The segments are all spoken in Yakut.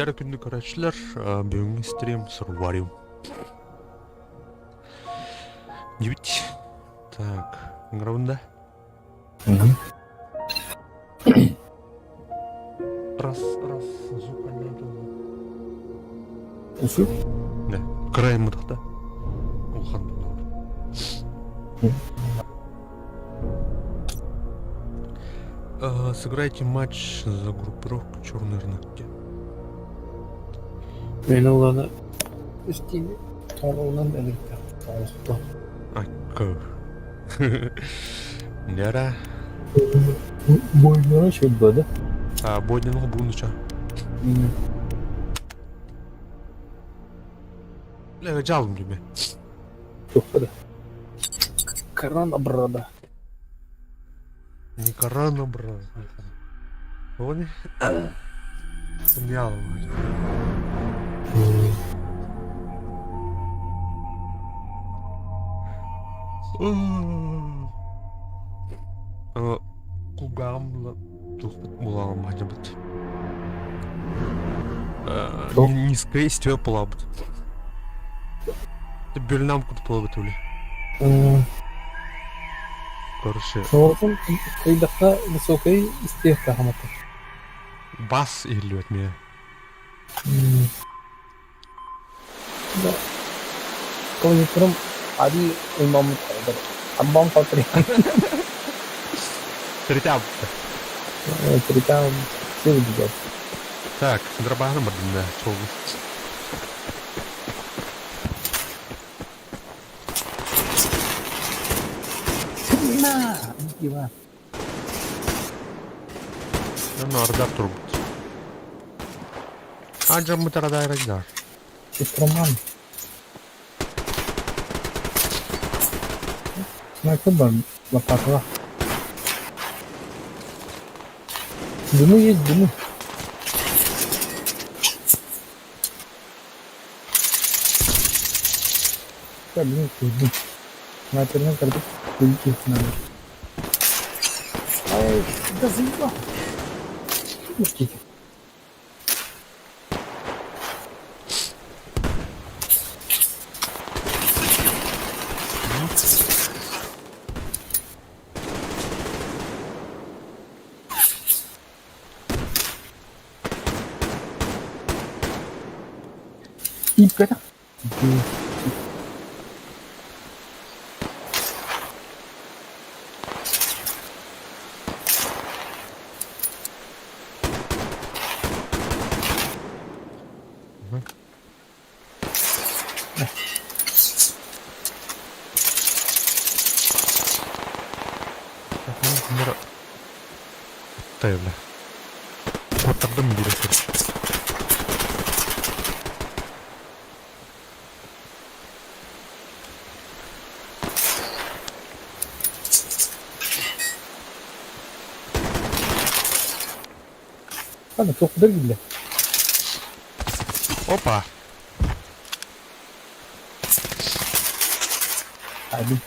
Дьара күндү көрөөччүлэр, бүгүҥҥү стрим Сурвариум. Дибит. Так, ыҥырабын да? Раз, раз, звук Усу? Да, кырайым мытахта. Улахан Сыграйте матч за группировку «Черный рынок». Мен оланы үстиини тоҥолоҕунан өлөрбүт тоҥолохто. Акка. Нера. Бойнора чөйбөдө. А, бойнаны буунуча. Лега жалым деме. Туохха да. Корона брода. Не корона брода. Вони? Сум'яло. Кулгааҕым туохпут булаҕым хадьабыт. Низкое истибэт буолаабыт. Бөлүнам курдук буолабыт үли. Короче. Соҕотун кыйдахха высокай истиэхтээх амата. Бас иһиллибэт миэ. Да. Клавиатурам ари ылмаммыт Амбам фатри. Тритам. Тритам все выглядят. Так, дробаһын бардым да, чолгу. На! Дива. Ну, ардар турбут. Аджам тарадай Роман. Снайпер бар лопатала. Дымы есть, дымы. Да, блин, куйдум. Снайпермен кырдык күлү надо. Ай, да заебал. Что Ииппэтэх. Тайбля. Куоттардым биир короче. Ладно, туох биллэ. Опа! Adi.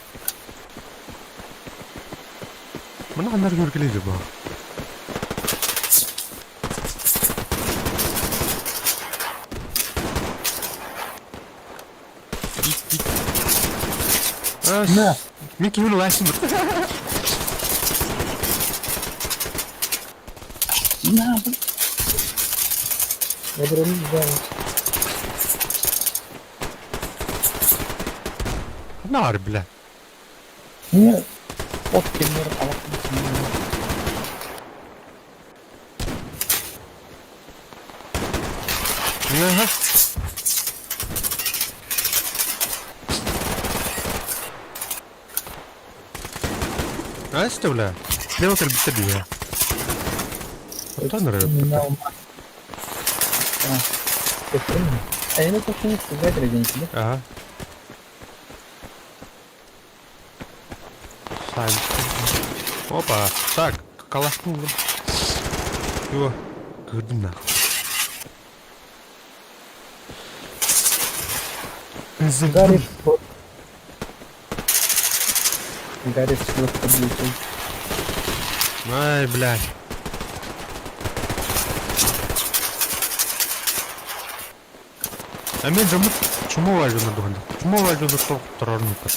Мына ханнар көргелейді бу. На! Мин киһини лайсың На! Бодурун да. Нар бля. Не, от кемер алып Ага. Айста бля. Лево кэлбиттэр дии. Оттон эрэ. Айна тоқсаны сызбай кірген Ага. Сань. Опа. Так, калашнул. Его. Кырдым нахуй. Гарри Поттер. Гарри Поттер. Ай, блядь. Эмиэ дьоммут чумовай дьоно дуһанда. Чумовай дьоно торорнуктар.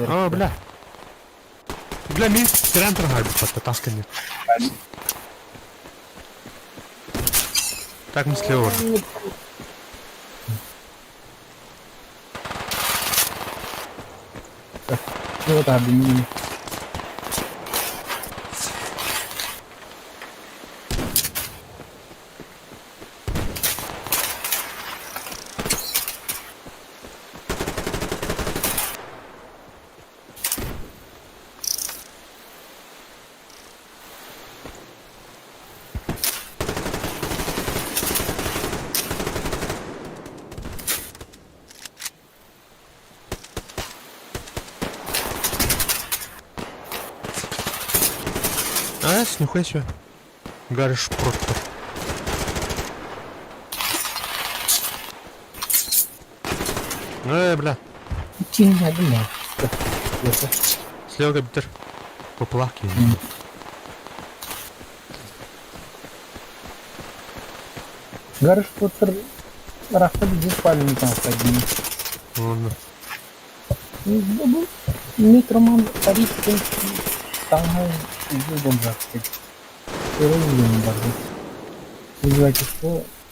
А, бля. Бля, мин тирэн турар тас кэннэ. Так мы слева. А, нихуя себе. Гараж просто. Бля. Слева компьютер. Поплавки. Гараж Поттер рахта здесь палим там один. Ладно. Метроман тариф там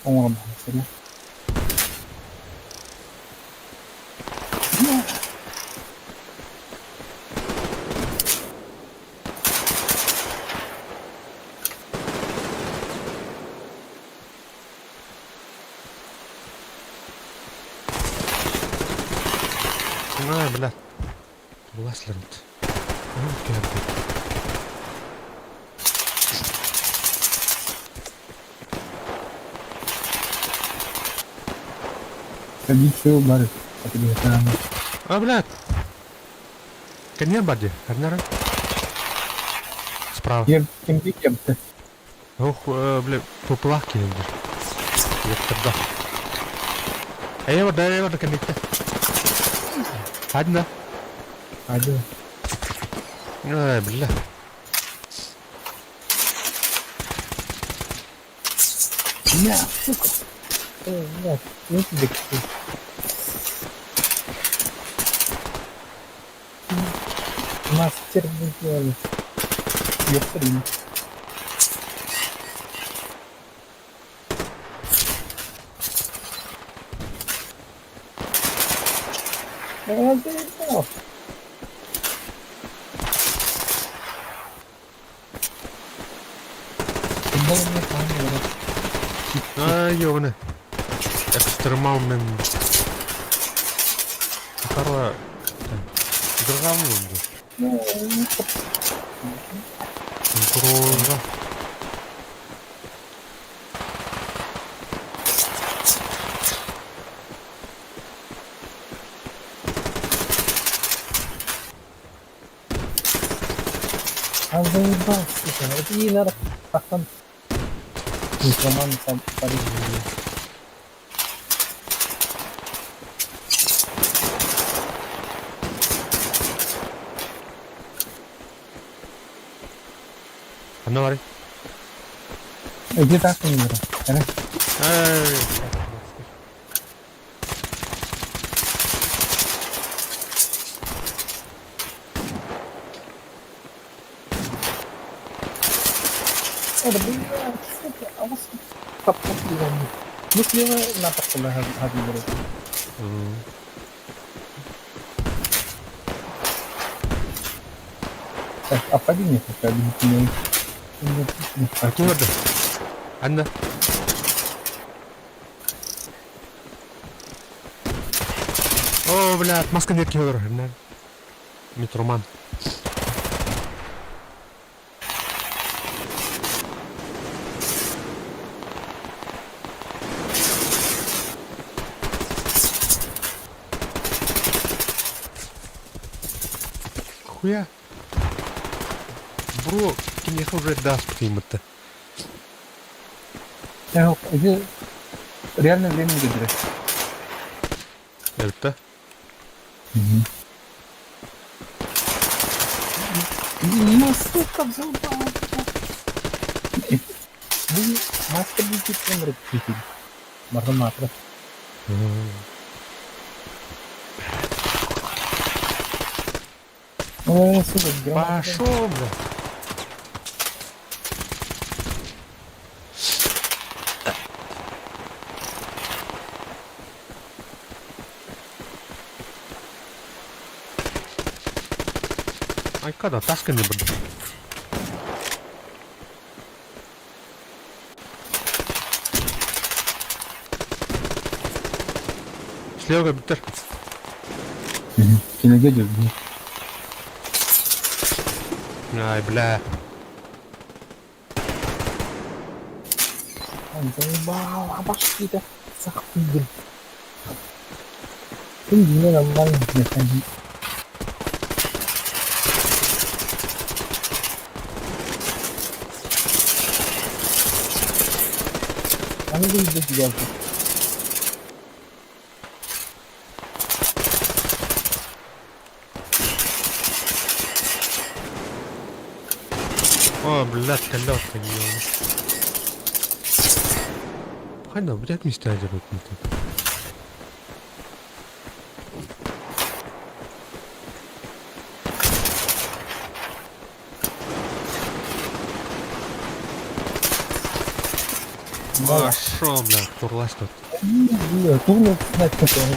оҥорон. А, бля. Власлермт. А, бля. Коня бади, одна Справа. Ох, бля, поплавки. Я тогда. А я вот, да, я вот, Одна. Один. Ай, бля. Бля, сука. Бля, ну тебе Мастер сделали. Ёпта. Я заебал. А, ёбаны. Экстремал мен. Второе. Державный Угроза. А заебал, сука. Это ей надо пахан. Микроман сам парень. Анна бар. Иди так не надо. Эй. Это, блядь, сука, а вас Ну, слева на хабибры. Так, а поди мне хотя бы не Куда? Анна. О, блядь, маска нет киллер. Метроман. Хуя. Бро, кинеха уже даст птимата. Иди реально время выбирать. Это? Угу. Ну, сука, заебал. Вы мастер будет Маргаматра. О, сука, граната. Пошел, бля. Айка да, таска не буду. Слева битер. Киноге держи. Ай, бля. Он заебал, а башки-то сахтыгин. Ты не нормально не ходи. Они будут делать. О, блядь, колёска не Хайда, блядь, места делают не так. Пошел, блядь, турлась тут. Бля, турну знать такого.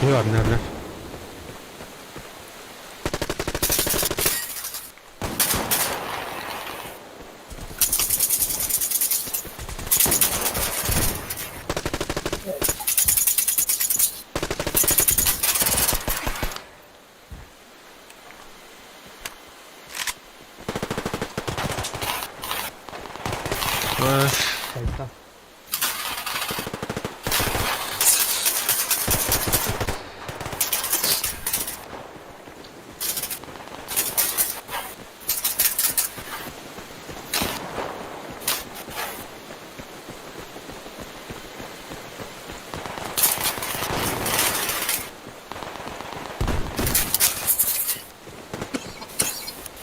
Ну ладно, блядь. Эх,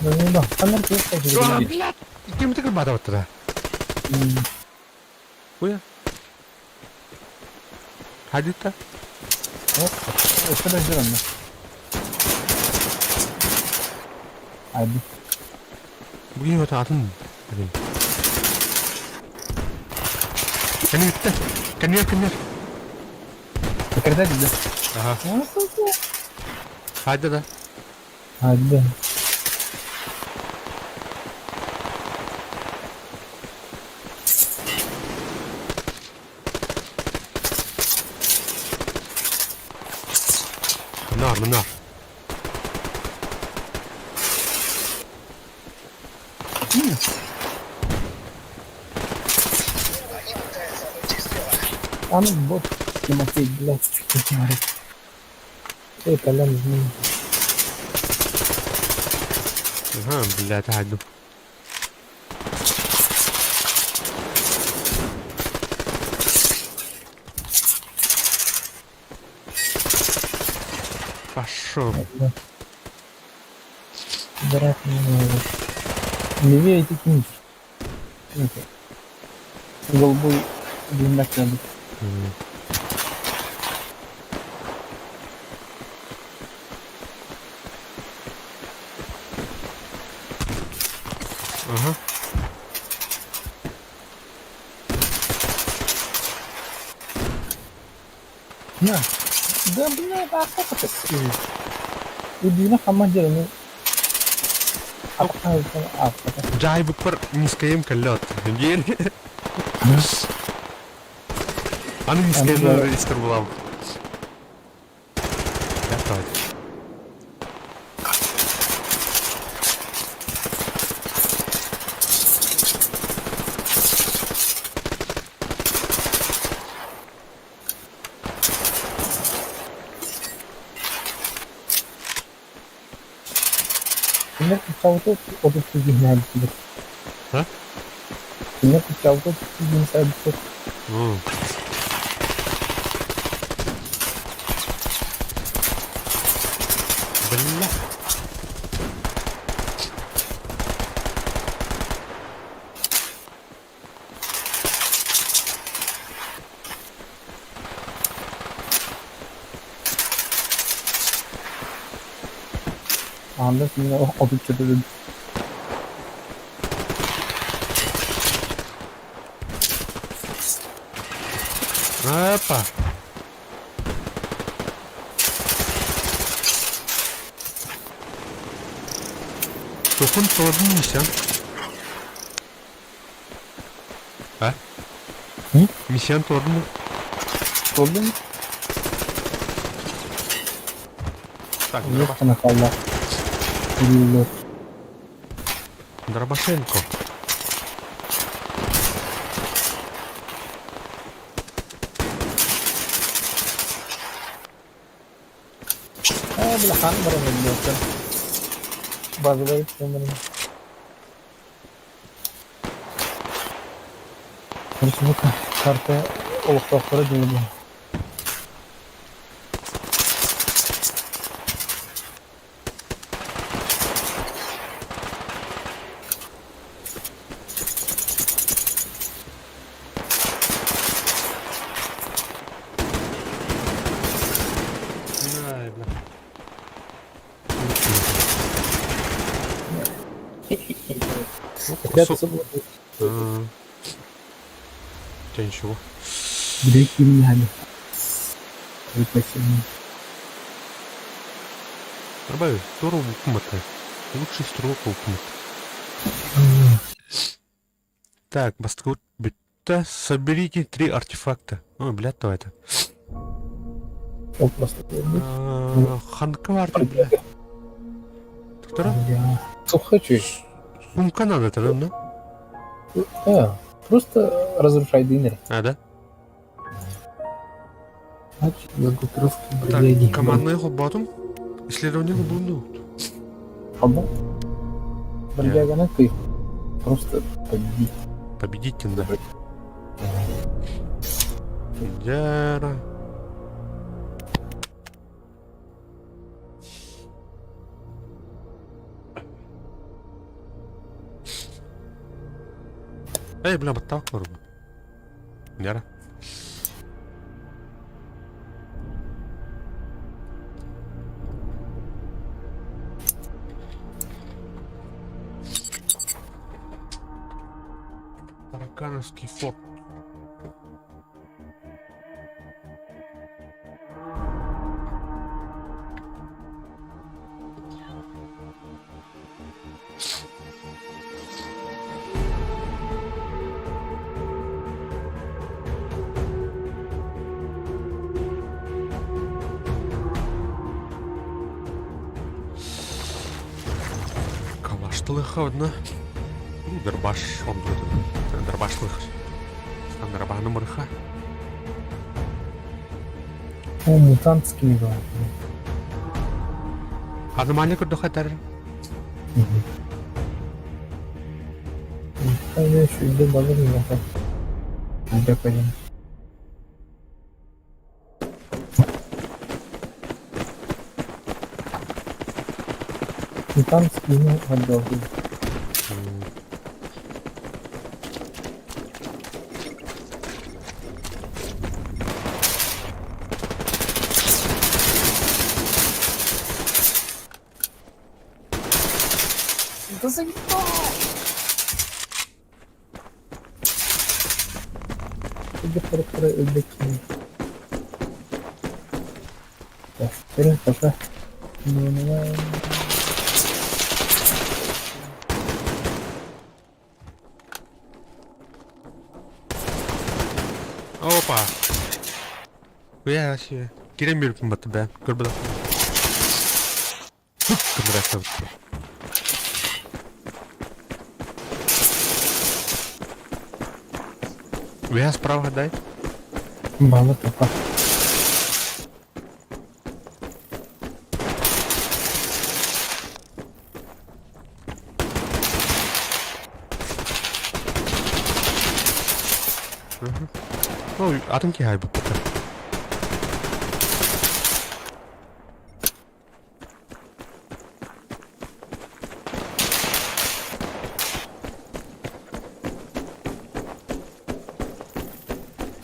Ну, ну, да. Камер А, блядь! Кем ты тогда? Хуя? Хадита? Подожди, Рома. Айди. Бүгін өте атын. Кәне бітті. Кәнер, кәнер. Когда тебе? Ага. Ну, сука. Хайда да. Айди. Мынар, мынар. А ну, бот, Тимофей, блядь, что ты говоришь? Эй, Колян, измени. Ага, блядь, хайду. Пошел. Дурак не надо. Левее эти книжки. Голубой блиндак надо. Ага. На. Да, бля, да, как это скинуть? Убили командира, ну. Жай букпар нискайым каллет. Гер. Аны нискайым истер булам. Готов. Кинилэр кутталыты отут киһинээн А? Кинилэр кыччаабыта диэн саайбыттар. Бля. Аанда кинилэр 34 өлүм. Опа. Тохун солодун миссиян. А? Миссиян тордун Тордун? Так, Дробаш. хаалла. Дробашенко. Аа, бля, хаан баран өллүөхтэн. Базовай номерин. Короче, бу карта олохтоохторо дылы бу. Ай, бля. Ребята, Тебя ничего. Дрекинами. Добавь, Тору Укмата. Лучший стрелок Укмат. Так, бастакы бүттэ. Соберите три артефакта. Ой, блядь, то это. Ол просто Ханка бар, бля. Доктора? Хочу. Сумка надо тогда, да? Да, просто разрушай дынер. А, да? Значит, Так, командный холбатум. Исследование холбунду. Холбат? Бродяга ты просто победить. Победить, да. Дяра. Эй, бля, баттак бар. Яра. Таракановский форт. Калаштылыха одна. Ну, дробаш он дробашлых. Дробана мырха. О, мутантскими говорят. Аномалия курдухатар. Я еще иду базар не Где пойдем? Мутантский, ну, отдал. Да заебал! Так, теперь пока. Опа! Я вообще. Кирем бир баты бә. Көрбі. Көрбі. Я справа дай. Мало топа. Ну, атын киһи айбыт пока.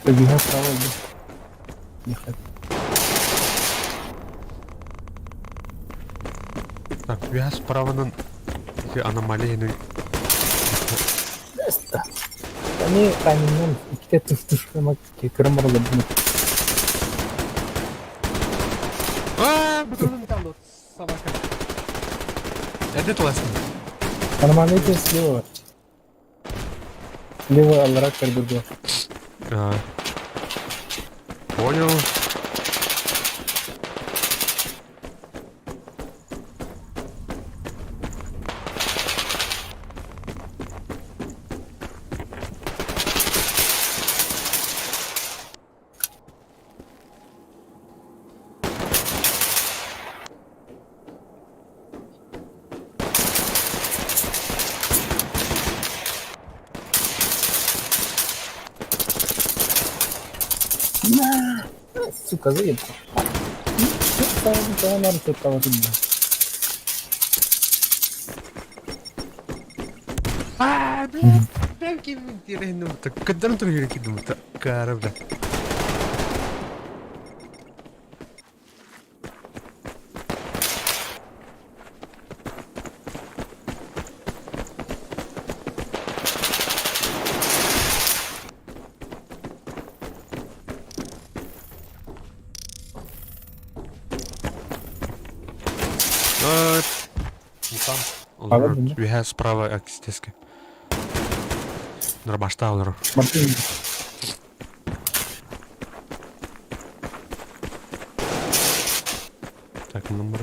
Побегал справа, блядь. Ехать. Так, үөһэ справанан ити аномалия Место. Они каменным иккитэ тус-тус көрөн бараллар. Аа, собака. Эрдэ туласың. Аномалия слева. Слева аллара көрдөргө. А. Понял. На! Сука, заебал. Аа, блядь, Каддан тургир Кара, бля. Там. Үһэ справа акстески. Нырбашта олорор. Мартин. Так, номер.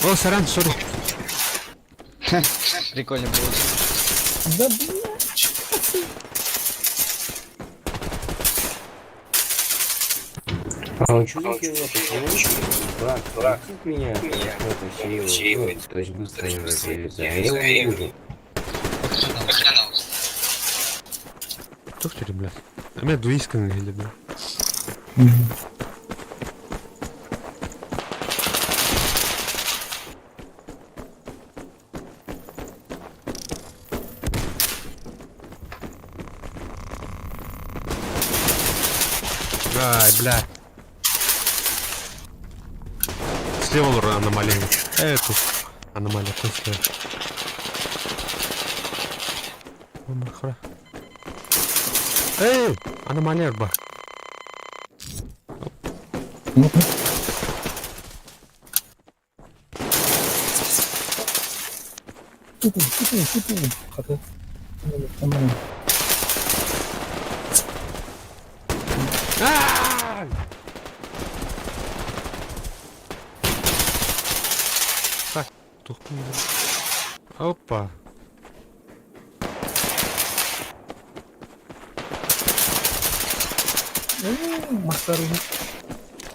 О, сорян, сори. Прикольно было. Да блядь. А он что за херня? Почему? Дурак, дурак. Меня. Это серьезно. То есть быстро не разделится. А я его не вижу. Тух ты, блядь. А меня двоисканы или, блядь. Ай, бля. Слева лора аномалия. Эту. Аномалия, тут слева. О, Эй, аномалия, ба. Так, тух. Опа. Масару.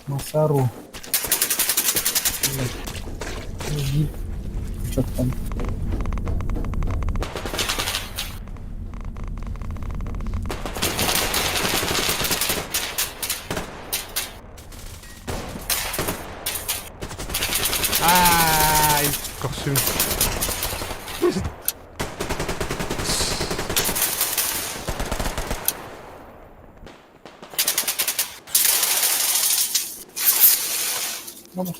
Масару. Что там? Ай, костюм. Vamos.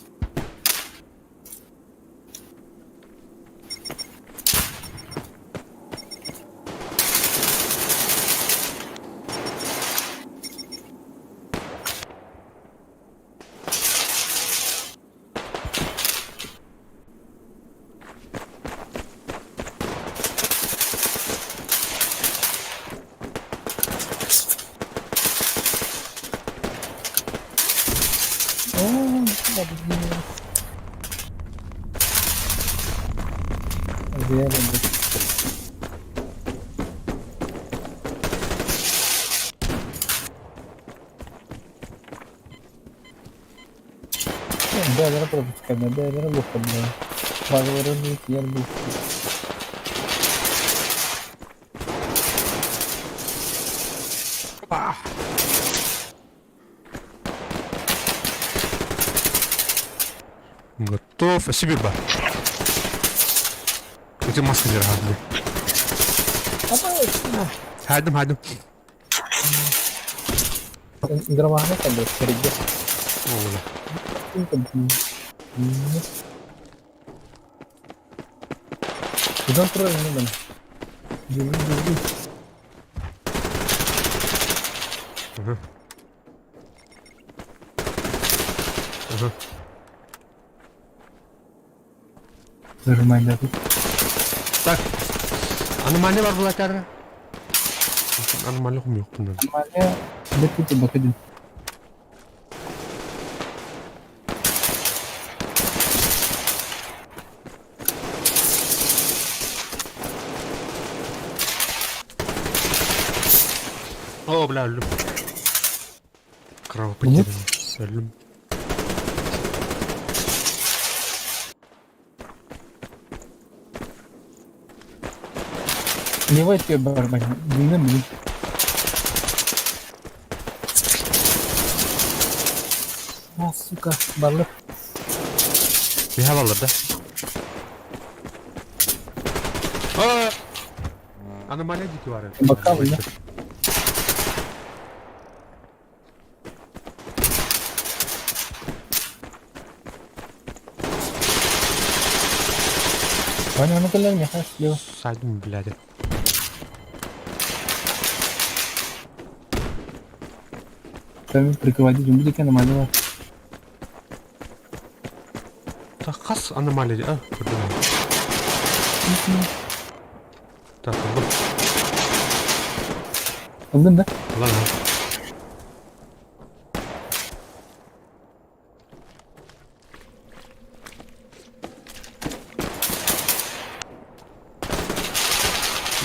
О, да, блин. Где блядь? Бэйэлэрэ пропускайдар, бэйэлэрэ булталлар. Базаларын тиийэр бултуур. Готов. Спасибо. Эти маски держали. Хайдым, хайдым. Громадно там был впереди. Куда трое не Держи, держи. Ага. Ага. Зажимай, да. Так. Аномалия бар булатары. Аномалия хум yok bundan. Аномалия бөтүтү бакыдын. О, бля, өлдүм. Кровопотеря. Өлдүм. Левой тебе барбан. Длинным блин. А, сука, барлык. Bir havalar да. Aa! Аномалия дики бар. Бакал, да? Ваня, ну кэлэр миэхэ слева. Сайдым, блядь. Сами прикрывать будет аномалия. Так, хас аномалия, а? Көрдүм. Так, ыллым. Ылдың да? Ладно.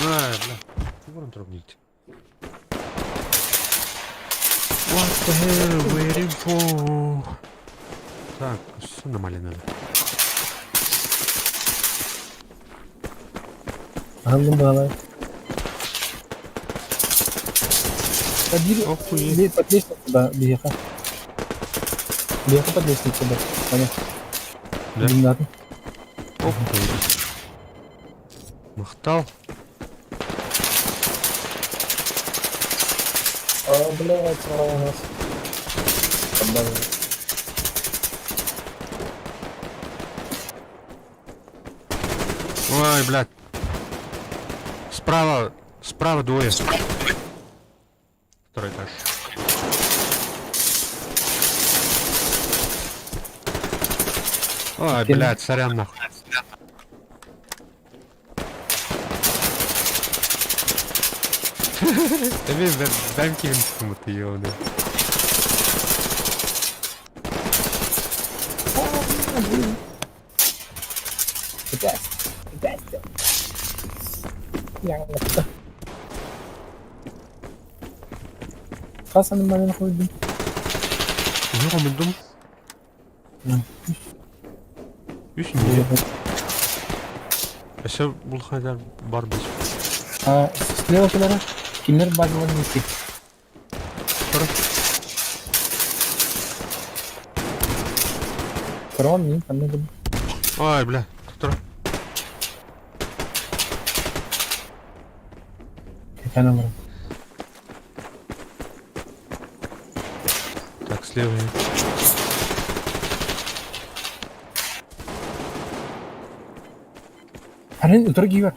Ай, бля. Ворон трогните. What the hell waiting for? Так, все аномалия надо. Ылдым баҕалай. Подъеду. Охуеть. Под лестницу, да, биһиэхэ. Биһиэхэ под лестницу, да. Ваня. Да? Дымнатын. Охуеть. Махтал. А, блядь, у нас. Поддавил. Ой, блядь. Справа, справа двое. Второй этаж. Ой, блядь, сорян нахуй. Эми бэм киһим кумыты ёбаный. Опять. Опять. Я Хас аномалияны қойдым. Үһү хомуйдум. Үс не? Өссө булхайдар бар біз. А, слева кэлэрэ? Кинилэр базаларын икки. Тұр. Крон, мин ханна да. Ой, бля, тұр. Кэкэн олорон. Так, слева. Арен, утары киһи бар.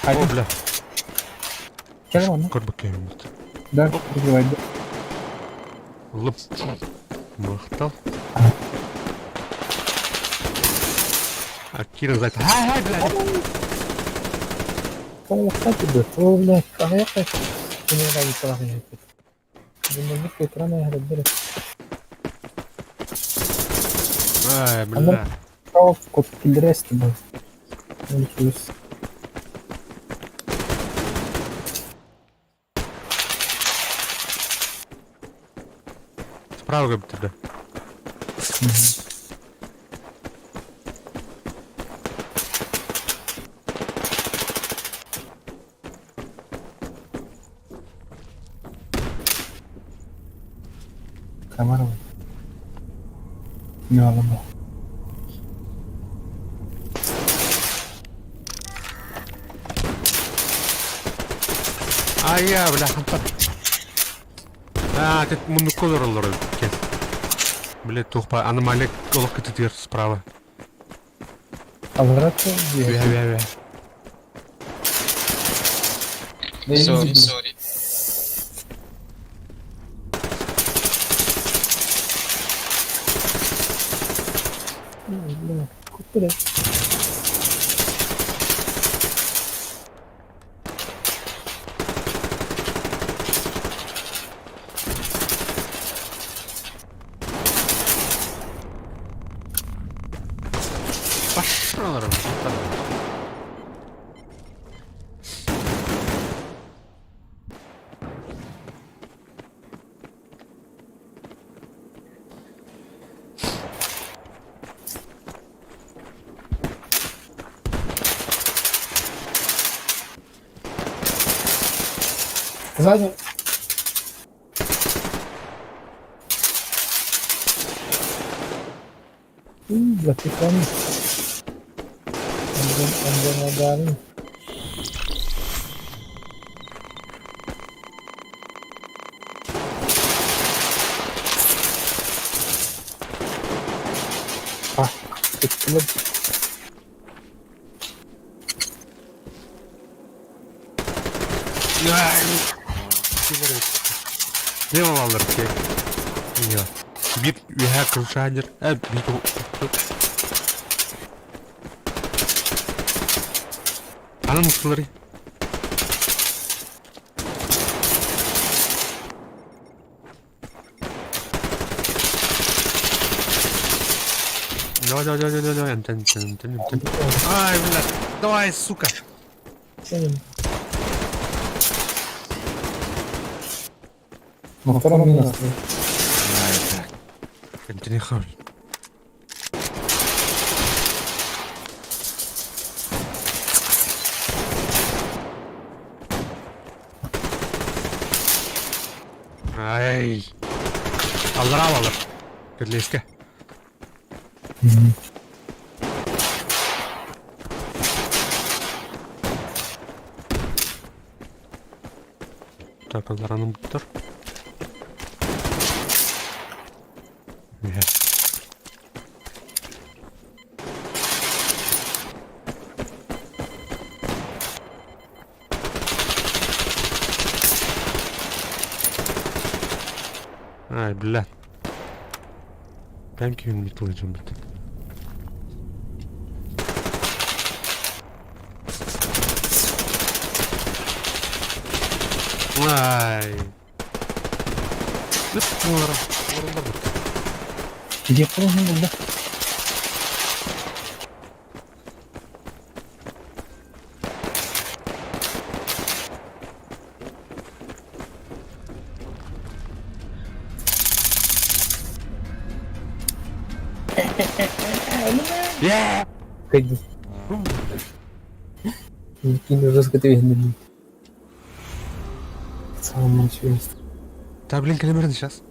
О, бля. Кэлэр онно. Көрбөккө Да, прикрывай. Лып. Махтал. А Кира за это. Хай, хай, блядь. О, кстати, да. О, блядь, аҕыйах кинигэ гаиталаах Думаю, экрана яһарбыр. Ай, бля. Право код киллерести был. Плюс. Справа көбүттэр да. Камера. Юалама. Айа, бля, хантан. А, тут муннукка олороллор эбит кэл. Бля, туох ба аномалия олох кытытыгар справа. Аллара Үһэ, үһэ, үһэ. Sorry, sorry. Пошел, Сзади. Запекан. Андон А, Не балалар ки? Не. Бит үһә крушанер. Ә, бит. Анам муслары. Давай, давай, давай, давай, давай, Антон, Антон, Антон, Антон. Ай, блядь, давай, сука. На втором минус. Ай, так. Антон, хуй. Ай. Аллар алалар. Керлеске. Так, аллараның буттар. Иә. Ай, бля. Thank you, Mittlejum. Ай. Олар, олар бітті. Где положен был, да? Yeah! Ходи. Никита жестко ты видно. В целом ничего есть. Да, блин, калимерный сейчас.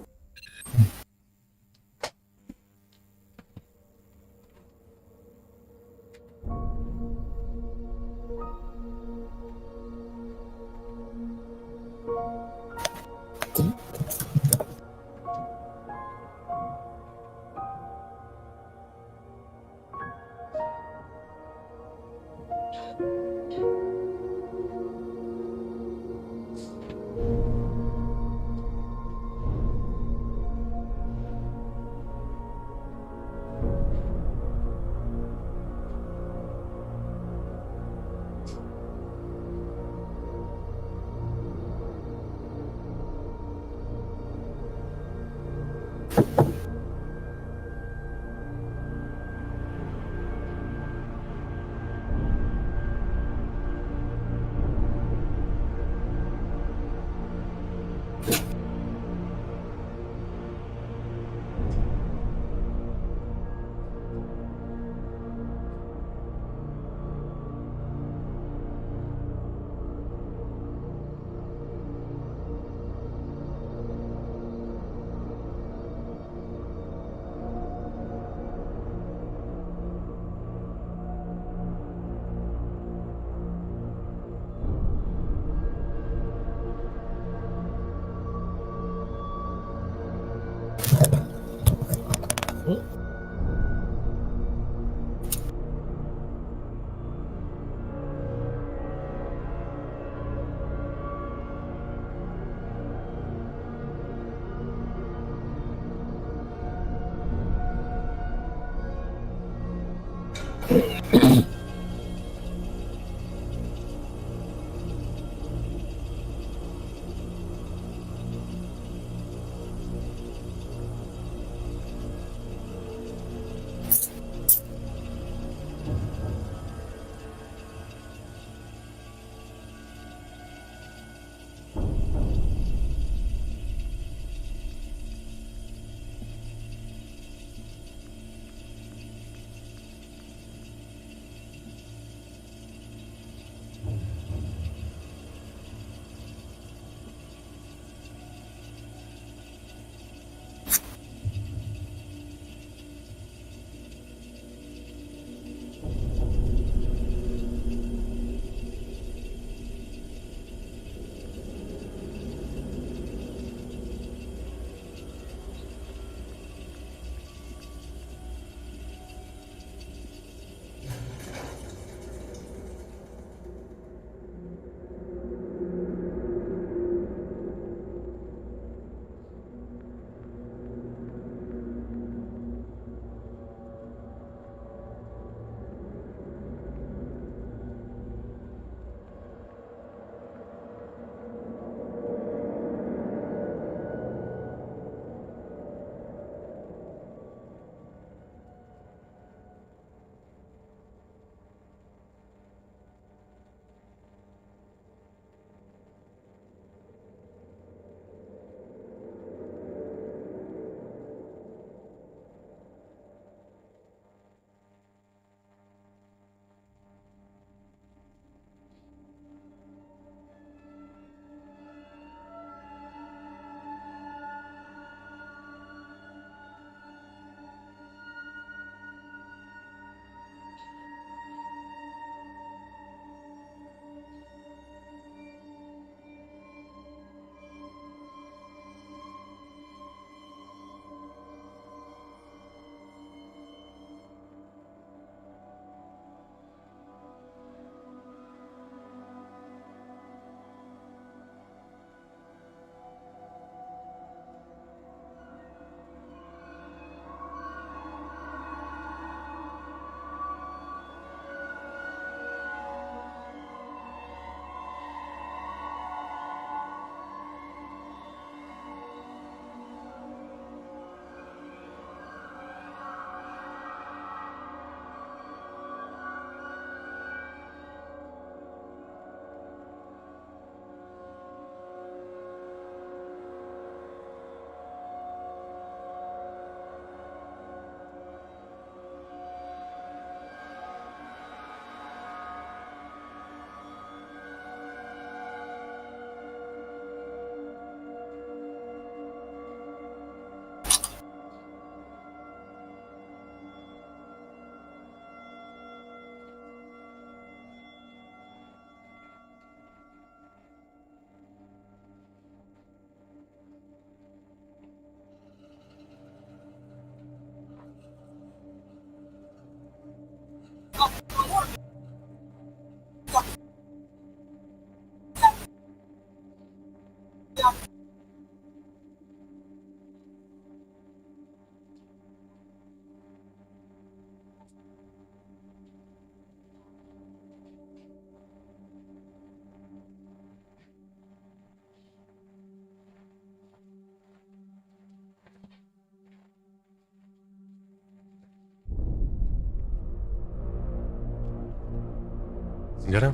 Гора.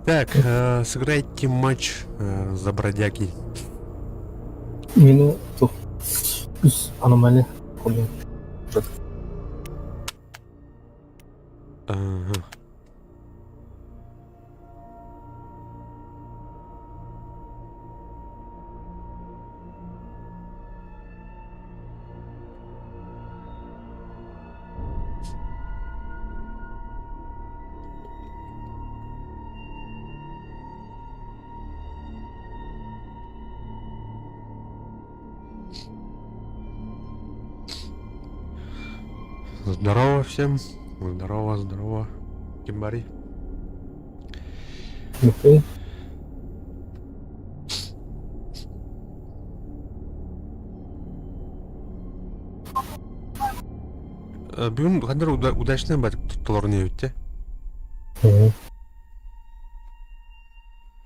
Так, сыграйте матч за бродяги. Минуту. Үс аномалия. Ага. Здорово всем. Здорово, здорово. Кимбари. Окей. Бүгүн ханна удачный тутталарын эбитте.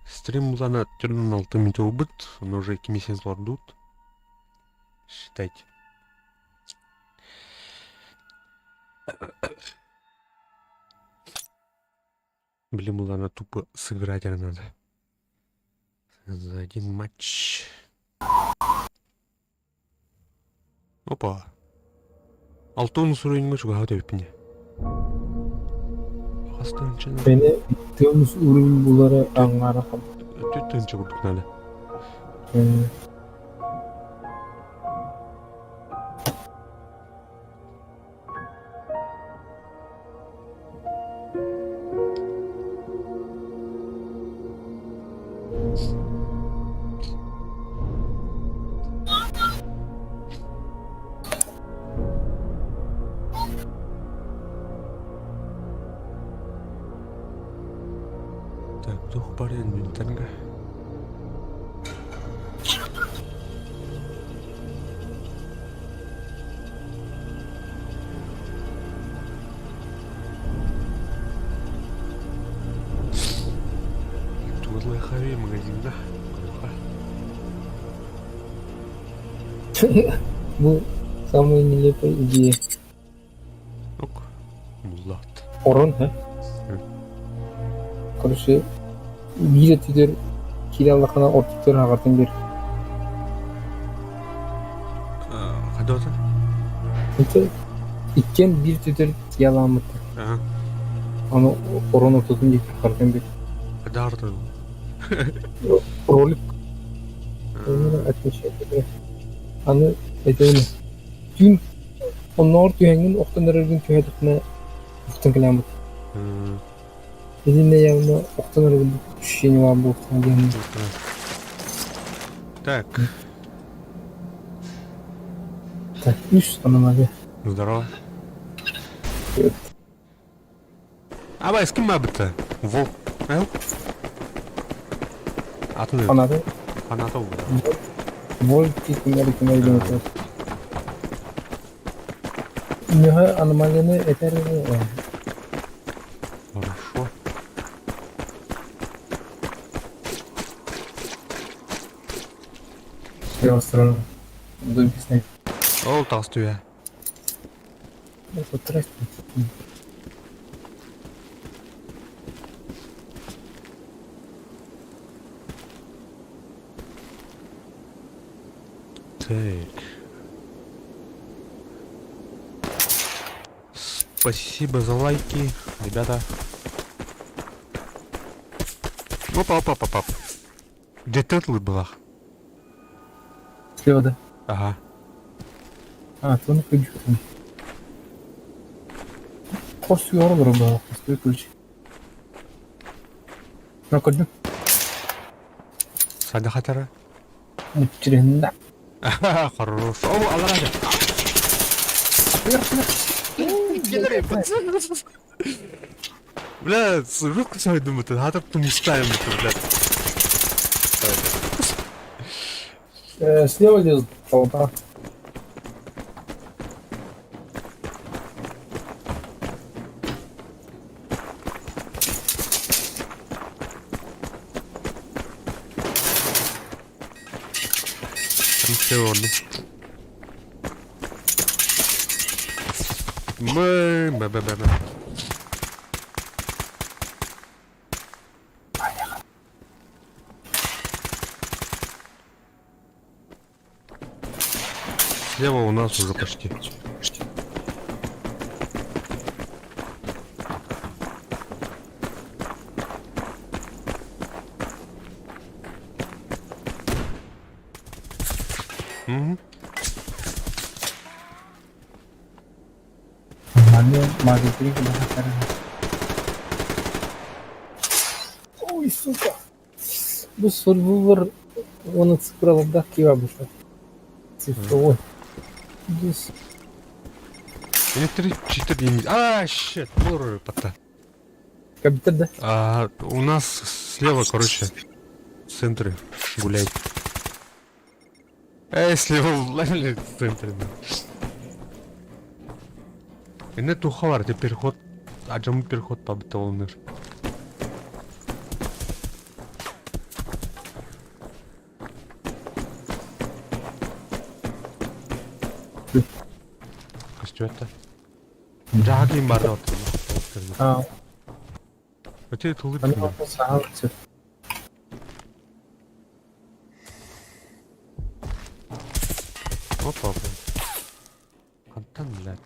Стрим булана 46 минут убыт, он уже 2 месяц лордут. Считайте. Блин, булана тупо сыграть надо. За один матч. Опа. Алтын суруйуҥҥа чугаһаабыт эбиппин дии. Хас тыһыынчаны? Beni gittiğimiz ürün булары аңғара Түөрт тыһыынча курдук наада. Так, туох бар инвентарьга? Тугутлайхави магазинга. Бу самая нелепая идея. Ок. Буллаат. Орон, һэ? Короче, биир өттүгэр киирэ аллахына ортотугар аҕатын биэр. Хадота? Это иккиэн биир өттүгэр тиийэ аламмыттар. Ага. Аны орон ортотун диэки харгын биэр. Хадаарты. Ролик отмечает. Аны этэн түүн оннооҕор түһэҥҥин охтон эрэргин түһээтэххинэ охтон кэлээммит. Итиннэ явно охтон эрэргин ощущение баар буолуохтаах диэн. Так. Так, үс аномалия. Здорово. Абай, с ким бабыта? Волк. Эл? Атын Фанаты. Фанаты ол. Волк кимнер кимнер диэн этэр. Миха аномалияны этэр Хорошо. С левой стороны. Домик Ол толстуя. Это трек. Так. Спасибо за лайки, ребята. Опа, опа, опа, опа. Где Тетлы была? Слева, да? Ага. А, то он ключ. Хос yorulur bu. Хос ключ. Ракоджу. Сада хатара. Муччиринна. Хорош. О, алла рада. Бля, жутко все думаю, ты хатар тумустаем это, бля. Слева лезут толпа. Там все орду. Б, б, б, б, б. Слева у нас уже почти. Угу. Ой, сука. Бу сурвувар уонна цифралардаах киһи баар Цифровой. Здесь Или 3, 4 единицы. А, щет, был пота. компьютер, да? А, у нас слева, короче, в центре гуляет. Эй, слева, блин, в центре. Да. Иннэ туохха баар ити переход адьаммыт переход табыта олунар. Көстүбэт да. Дьаһа киин баар да А, Өтө тулы аны саһал сөп. Опа, опа. Хантан, блядь?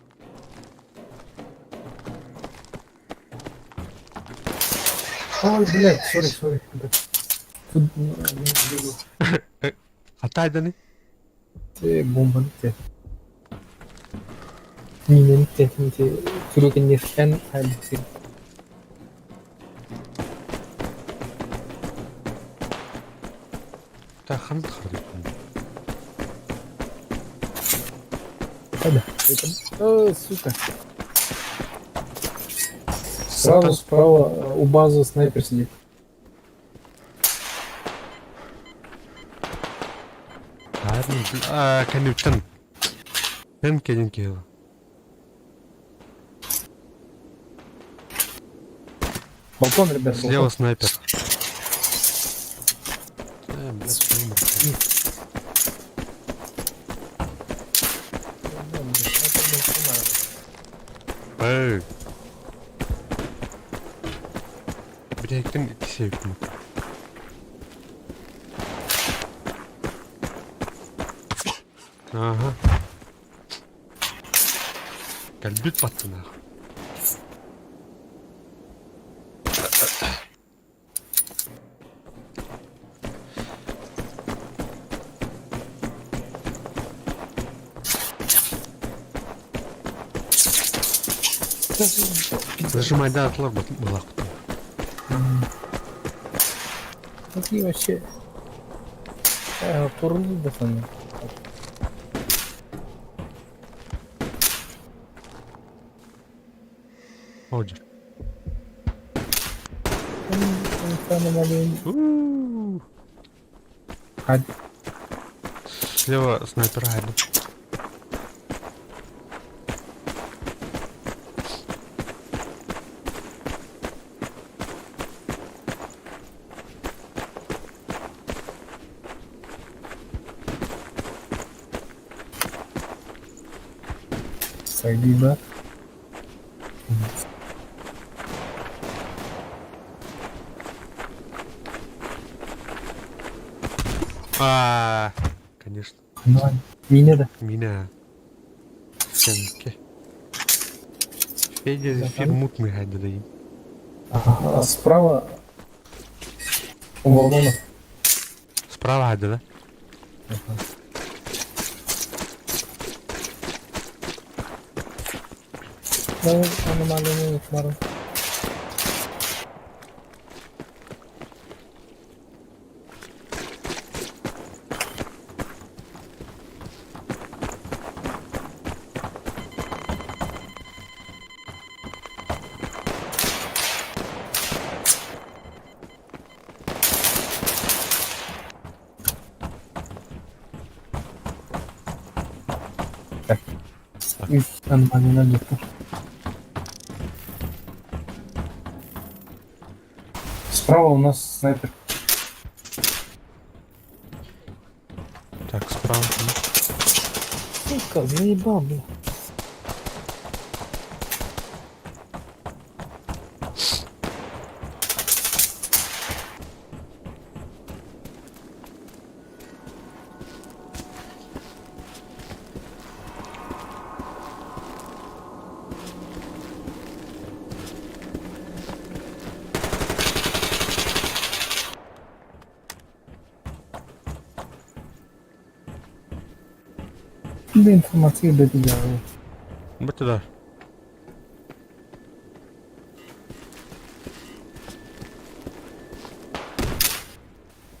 Ой, блядь, sorry, sorry. Тут Хатайданы? Те бомбаны те. Минен те те түрөкеннерхен хайлыксин. Та хант хардык. Хайда. О, сука. Сразу справа у базы снайпер сидит. Кэнниттэн эн кэлин киһи Балкон, ребят, Слева балкон. снайпер. Э, блядь, номер. Эй. Бүтэһиктэн икки Ага. Кэлбит баттынаах. Зажимай да атлар была. Такие вообще... Турулду да сонно. Оджер. Слева снайпера хайда. Сагиба. А, конечно. Ну, Меня да. Меня. Сенке. Федя зефир мутный хайда дайым. Ага, а справа у балкона. Справа хайда, да? Ага. Ну, аномалияны барым. Так. Үс аномалияны доктор. Справа у нас снайпер. Так, справа. Сука, заебал, бля. Да информация бэти дьаҕай. Будь туда.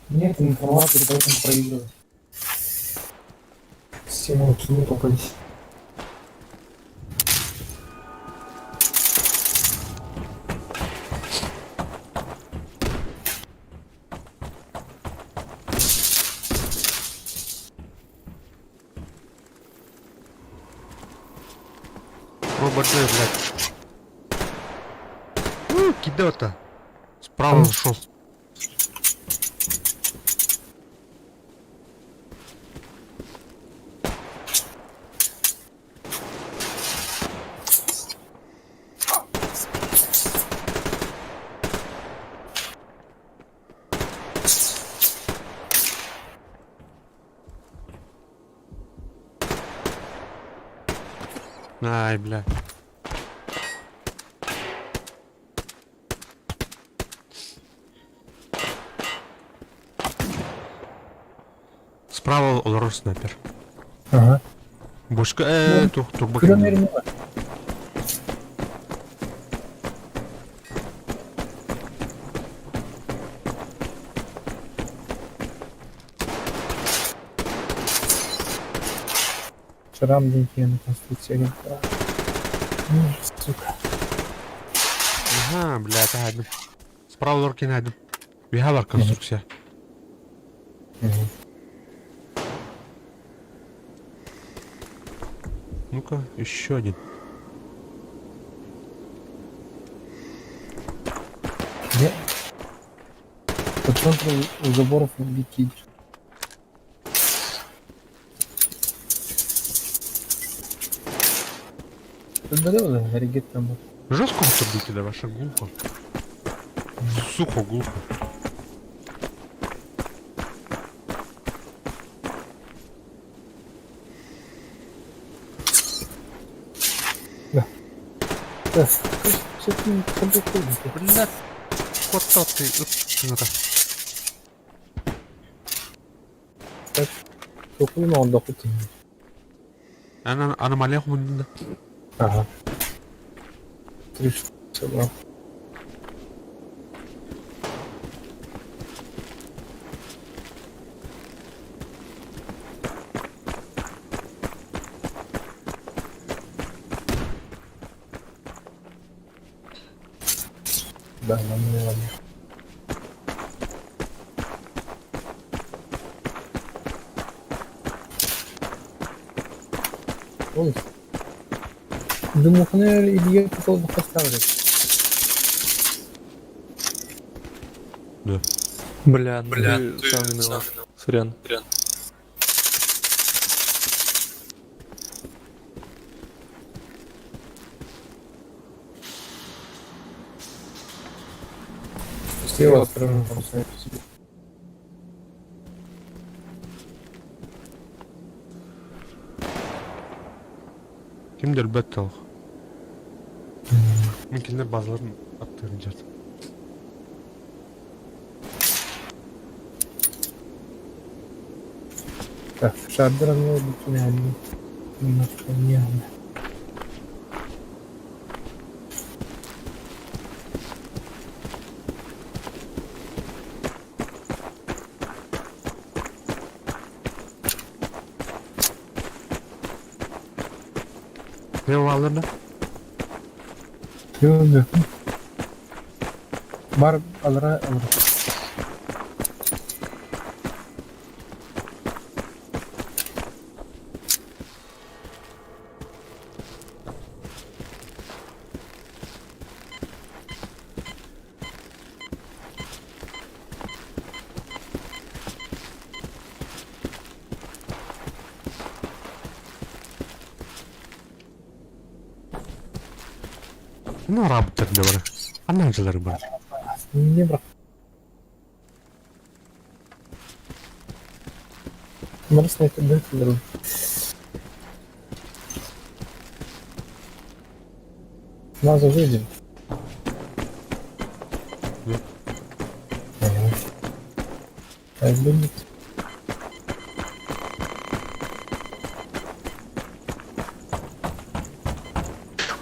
Нет информации, поэтому проигрываю. Всему не попались. ВБД, блядь. У, кидота. Справа зашел. Ай, бля. Справа олорор снайпер. Ага. Бушка, тух, тух, Кыдан эрин бар. Шрам диэн конструкция. Сука. Ага, бля, это Справа олорор кини Биһа бар конструкция. Ну-ка, еще один. Где? По центру у заборов убить. Жестко вот да, ваша глухо. Сухо, глухо. Да. Блядь, кота ты. Ну-ка. Аномалия хумунда. Ага. Три собрал. Да, нам не надо. Ой. Дымухнер Илья пошел поставить. Да. Бля, ну Бля, ты сам виноват. Сорян. Слева осторожно там сами по себе. Ким өлбөт толох. Мин кинилэр базаларын аттыгын дьат. Так, шардар они немножко нервно. Ne бааларына? Yok. Бар алара алара. Ну, рабыттар да бар. Ананчылар бар. Не брат. Марс на это дает Маза выйдем. Да. Ага. Блин.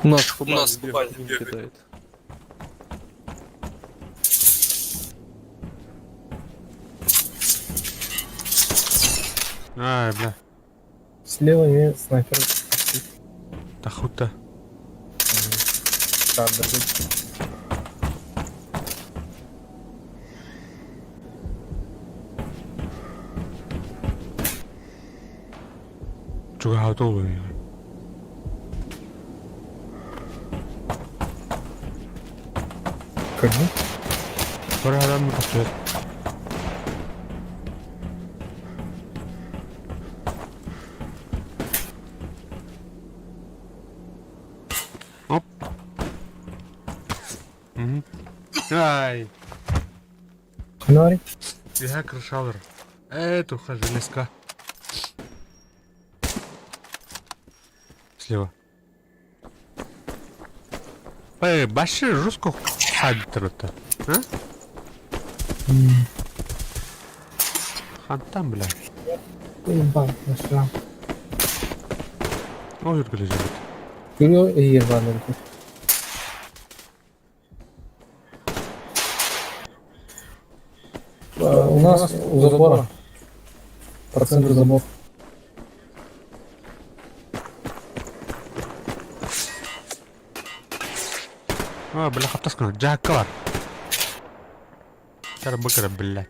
У нас по базе бегает, кидает. Ай, бля. Слева не снайпер. Тахута. Правда. Чугаһаата олуйа. Көрдүм. Көрө көстөр. Оп. Мгм. Ай. Ханна Иһэ крышалар. Э, туха железка. Слева. Эй, баши жестко хадтер-то. А? Хантан, бля. Баар, нашла. Ой, үргүлэ Көрүө иһигэр бааллар эбит. У нас у забора. По центру забор. А, бля, хаптаскана, дьаакка бар. Кара бля.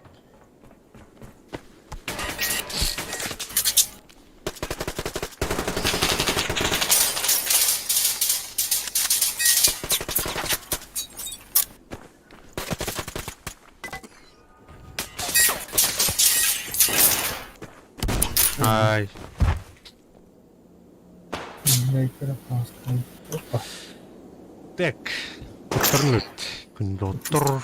Ай. Опа. Так. Куттарныт. Күндоттор.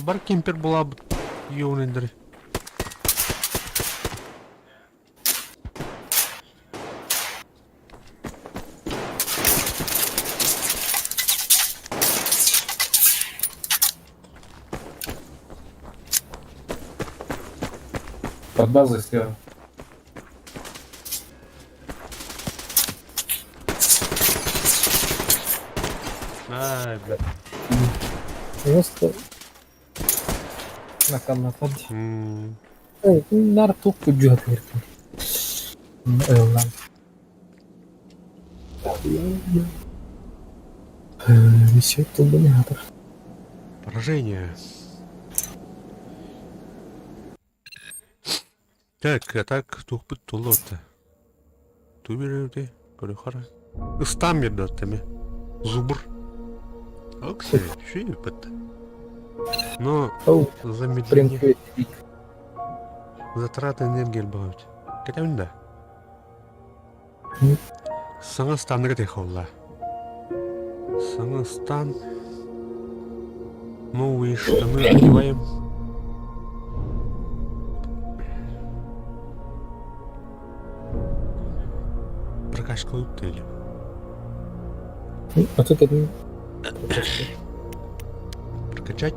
Бар кемпер була юунендер. Под базой слева. Ай, бля. Просто накаллатар. М, Нар туох күдьүһэ кииртин. Ыйыллан. Еще тулбаны хатыр. Поражение. Так, а так тухпыт тулота. Туберде, көрөхара. Ыстам бердаттами. Зубр. Окси, ши пыт. Но Оу, прям замедление. Затраты энергии добавить. Хотя да. М. Саҥа станга техолла. Саҥа стан. Новые штаны одеваем. Прокачка утели. А тут один. Прокачать.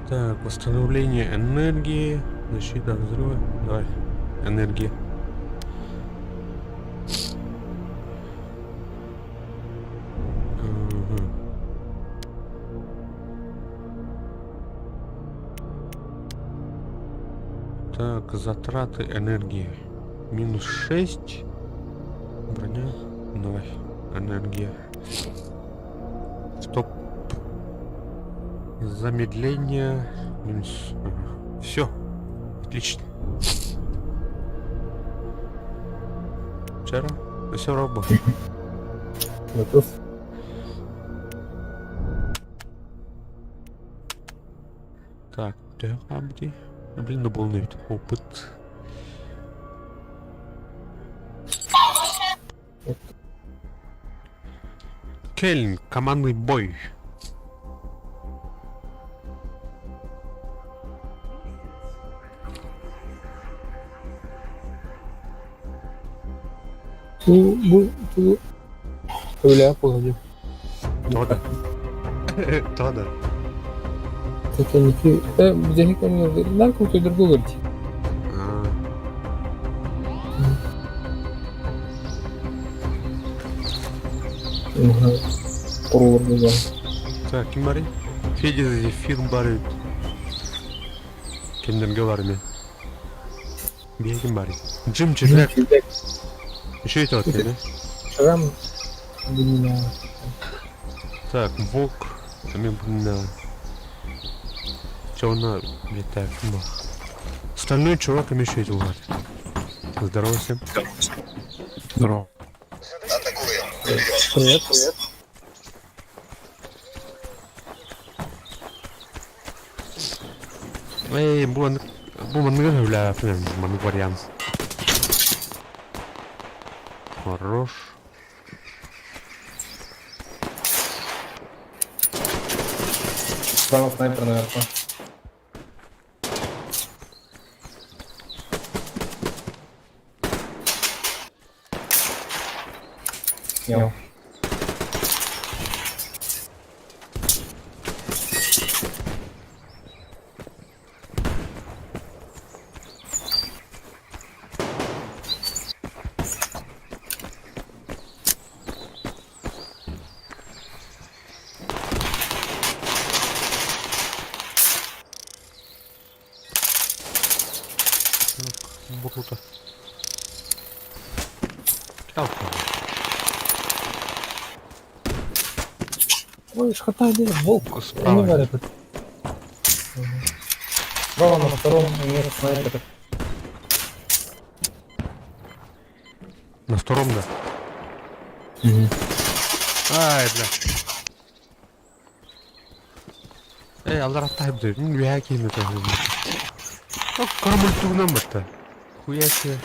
Так, восстановление энергии, защита от взрыва. Давай, энергия. Мгм. Так, затраты энергии. Минус 6. Броня. Давай. Энергия. Стоп. Замедление. Минус. Все. Отлично. Вчера. Все робо. Готов. Так, где? Блин, ну был опыт. Кельн, командный бой. Ту бу ту Өлә болады. Тода. Тода. Тетеники. Бүзеник нар көтөдөр говорить. А, Құрылыр деген. Так, ким бар? Федя Зефир бар. Кимдерге бар мен? Бие ким бар? Джим Червяк. Еще это вот, да? Шрам бинина. Так, волк. Мен Чё летает? Стальной чувак имеет улар. Здорово всем. Здорово. Привет. Эй, бу бу манныгы бля, маннык вариант. Хорош. Справа снайпер наверху. Снял. Бу круто. Калка. Ой, шхата волк. Справа. Не варят. Справа на втором нет снайпер. На втором, да? Ай, бля. Эй, алдар аттайып деп. Мен уя кейін это. Карамуль тугнан батта. Хуя себе.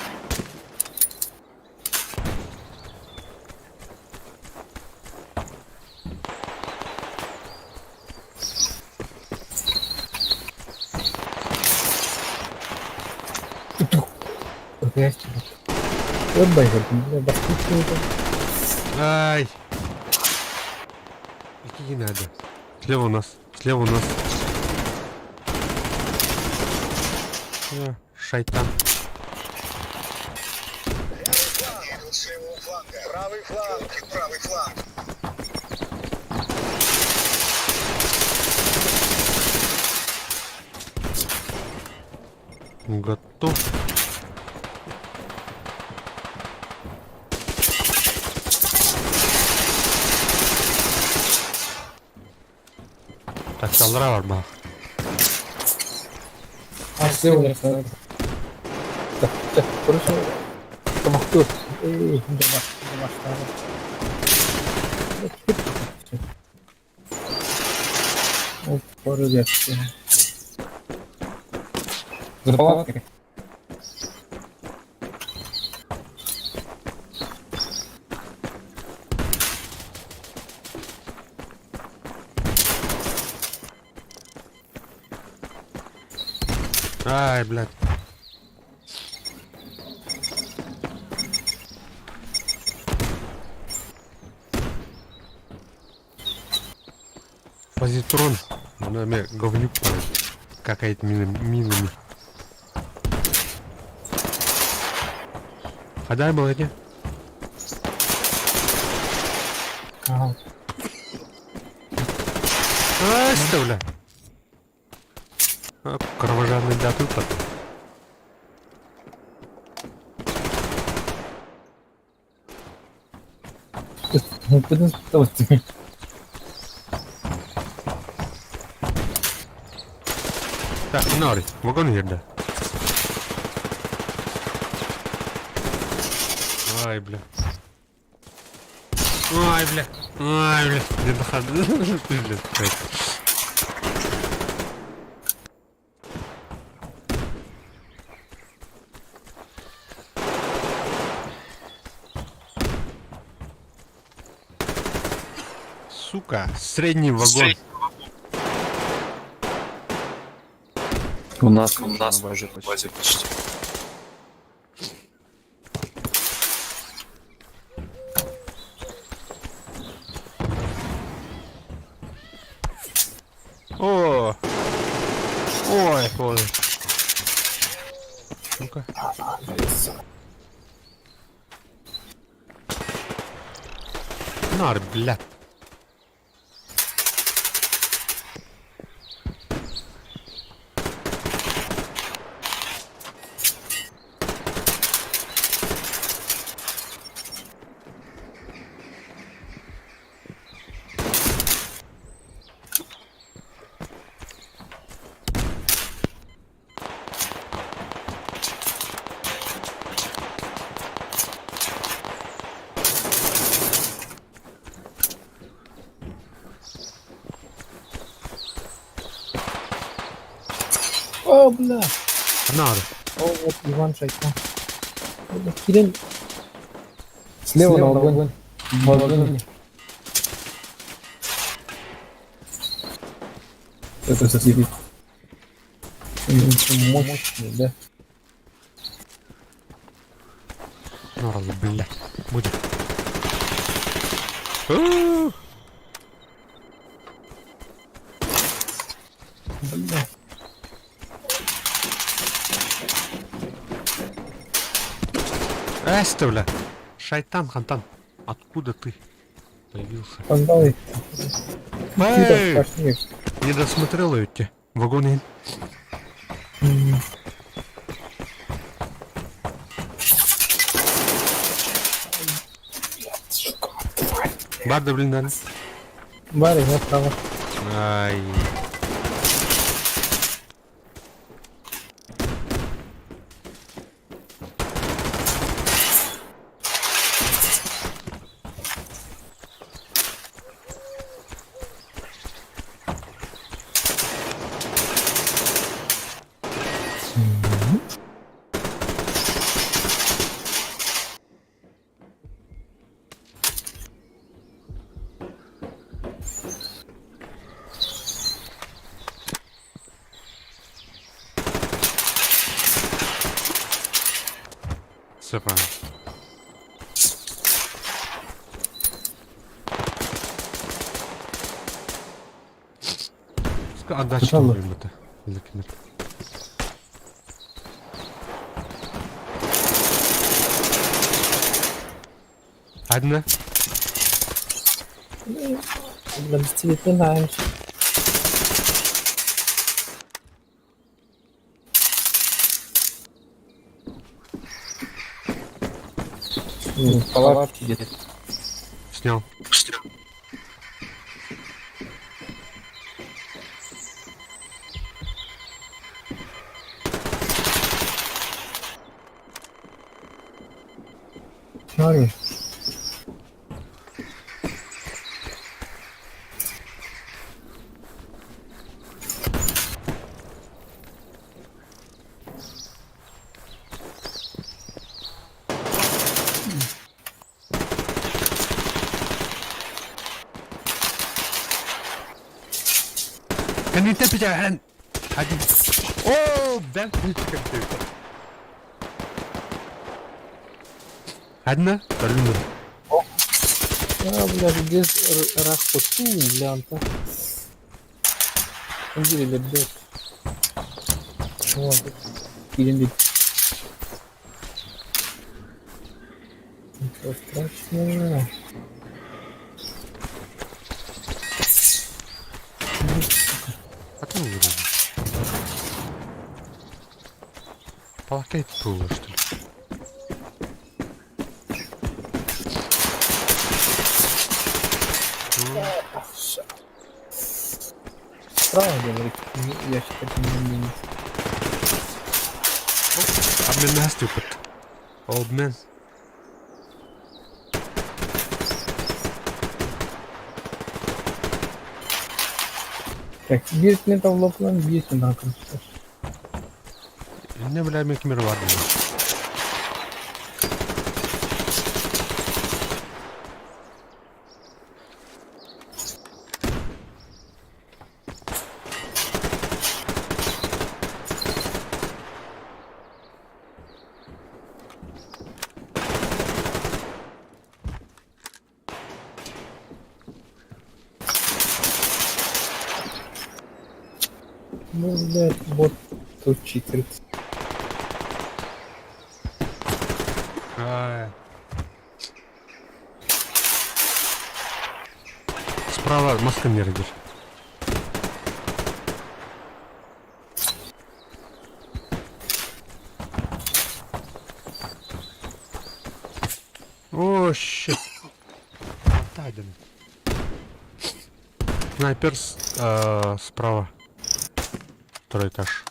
Ай. Какие надо? Слева у нас. Слева у нас. Шайтан. Правый фланг, правый фланг. Готов. Так, салдыра бар ма? А, слева у снайпер. Так, так, короче, тамахтур. Эй, домаш, домаш, О, пару. За палаткой. Ай, блядь. Позитрон. Она мне говнюк какает минами. Ходай, молодец. Ага. Ай, что, бля. А, кровожадный дату потом. Куда ты? Так, Нори, вагон да. Ай, бля. Ай, бля. Ай, бля. Не доходи. Ты, бля, Сука, средний вагон. У нас, у нас на базе почти. почти. О! Ой, ой. Ну-ка. Нар, бля. О, бля! Надо. О, вот Иван Шайтан. Бля, Кирилл. Слева на вагоне. Вагоне. Это сидит. Мощный, да? Норл, блядь. Будет. У-у-у. Бля. Эсте, бля. Шайтан, хантан. Откуда ты появился? Пандалы. Эй! Пошли. Не досмотрел я тебя. Вагон Барда, блин, да. Барри, направо. Ай. Все правильно. Отдача Пожалуй. это. Закинуть. Одна. Бля, бистилетин В палатке где-то. Снял. Чарли. Кэнниттэн питэһэн. Один. Оо, бэл Одна, вторую. А, бля, где рахпоту, бля, Антон. Где лебед? Вот. Кирилл. Ничего страшного. Потом вырежу. Полакай было, что ли? Справа говорит, я считаю, не умею. Обмен наступит. Обмен. Так, биир тавлоплан, биир раком. Не бля, мекмер варда. Ну, блядь, бот тут читерит. Ай. Справа маска не родишь. О, щит. Один. Снайпер справа. Второй этаж.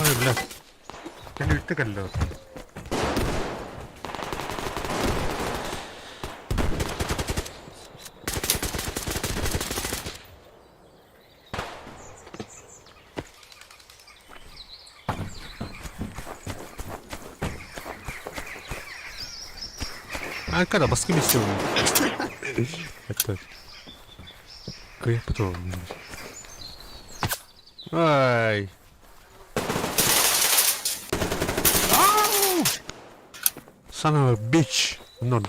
Ай, бля. Кэлбиттэ кэллэ. А когда баскы миссия Это... Кыйып потом. Ай. Ау! Son of a bitch. Nord.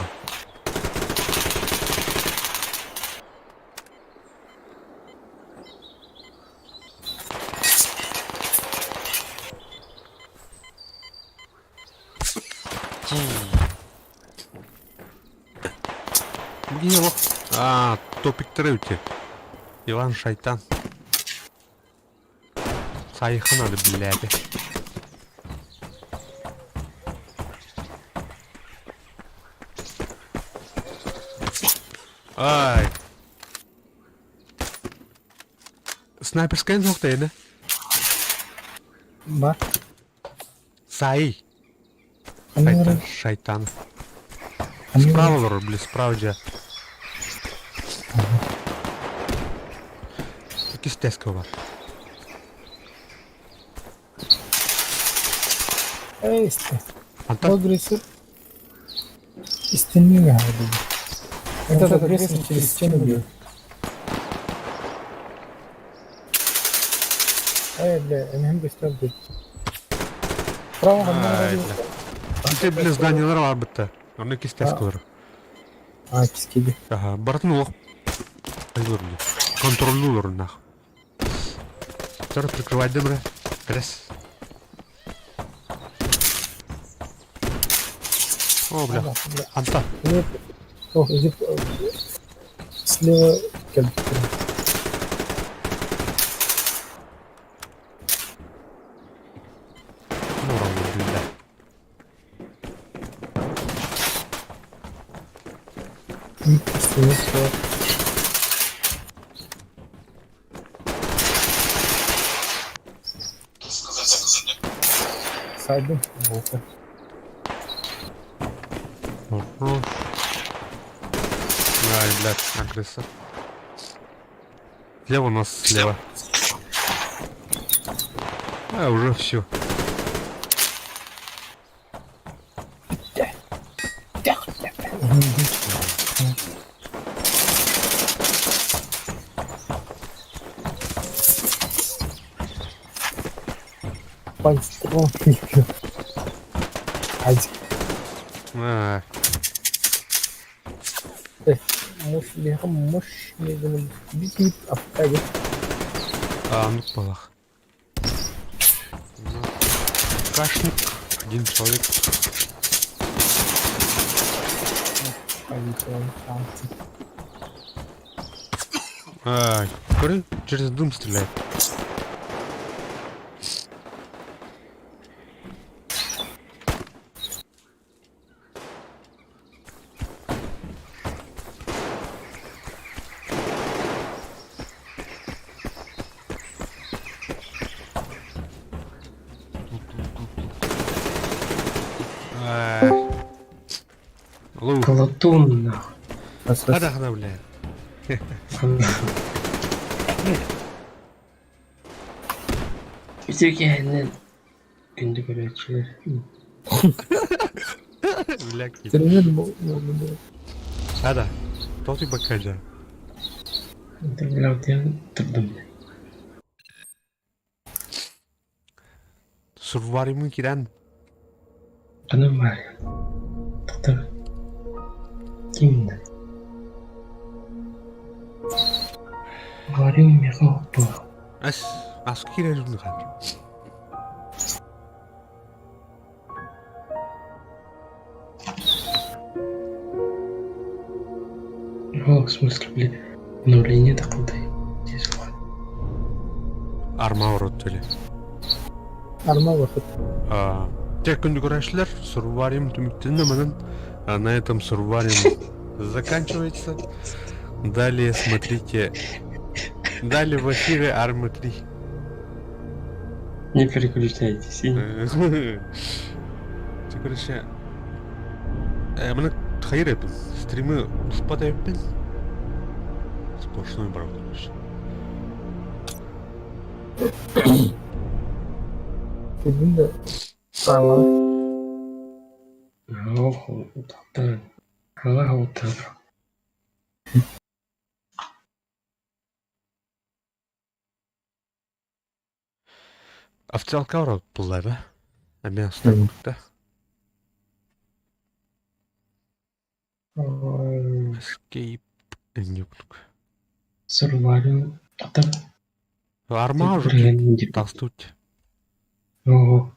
Било. А, топиктары үтэ. Иван Шайтан. Сайыха надо, блядь. Ай. Снайперская нохтайна. Бар. Сай. Шайтан. Шайтан. Справа олорор, бля, справа дьэ. Иккис теска бар. Эй, истэ. Антон. Агрессор. Истинный говорит. Этот агрессор через стену бьет. Эй, бля, ММ быстро бьет. Право, Ай, бля. Ити, бля, зданиелар бар бытта. Онно иккис теска олорор. А, кискиди. Аха, барытын олох айылыр контроллуулар нах. Тор прикрывать да бра. Пресс. О, бля. Анта. Нет. О, иди слева кэлбиттэр. Бля. Сайдым болса. Хорош. Ай, блядь, агрессор. Слева у нас слева. А, уже все. Пальцы Айдик. А, Муш, муш, бит апкага. а, ну полах. Кашник. Один человек. А, который через дым стреляет. Ай. Лу. Колотун, нахуй. Хада хада, бля. Үтүкэһинэн күндү көрөөччүлэр. Бля, Термин Хада. Тоти бакаджа. Бля, турдум. Сурваримын киран. Каным бар. Тоқтар. Кимді? Говорил Михаил Пах. Ас, ас кирер хан. О, в смысле, блин, обновление такое. Здесь Арма урут төле. Арма выход. Те күндү көрәшләр, сурварим түмүктенде манан. А на этом сурварим заканчивается. Далее смотрите. Далее в эфире Арма 3. Не переключайтесь. Чэ, короче, маны хайыр эпин. Стримы успат эппин. Сплошной брал, короче. Кэллин да саҥа Ох, утаттан. Аллах утар. Официалка барабыт булла да? Эмиэ астарбыт да? Escape инньэ курдук. Survival атар. Армаа уже тахсыбыт. Оо,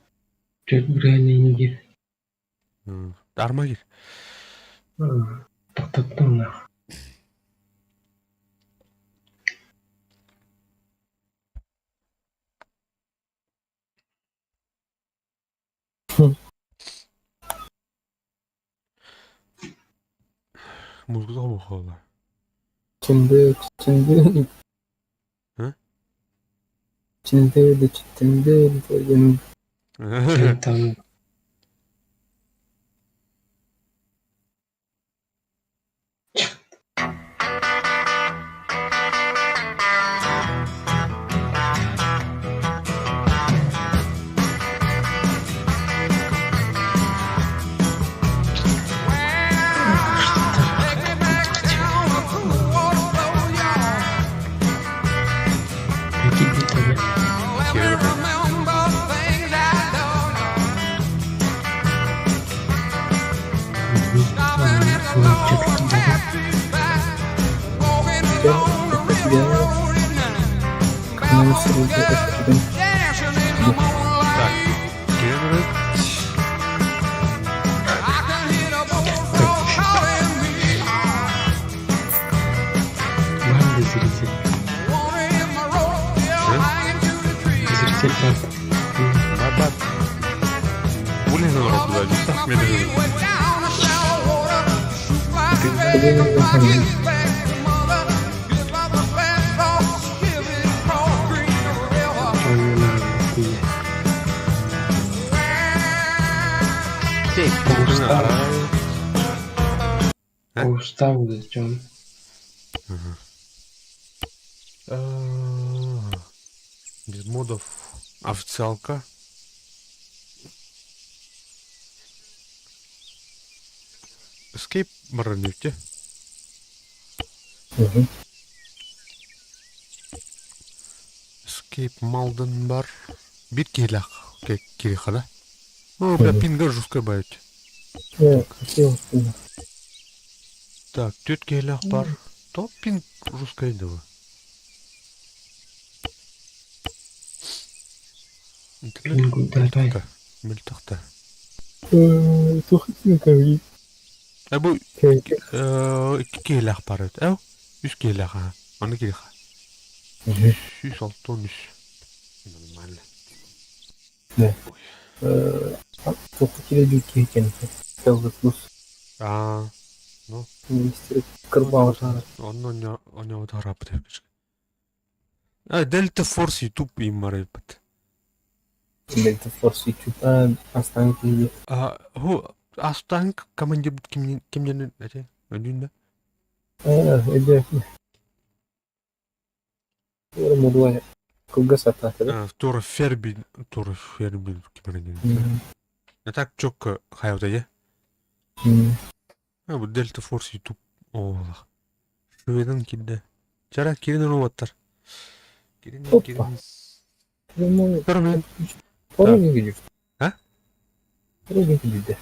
түөрт бырыһыан диир. Арма кир. Тохтоттум нах. Музыка буолла. Чынды, чынды, А? чынды да чынды диэн Там Прикинь, тебе. Так, Генри. Банда зритель. Зритель банда. Бабат. Блин, народ, да, не так медленно. По уставу зачем? Без модов. Официалка. Escape баранюте. Escape Малден бар. Бир киһилээх кириха да? О, бля, пинга жесткая бают. Так, түөрт киһилээх бар. То пинг жесткая дела. Пингу давай. Мөлтөхтө. Туох Э бу икки киһилээх бар эбит. Эв, үс киһилээх аха. Аны кириха. 163. Нормально. Туох кире киһи Аа, Министр кырбаабытаара. онно онно тараппыт А, Delta Force YouTube иммар эбит. Delta Force YouTube астан киһи. А, ху астан командир кимнен кимнен эти өндүн да? Эдэ. Модула кылгас атаата. Тура Ферби, Тура Ферби кимнен. А так чокко хайвда я. А бу Delta Force YouTube оолах. Шведан килде. Чара кирин роботтар. Кирин Опа. кирин. Прямой. Көрмө. Пару видео. А? Пару видео.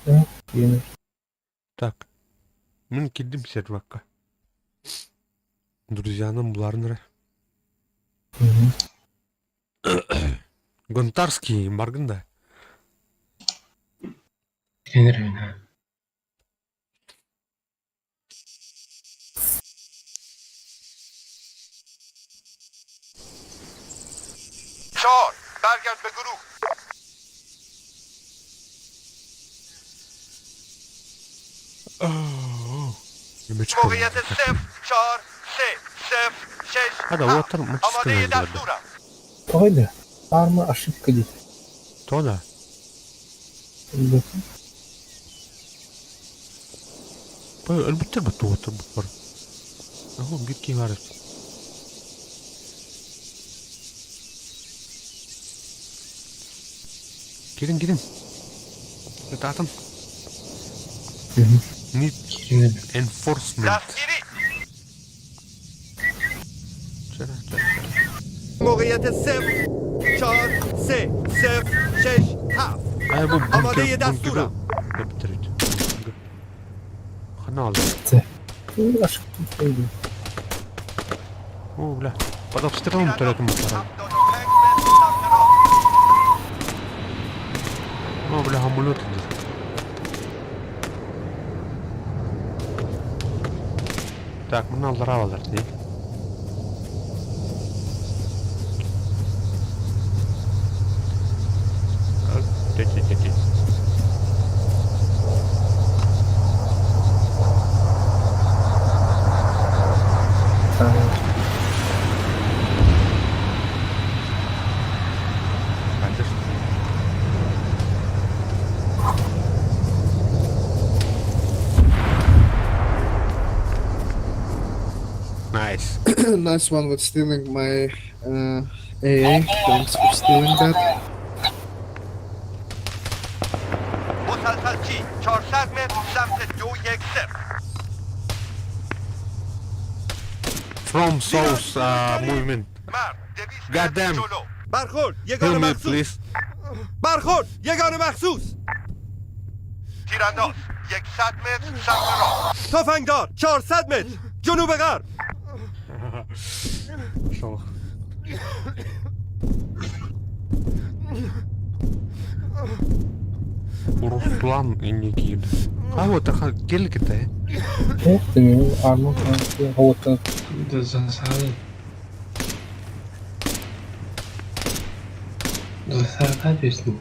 Да, кирин. Так. Мин килдим сервакка. Друзьяным буларныры. Гонтарский баргын да. Тренер چهار برگرد به گروه موقعیت صفر چهار سه صفر شش هذا هفت. وتر آماده ماتش دستورم. Тоҕо да? Арма ошибка диэтэ. То да. Өлбүттэр бу туоттар бу бар. Оһо биир киһи баар эбит. Кирин кирин. Ытаатым. Need enforcement. دستگیری Чара, чара, чара. موقعیت صفر چهار سه صفر شش هفت Ай бу آماده бункер دستورم. бункеры эбиттер Хана алды. Ошибка диэтэ. О, бля. Под обстрелом төрөтүм бара. 75 متر سمت راست О, бля, самолет идет. Так, мына аллара алар дии. Те-те-те-те. Конечно. Nice. Nice one with stealing my AA. Thanks for stealing that. مسلسل چی 400 متر سمت دو یک صفر From south movement. مرد دویست God متر damn. جلو برخورد یگان Heal me, مخصوص please. برخورد یگان مخصوص تیرانداز 100 متر سمت راست تفنگدار 400 متر جنوب غرب Пошел. Руслан и Никита. А вот, аха, келик-то, э? Ох ты, мен арма вот Да засады. Засада песня.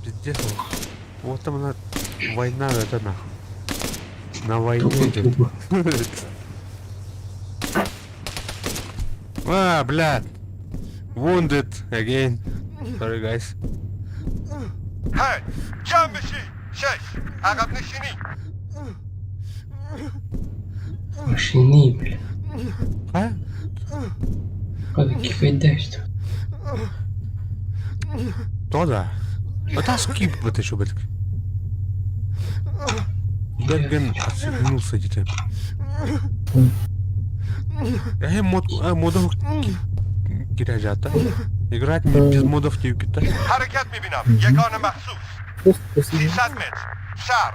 Пиздец. Вот там она война, это нахуй. На войне. блядь. А, блядь. Wounded again. Sorry, guys. 8 جمع بشی 6 عقب نشینی Машини, бля. А? Куда кифайдашь То да. А та скип вот еще, блядь. Берген отсоединился где-то. Эй, мод, модов киря жата. Играть без модов тюки-то. حرکت میبینم یگان مخصوص 300 متر شرق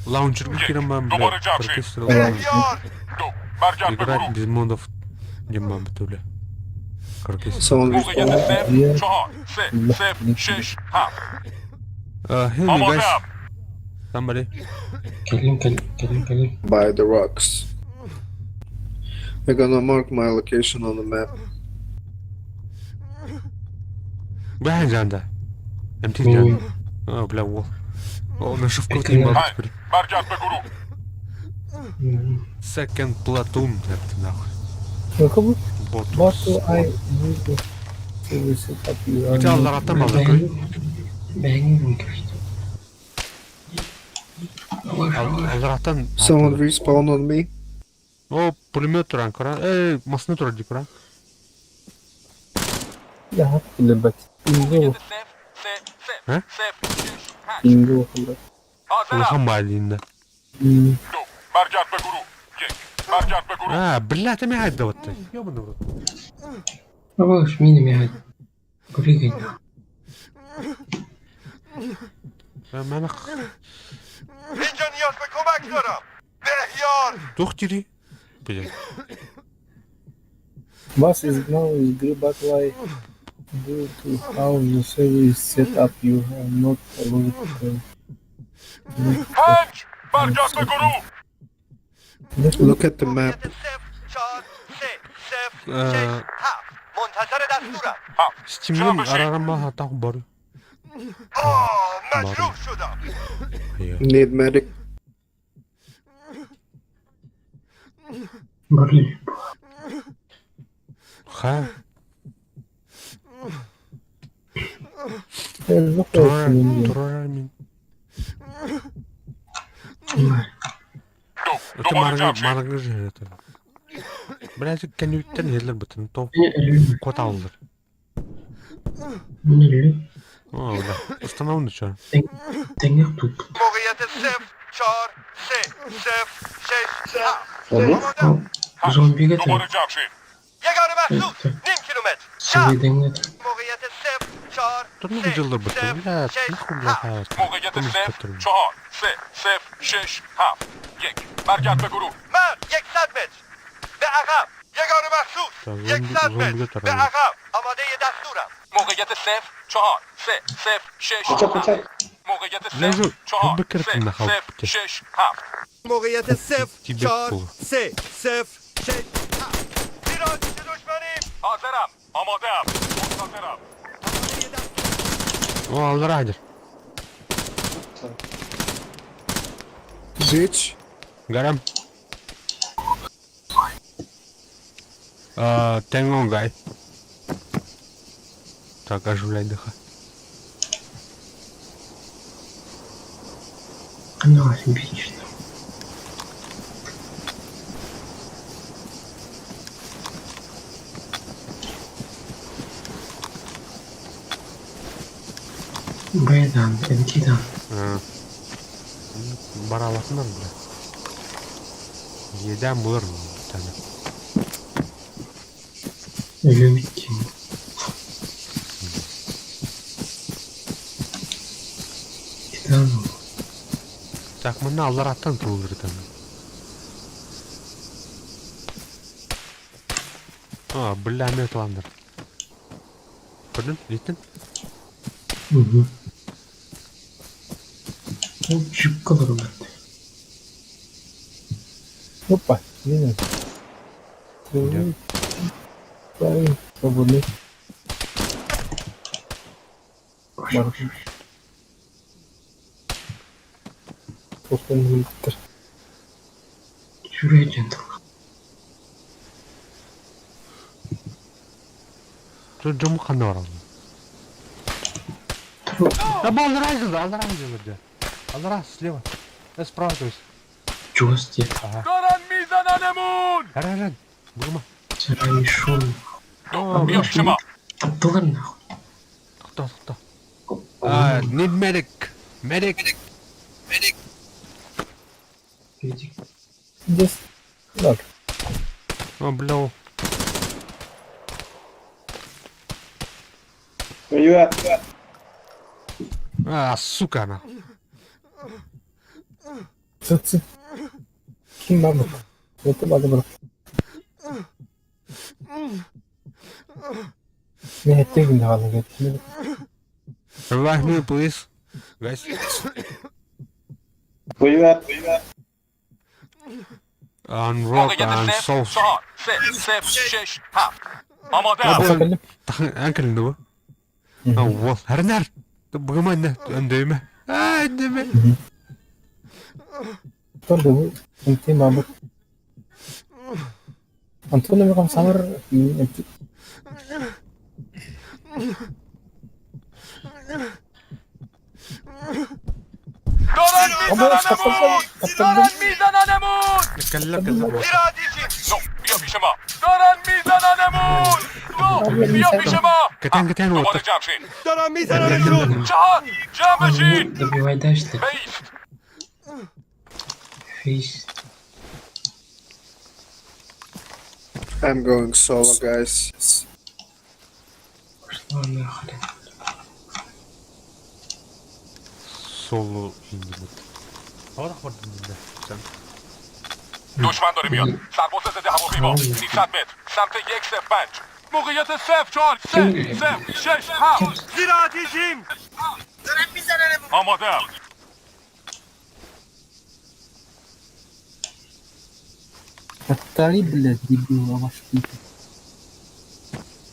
Лаунчер кирам دوباره جمع شید. بهیار Играть без модов нема бля. Каркас. Someone respawned. Heal me, guys. Somebody. Калим, калим, калим, калим. By the rocks. I'm gonna mark my location on the map. Бля, жанда. МТ жанда. А, бля, во. О, нашивка не могу теперь. Second platoon, это нахуй. Бот. What do I need to reset up your Хотя Аллах там аллах. Бэнгин, кажется. Аллахтан. Someone respawned on me. О, пулемет туран, кора. Эй, масны туран, кора. Я лебать. Инго. А? Инго. Улахам А, бля, ты меня отдал ты. Ёбаный в рот. Бабаш, мини мягать. Прыгай. Мана اینجا نیاز به کمک دارم بهیار дохтери. Блядь. Вас изгнал из игры Battle Due to how the server is set up, you are not allowed to Look at the map. موقعیت صفر چهار سه صفر اه. شش هفت منتظر دستورم Стимин арарама атах бар. آه مجروح شدم Need medic. Блин. Ха. Элбэх Турар, кэлин турар мин. Понимаю. Это марга, марга же это. Блядь, кэнниттэн иһэллэр бытын то Мин өлүм. куоталлар. Мин өлүм. О, да. Установлено что? Тэҥҥэ тут. موقعیت 0 4 3 0 6 7 Зомбига دوباره там. جمع شین یگانه مخصوص نیم کیلومتر چپ Севедеҥҥэ موقعیت 0 4 Тут ну 3 дыллар бытын. 0 Блядь, 6 нахуй, блядь, 7 а, موقعیت Кому 0 патрон? 4 3 0 6 7 1 برگرد به گروه مرد 100 متر به عقب یگانه مخصوص تا زombi- 100 زombiga متر به tarayın. عقب آماده دستورم موقعیت 0 4 3 0 6 7 موقعیت 0 Лежу, 4 быкыр 3 нахал. 0 6 7 موقعیت 0 Тебе 4 пол. 3 0 6 7 زیر آتش دشمنیم حاضرم آماده ام منتظرم آماده دستور О, Алрадер. Bitch. Гарам. Тенгонгай. Так, оживляй дыха. Она бич. Бэдан, Энкидан. Бараласынан, бля. Едем булыр тәне. Өлүм иккин. Титан. Так, мына алар аттан тулыр тәне. А, бля, метландыр. Көрдүң? Иттин? Угу. Ол джипка барбат. Опа, видно. Да. Парень, свободный. Бар. Тоқтан өліктір. Жүрген тұр. Тут жому қандай бар алдын? Да был разил, алар разил, Алар слева. Да справа, то есть. Чувствуйте. Ага. دارن میزننمون Гаражан. Бугума. Сарай шум. دو بیا پیش ما Таптылар нахуй. Тоқта, тоқта. А, need medic. Medic. Медик. Здесь. Так, О, бля. А, сука, она. цыцы. Ким бар бұл? Это бады бір. Мен әттеген де қалды кетті. Revive me, please. Guys. On rock موقعیت and 0 soul. 4 3 0 6 7 آماده ام Сақалым. Анкель, ну. А, вот. Арнар. Бугума, не. Андеме. А, андеме. Тұрды бұл. Интим бабы. Антон маған самыр. دارن میزننمون دارن میزننمون Калля, калля. زیر آتیشیم دو بیا پیش ما دارن میزننمون دو بیا پیش ما Катан, катан, вот. دوباره جمع شین دارم میزنمشون چهار جمع بشین Добивай дальше. بیست Фейс. I'm going solo, guys. Пошла нахрен. Соло индимут. А вот охват, да. Сам. دشمن داره میاد سرباز ضد هواپیما 300 متر سمت 1 0 5 موقعیت 0 4 3 0 6 7 زیر آتیشیم آماده ام Повтори, блядь, дебил, а ваш пи***.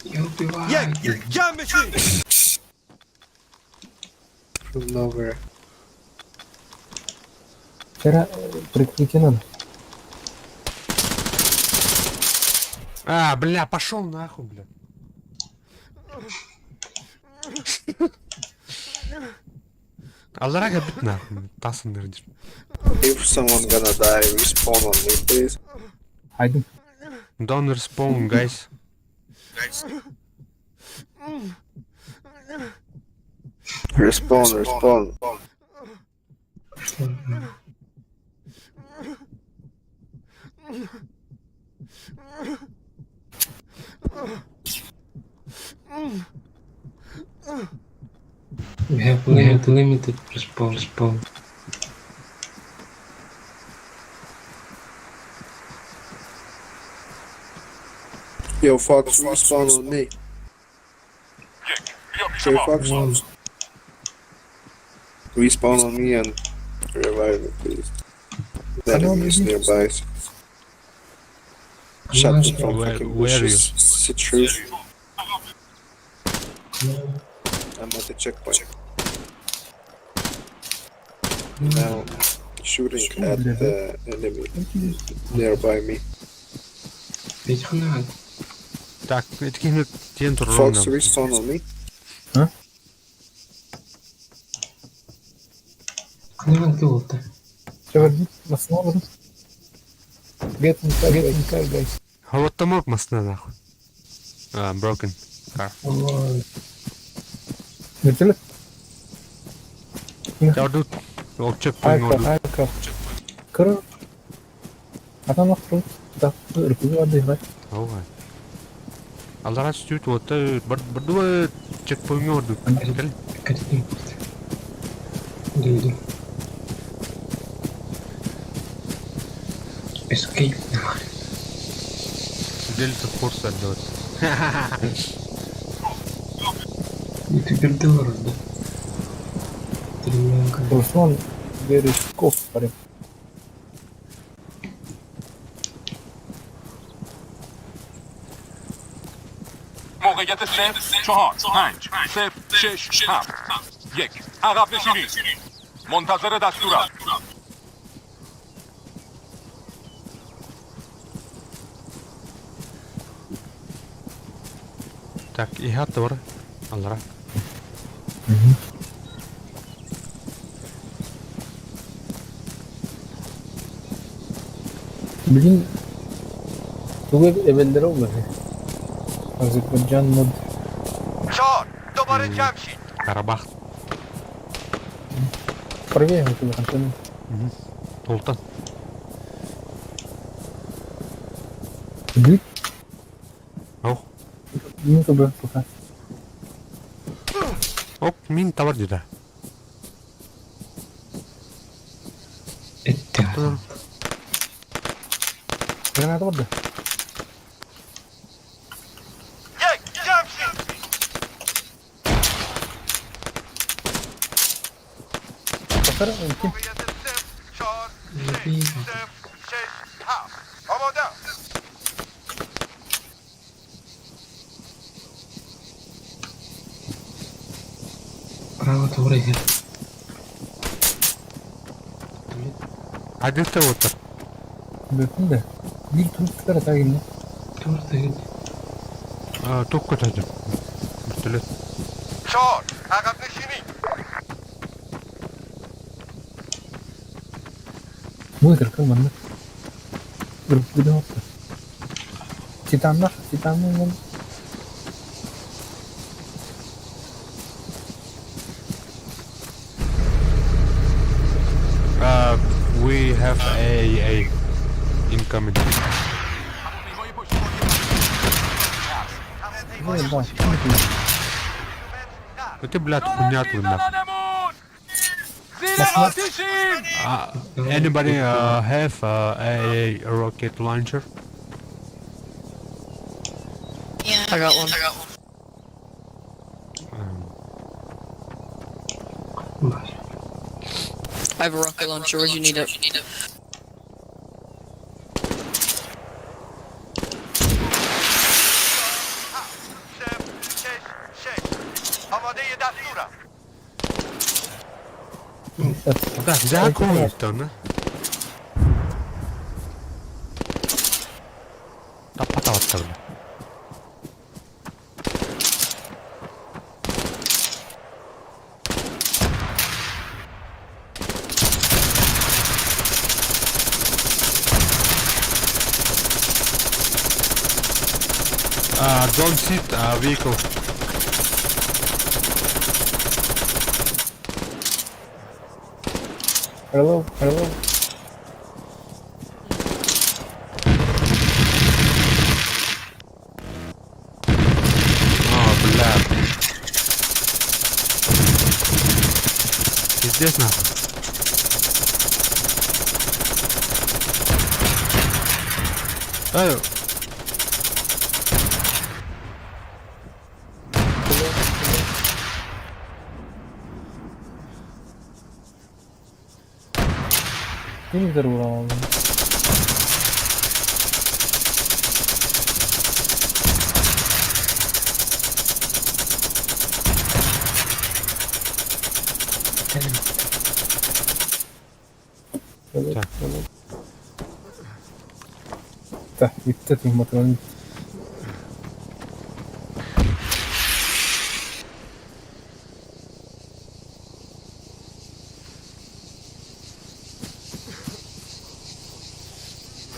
Я убиваю. یک جمع بشین From nowhere. Вчера прикрытие надо. А, бля, пошел нахуй, бля. Аллара кэлбит нахуй. Тасыннар диир. If someone gonna die, respawn on me, please. Haydi. Don't respawn, guys. Respawn, respawn. Что? We have limited respawn. Respawn. Yo, Fox, respawn on me. یک بیا پیش Hey, ما Fox, One. respawn on me and revive me, please. The enemy is nearby. Shot me from Where- fucking where are bushes. It's the truth. I'm at the checkpoint. Now, shooting at the enemy nearby me. Ведь хана. Так, эткини тиэн Fox, турар respawn on me. Хана ты вот. Nasıl oldu? Get inside, get inside guys. Холодтомок масна нахуй. А, broken. Car. Вертолет. Ордут. Ол checkpoint Aircraft, ордут. aircraft. Kır. Adam aklı. Да, ыркы барды бар. Ооба. Аллара сүт отта бардуба checkpoint ордут. Кел. Катим. Иду, иду. Escape нахрен. Дельта Форс отдавать. И ты пердел да? Стремянка. Руслан Бережков парень. موقعیت 0 4 5 0 6 7 یک عقب نشینی منتظر دستورم Так, иха бар. Аллара. Блин. Тугай эвеллere oldu. Azerbaycan mod. 4 دوباره جمع شید Карабах. Правее вот это Толтан. Блин, Ох. ну как бы пока. Оп, мин табар дида. Это. Граната барда. یک جمع شید Повтор, ким? موقعیت 0 4 3 0 6 7 آماده Право тура Адетте отыр. Бөкүн да. Bir тур тагын. Тур ты. Токко тажым. Вертолет. 4 عقب نشینی Мытыр кым манна. Ыркы отты. Титаннар, титаннар. We have a incoming. هواپیمای پشتیبانی Ну, да. Ну ты, блядь, хуйня твою нахуй. زنانمون زیر آتیشیم Anybody have a rocket launcher? Yeah. I got one. I have a rocket launcher. Where'd you need it? 0 6 6 آماده دستورم Да, закрой там, да? Таппатаватта, бля. Don't sit vehicle. Hello, hello. А, бля. Пиздец нахуй. Эй, Ким взорвал? Так. Так, бүттэ патрон.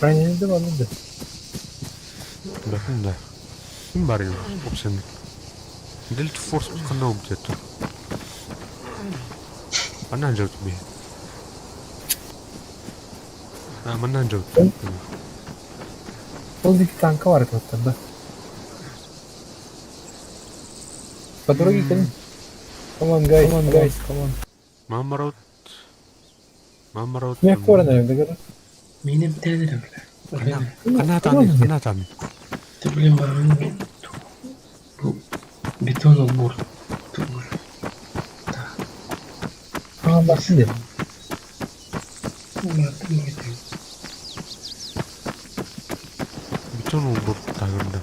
Бронелди бар да. Да, да. Ким бар опсен. Дельта Форс хана где-то. Она же тебе. А, манан же. Ол диэки танка бар этэ да. По дороге кэлин. Come on, guys, come on, guys, come on. Мамарот. Мамарот. Мен корона дагар. Мин эмтээдирэ бля. Хана таны, хана таны. Ты, блин, баран бу бетон олбуор. Аа, барсын деп. Бетон олбур тагында.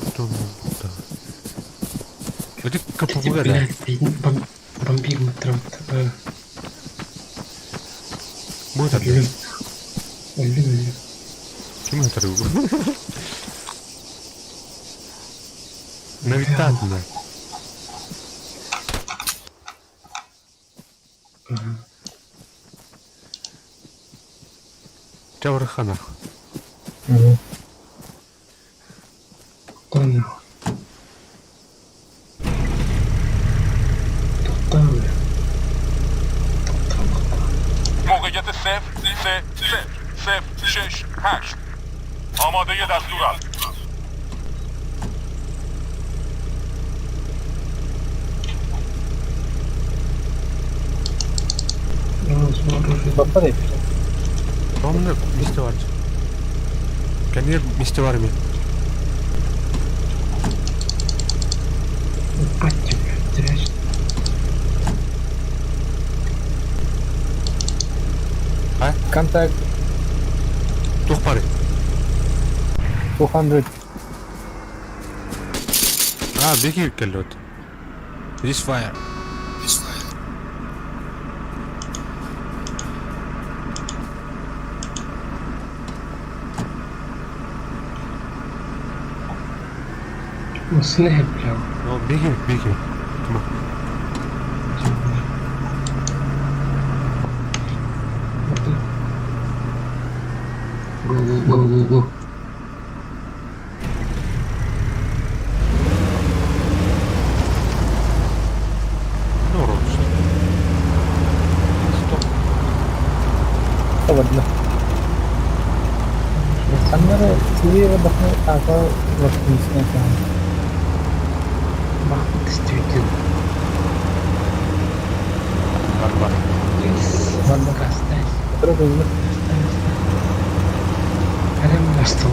Бетон олбур тагында. Это КПВ, да? Блядь, бомбил матрат. Мы это Өлүм. Өлүм, өлүм. Ким это Навітатна. Чавраханах. Тоқтан. Тоқтан, бля. Тоқтан, тоқтан. موقعیت 0 3 0 0 6 8 آماده دستورات. Ну, смотрю, Баппа деп. Помню, мисте бар. Канир мисте бар ми. Ебать тебя, теряешь. Контакт Тух бары. 200. А, беги келет. This fire. Осыны бля. No, беги, беги. Come on. Го, го, го, го, го. Ну, рот. Стоп. Табарда. Аннары слева бахны танка вакцинация. Бах, действительно. Бар, бар. Барда. Оставь, Патрон өзү. оставь, оставь. Прямо на стол.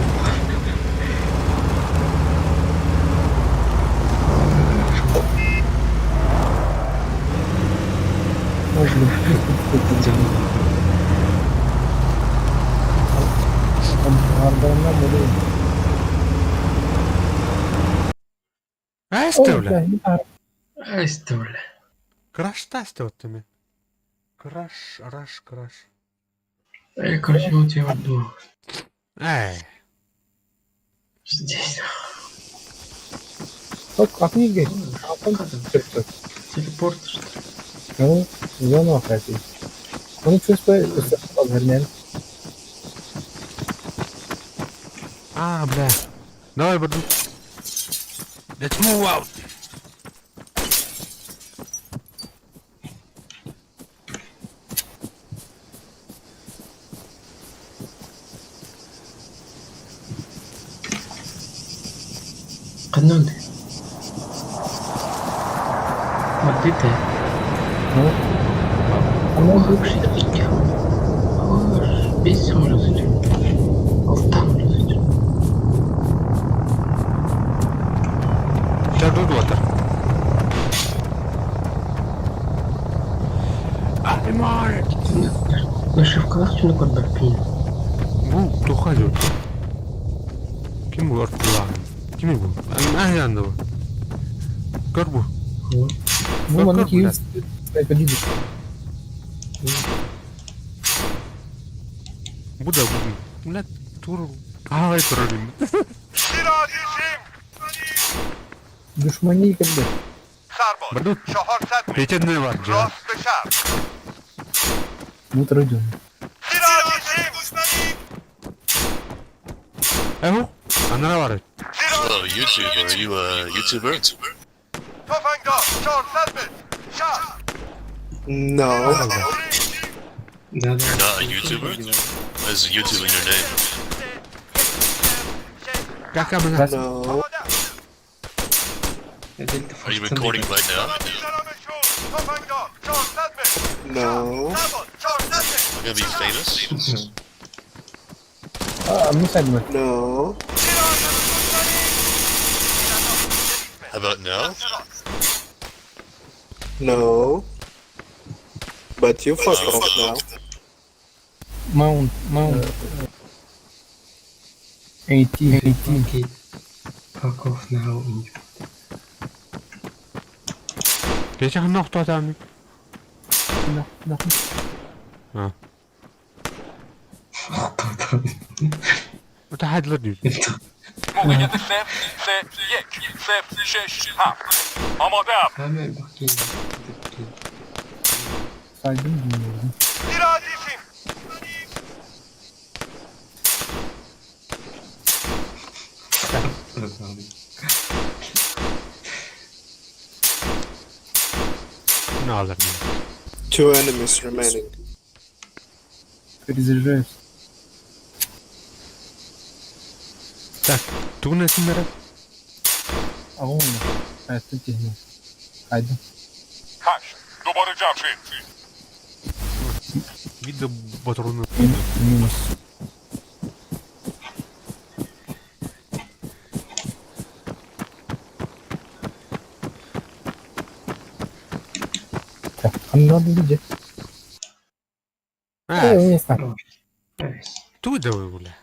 Ой, блин. Ардарынан болуп. Эсте, бля. Ай, бля. Краш тасте вот тебе. Краш, раш, краш. Я, короче, у тебя одну. Эй. Здесь. Ток, а книги? Телепорт, что ли? Ну, зону охватить. Ону чувствую, өссө А, бля. Давай, Бардук. Let's move out. Канон. Вот это. Бес самолет. Алтан. Сейчас I'm on it. Нашивкалар түнүк көрбөппүн. Бу туха дьон. Ким бу ортолааҕын? Кими бу? Аһыанна бу. Көр бу. Бу манна киһи снайпердии. Бу да бу. Блядь, тур. Ай, турар. Душмани кэллэ. سرباز 400 متر Петенный бар дьэ. راست به شرق Ну тройдем. زیر آتیشیم Эһу. Анара бар. Hello, YouTube. Are you a YouTuber? تفنگدار 400 متر شرق No. Да, да. You're not a YouTuber? There's YouTube in your name. Как она? No. Are you recording right now? No. You're gonna be famous? А, ну сами. No. How about now? No. But you fuck off now. Маунт, маунт. 18, 18. Окей. Fuck off now. Петя ханна там. На, на. А. متحد لدي. موقعیت 0 3 1 0 6 7 آماده Hemen bakayım. Saydım bilmiyorum. زیر آتیشیم Ne alır? Two enemies remaining. Перезаряжаюсь. Так, тугун эсиннere. А он, а это техник. Хайда. 8 دوباره جمشید Видно батроны. Минус. Так, а надо где? А, Э, не знаю. Nice. ту давай, бля.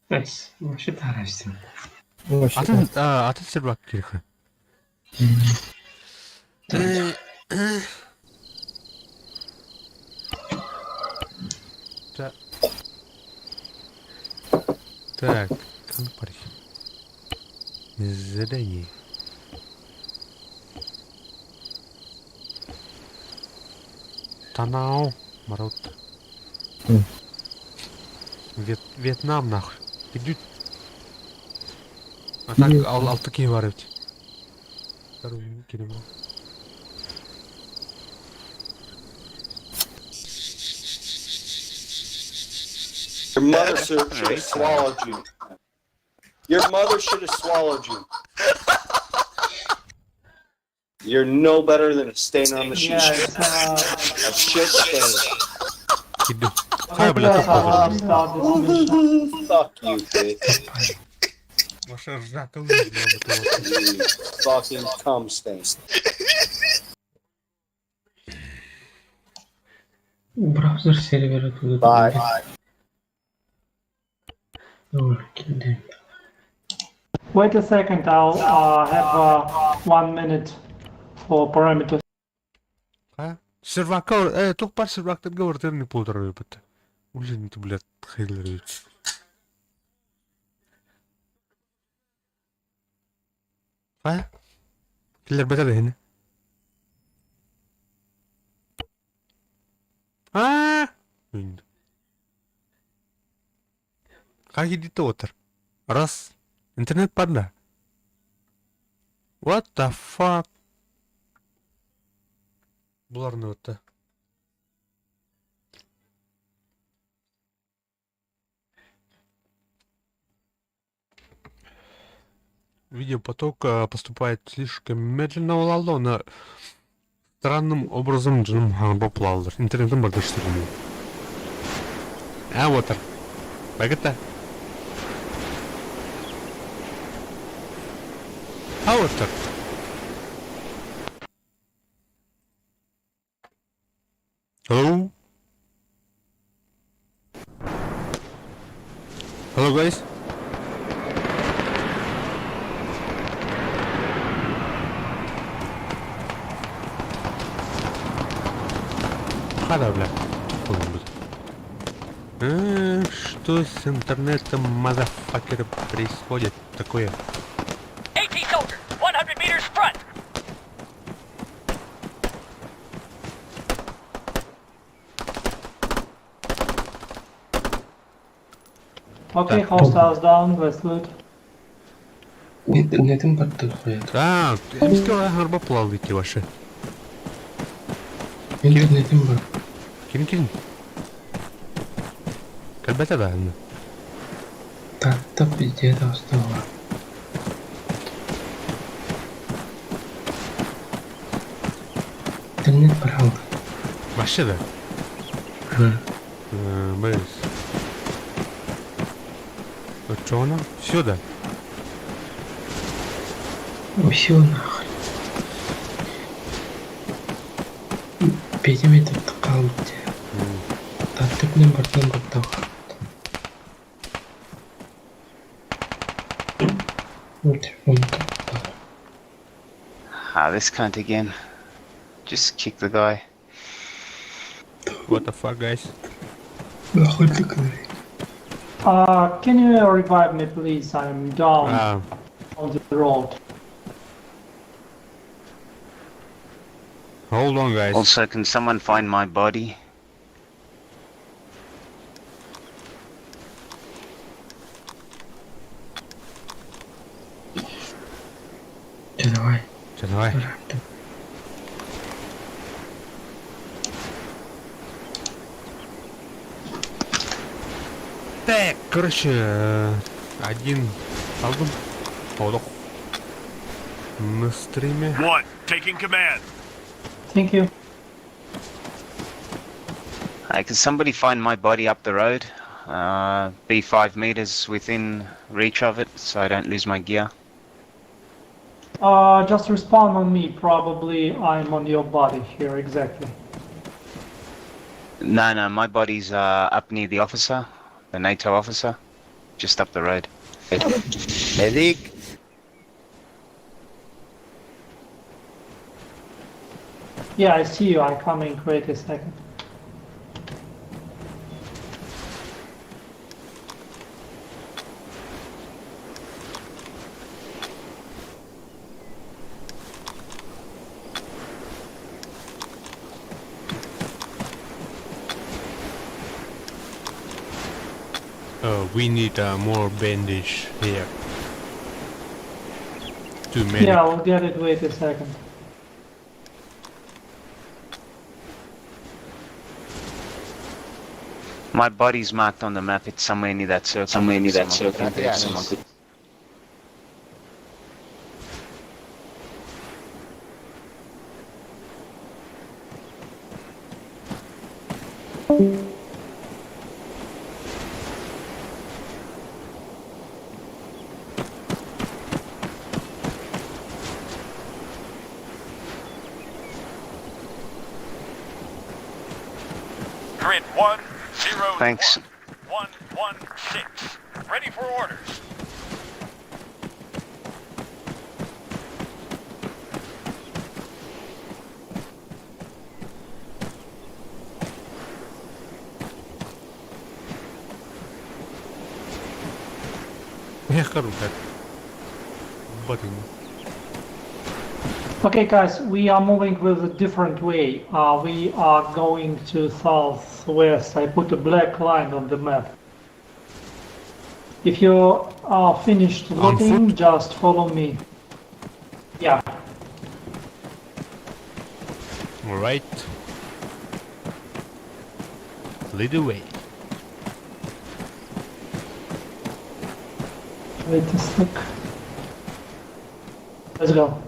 Nice. Вообще тарасин. Вообще. Атын, атын сербак кирха. Так. Так, компарь. Задание. Танау, Марот. М. Вьетнам нахуй. Идут. А так Нет. ал алты киһи бар эбит. Кирим. Your mother should have swallowed you. Your mother should have swallowed you. You're no better than a stain on the sheet. A shit stain. Иду. Хай, бля, топ Fuck you, bitch. Ваша ржака You fucking cum stain. Браузер сервера тут. Bye. Ой, Wait a second, I'll have 1 minute for parameters. Сервака, э, тух пар сервактан говор не полтора бит. Үлен ты, блядь, хейлер. А? Киллер бетер هنا. Аа! Как идите отыр? Раз. Интернет бар да? What the fuck? Буларны өттө. Видеопоток поступает слишком медленно олалды, но странным образом дьонум хаҥырба плаллар. Интернетым барда штырмын. А вот Багата. А вот так. Hello? Hello guys? Хада, бля. Что с интернетом, motherfucker, происходит такое? AT soldier, 100 meters front. Okay, hostiles down, let's loot. Интернетим барда хуя. А, эмискэ хаҥырба плаллыйти ваши. Интернетим бар. Ким ким? Кэлбэтэ да? Таатта пиздец осталось. Интернет барал. Вообще да? Бэс. Оччоҕуна? Все да? Все нахрен. Пятиметр қалды. Таттыпнен бартан баттау. Ah, this cunt again. Just kick the guy. What the fuck, guys? Can you revive me, please? I'm down on the road. Hold on, guys. Also, can someone find my body? Давай. Давай. Так, короче, один album. Hold На стриме. One, taking command. Thank you. Hey, can somebody find my body up the road? Be 5 meters within reach of it, so I don't lose my gear. Just respawn on me. Probably I'm on your body here, exactly. No, my body's up near the officer, the NATO officer, just up the road. Medic! Yeah, I see you. I'm coming. Wait a second. We need more bandage here. Too many. Yeah, I'll get it. Wait a second. My body's marked on the map. It's somewhere near that circle. Somewhere near that circle. Yeah. Someone could... Grid 1, 0, Thanks. 1, 1, 6. Ready for orders. Я хару так. Button. Okay, guys, we are moving with a different way. We are going to southwest. I put a black line on the map. If you are finished On looking, foot? just follow me. Yeah. All right. Lead the way. Wait a sec. Let's go.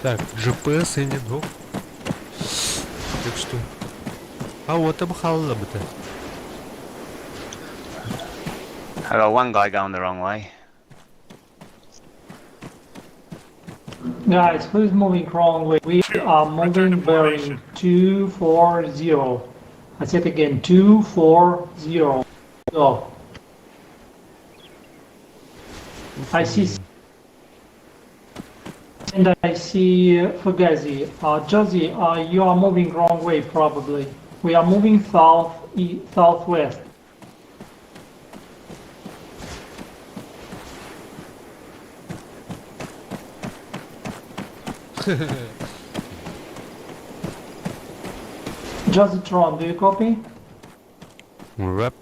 Так, GPS и не Так что... А вот обхалла бы то. I got one guy going the wrong way. Guys, who is moving wrong way? We are Return to moving bearing formation. 240. I said again, 240. Go. I see. And I see Fugazi. Josie, you are moving wrong way probably. We are moving south, southwest. Jositron, do you copy? Rep.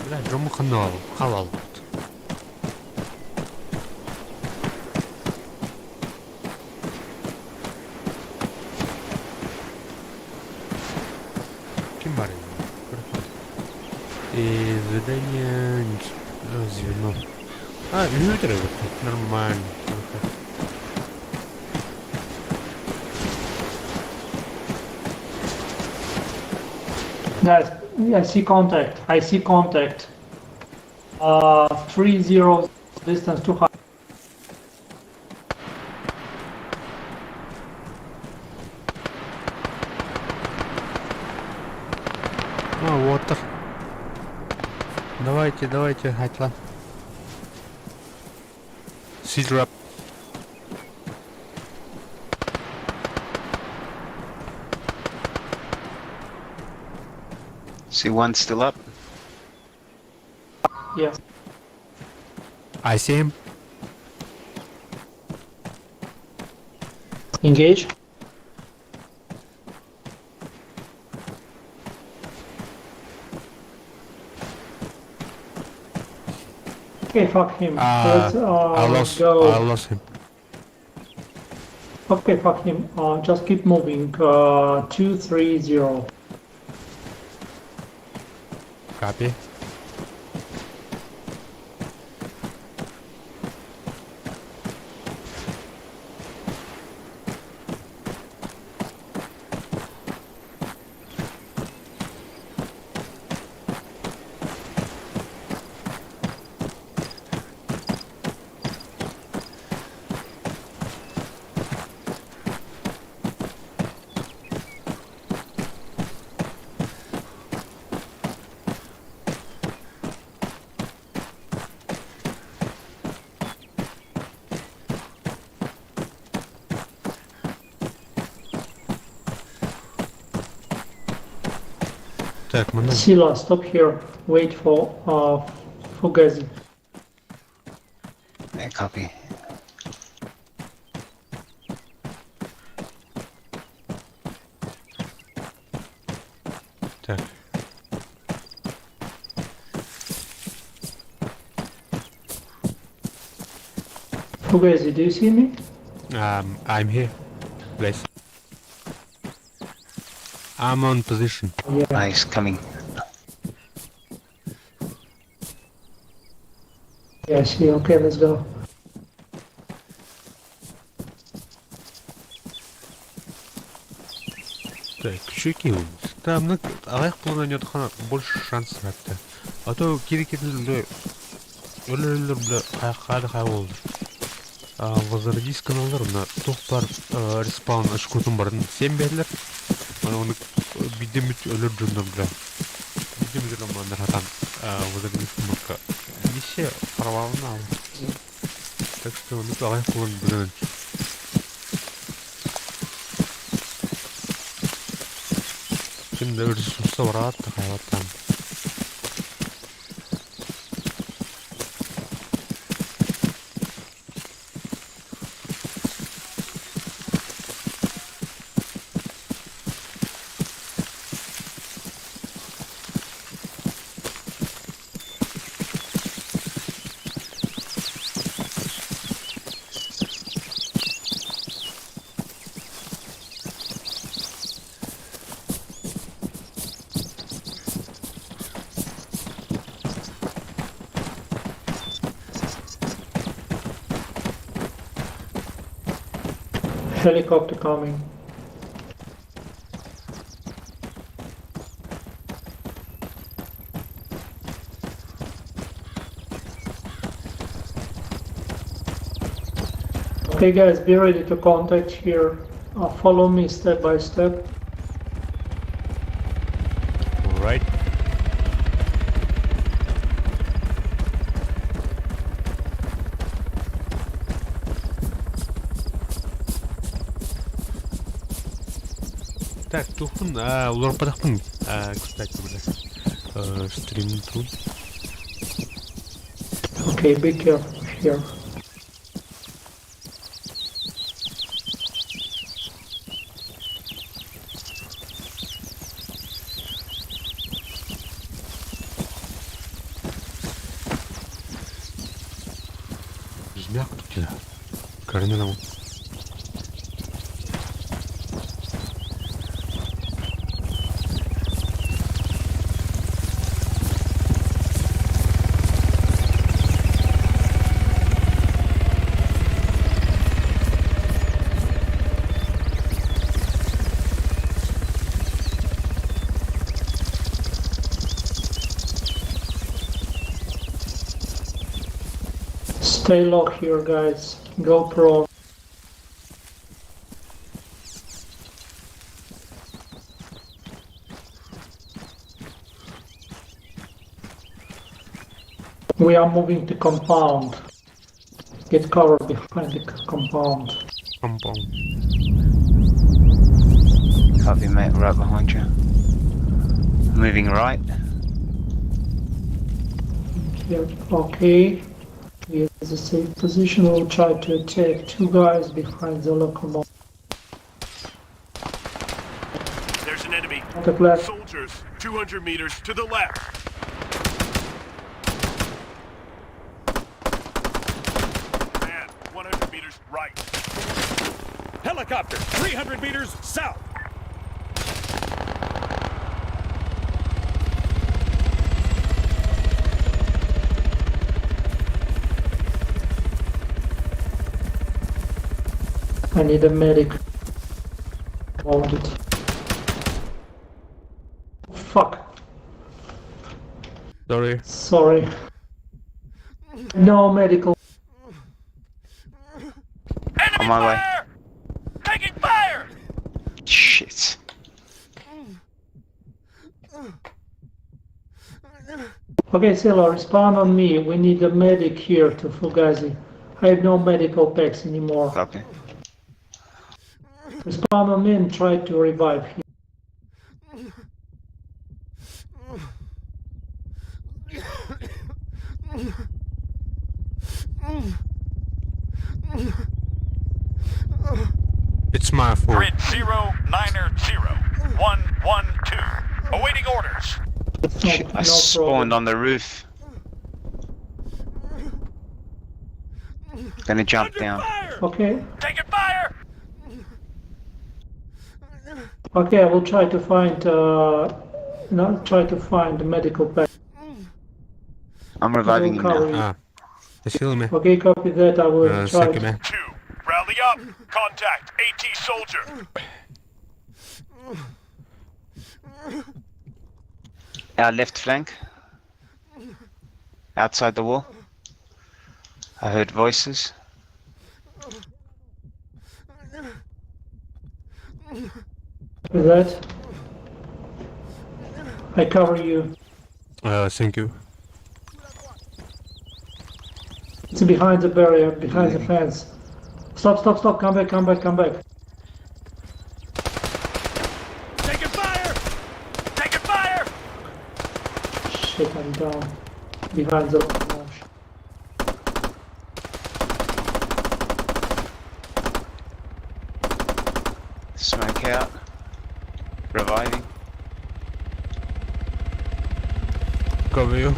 Бля, дьому канал, халал. Ким барый? И задание звено. А, Лютер вот нормально. Guys, I see contact. I see contact. 30 distance 200. А, вот. Давайте, давайте, Хатла. Сидрап. See one still up? Yes. I see him. Engage. Okay, fuck him. Let's I lost, go. I lost him. Okay, fuck him. Just keep moving. 230. Copy. Так, мы Sila, stop here. Wait for Fugazi. Yeah, copy. Так. Fugazi, do you see me? I'm here. Guys. I'm on position. Yeah. Nice, coming. Yeah, I see. Okay, let's go. Так, чуваки, там на аяқ планет больше шансов это. А то кири кири өлөр бля хай хай болды. Возродись каналлар уонна туох баар респаун очкотун барын сиэн биэрэллэр. Аны ону биирдэ эмит өлөр дьоннорго биирдэ эмит өлөр хатан возродись гыммакка миссия провалена. Так что ону аҕай кулан быдан. Ким да ресурса бараат да хайваттан. Helicopter coming. Okay guys, be ready to contact here. Follow me step by step. Right. Так, тухпун, уларпатахпын, кстати, бля. Стрим тут. Okay, be careful here. Жмяк тут Корнилову. Stay low here, guys. Go pro. We are moving to compound. Get cover behind the compound. Compound. Copy, mate, right behind you. Moving right. Okay. Here's a safe position. We'll try to attack two guys behind the locomotive. There's an enemy. The left. Soldiers, 200 meters to the left. Man, 100 meters right. Helicopter, 300 meters south. I need a medic. Wounded. Fuck. Sorry. Sorry. No medical. Enemy On my way. fire! Taking fire! Shit. Okay, Silo, respond on me. We need a medic here to Fugazi. I have no medical packs anymore. Copy. Respond on me and try to revive him. It's my fault. Grid 0, 9, 0, 1, 1, 2. Awaiting orders. Shit, I No spawned problem. on the roof. Gonna jump Under down. fire! Okay. Taking fire! Okay, I will try to find try to find the medical pack. I'm reviving him now. Heal me. Okay, copy that. I will try. Second, man. 2, rally up. Contact AT soldier. Our left flank. Outside the wall. I heard voices. Is that? I cover you. Thank you. It's behind the barrier, behind the fence. Stop, stop, stop, come back, come back, come back. Taking fire! Taking fire! Shit, I'm down. Behind the launch. Smoke out. Reviving. Cover you.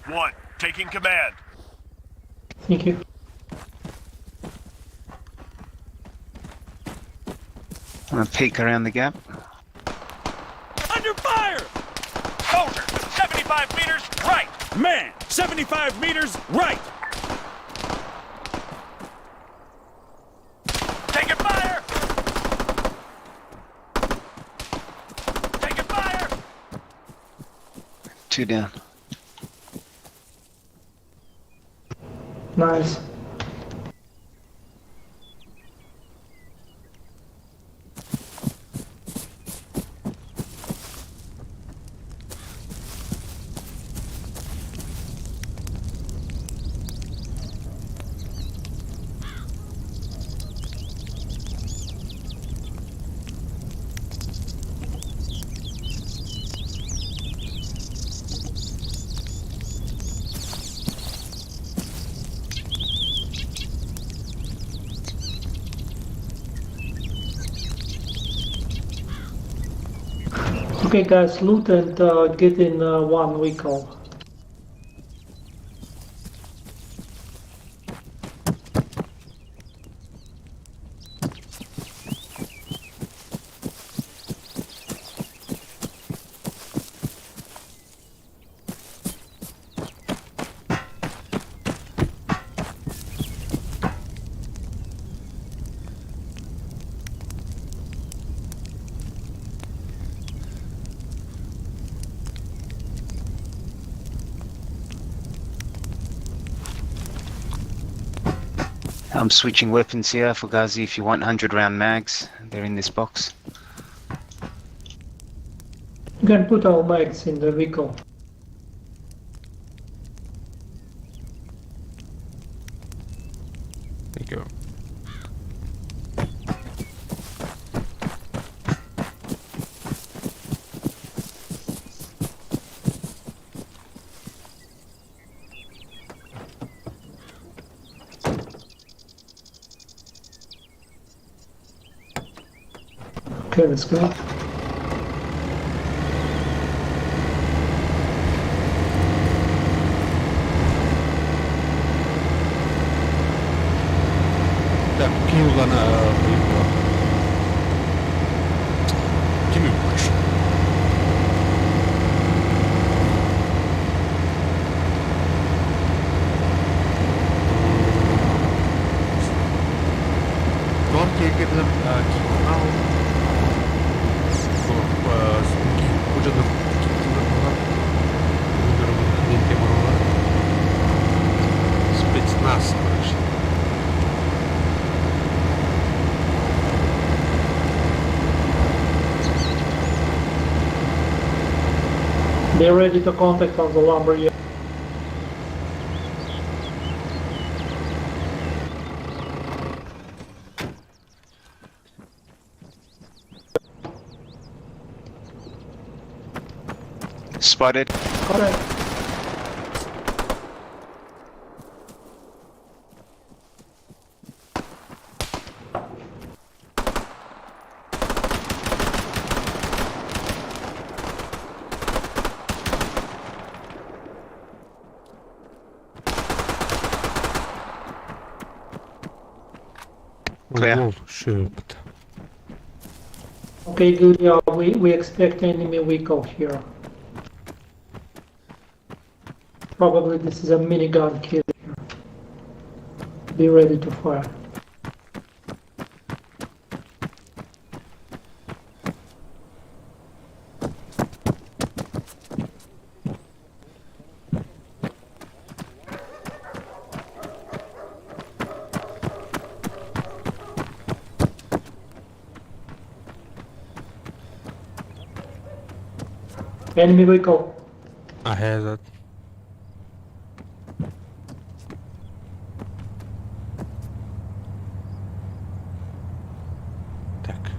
One, taking command. Thank you. I'm gonna peek around the gap. Under fire! Soldier, 75 meters right! Man, 75 meters right! Taking fire! Taking fire! Two down. Nice. Okay, guys, loot and get in one vehicle. I'm switching weapons here Fugazi if you want 100 round mags. They're in this box. You can put all mags in the vehicle. Thank you. Okay, let's go. Так, киулана Give me watch. Тор киргизем Спецназ, короче. They're ready to contact on the lumber yard. Spotted. Correct. Clear. Shit. Okay, good. Yeah, we expect enemy vehicle here. Probably this is a minigun kill here. Be ready to fire. Enemy vehicle. I hear that. Так.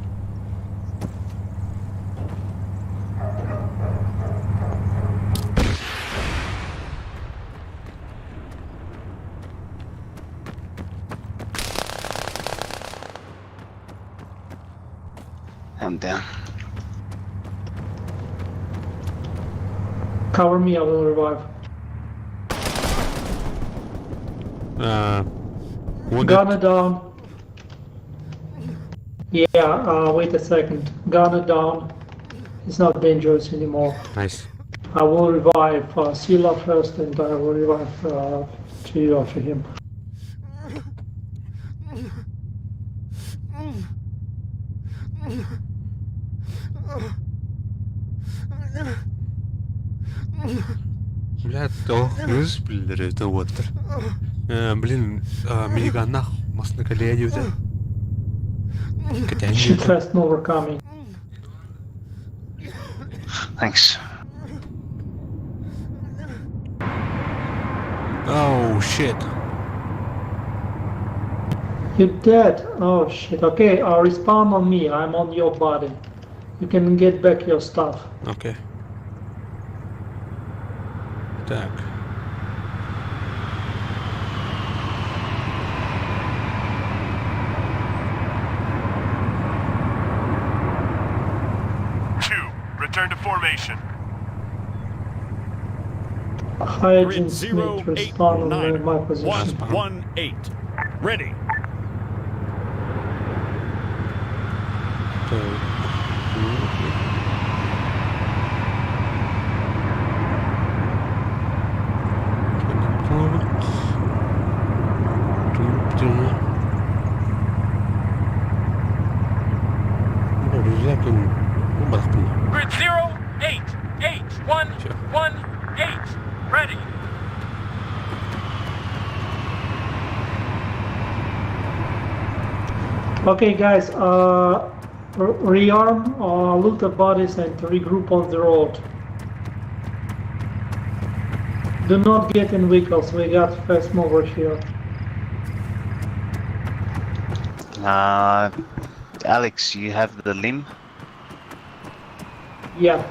I'm down. Cover me, I will revive. Wounded. Gunner down. Yeah, wait a second. Gunner down. It's not dangerous anymore. Nice. I will revive Sila first, and I will revive two after him. Блядь, ох, өз билдер это оттыр. Блин, миниганнах масны колея диэбитэ. Кэтээн Shit диэбитэ. fast mover coming. Thanks. Oh shit. You're dead. Oh shit. Okay, respawn on me. I'm on your body. You can get back your stuff. Okay. Так. 2, return to formation. Hi, Grid Agent 0, Smith, 8, respawn on 9, my position. 1, 1, 8. Ready. Так. Grid 0, 8, 8, 1, 1, 8. Ready. Okay, guys, rearm, loot the bodies and regroup on the road. Do not get in vehicles, we got fast mover here. Alex, you have the limb? Yeah.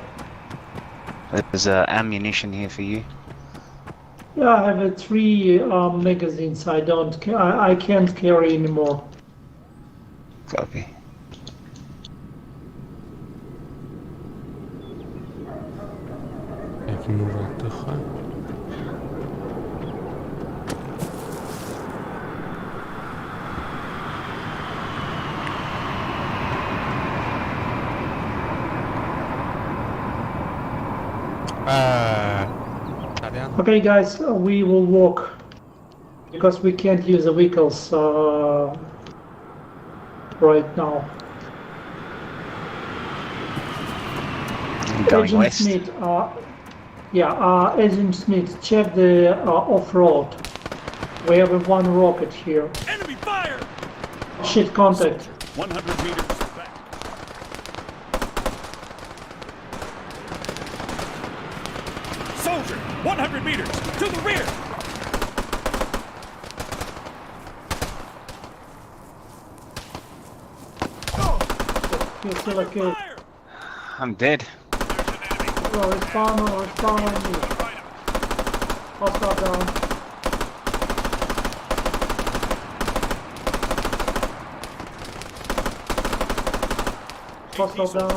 There's ammunition here for you. Yeah, I have 3 magazines. I don't. I can't carry anymore. Copy. Okay, guys, we will walk because we can't use the vehicles right now. Going Agent west. Smith, yeah, Agent Smith, check the off-road. We have a one rocket here. Enemy fire! Shit, contact. 100 meters back. Soldier, 100 meters to the rear. Kill, kill, kill. I'm dead. Oh, respawn on me. Hostile down. Hostile down.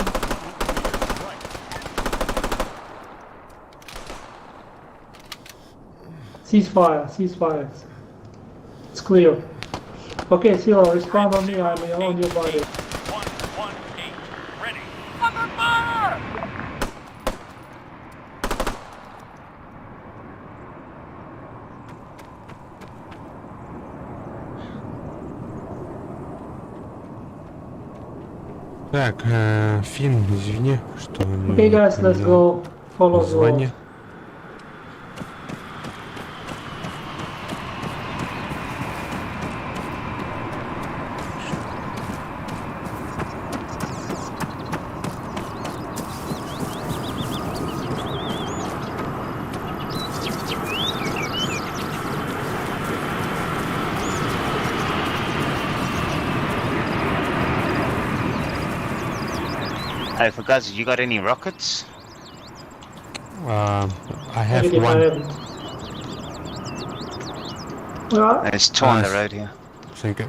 Ceasefire, ceasefire. It's clear. Okay, Silo, respawn on me, I'm on your body. 1, 1, 8. Ready. fire! Так, Финн, извини, что не Okay, guys, let's поменял go. Follow the road. название. Hey, Fugazi, you got any rockets? I have Negative, I one. haven't. Well, There's two on the Nice. road here. Thank you.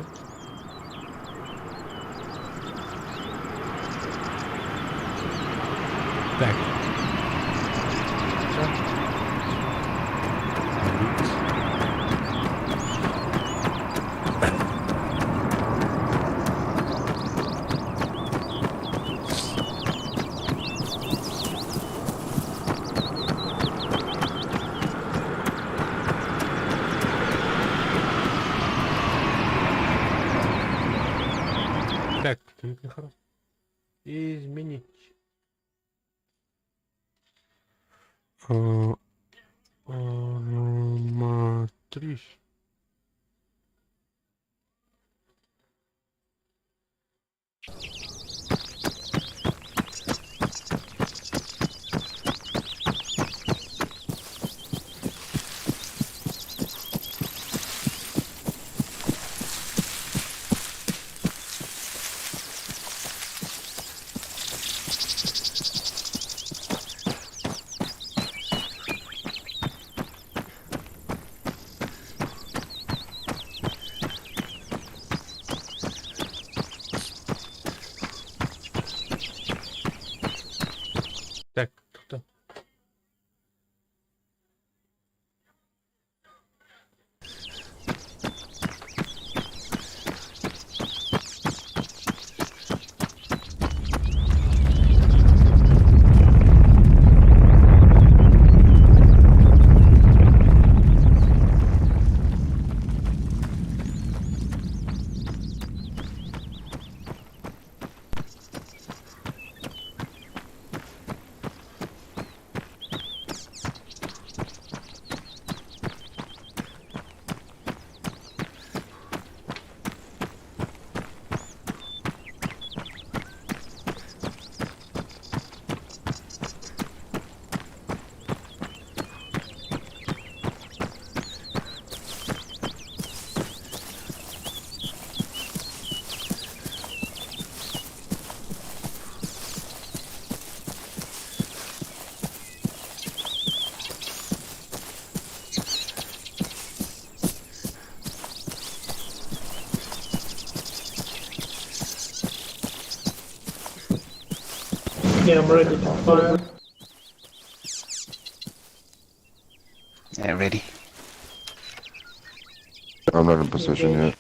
Так. Всё. Лут. Так, нехорошо. Изменить. Матрись. Так, кто? Yeah, I'm ready to fire. Yeah, ready. I'm not in position yet.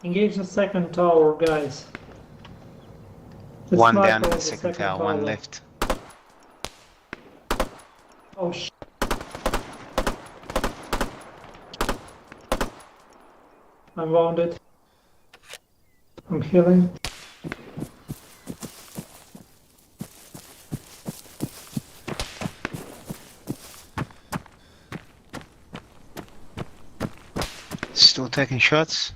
Engage the second tower, guys. The One sniper down in on the second tower, one left. Oh sh. I'm wounded. I'm healing. Still taking shots?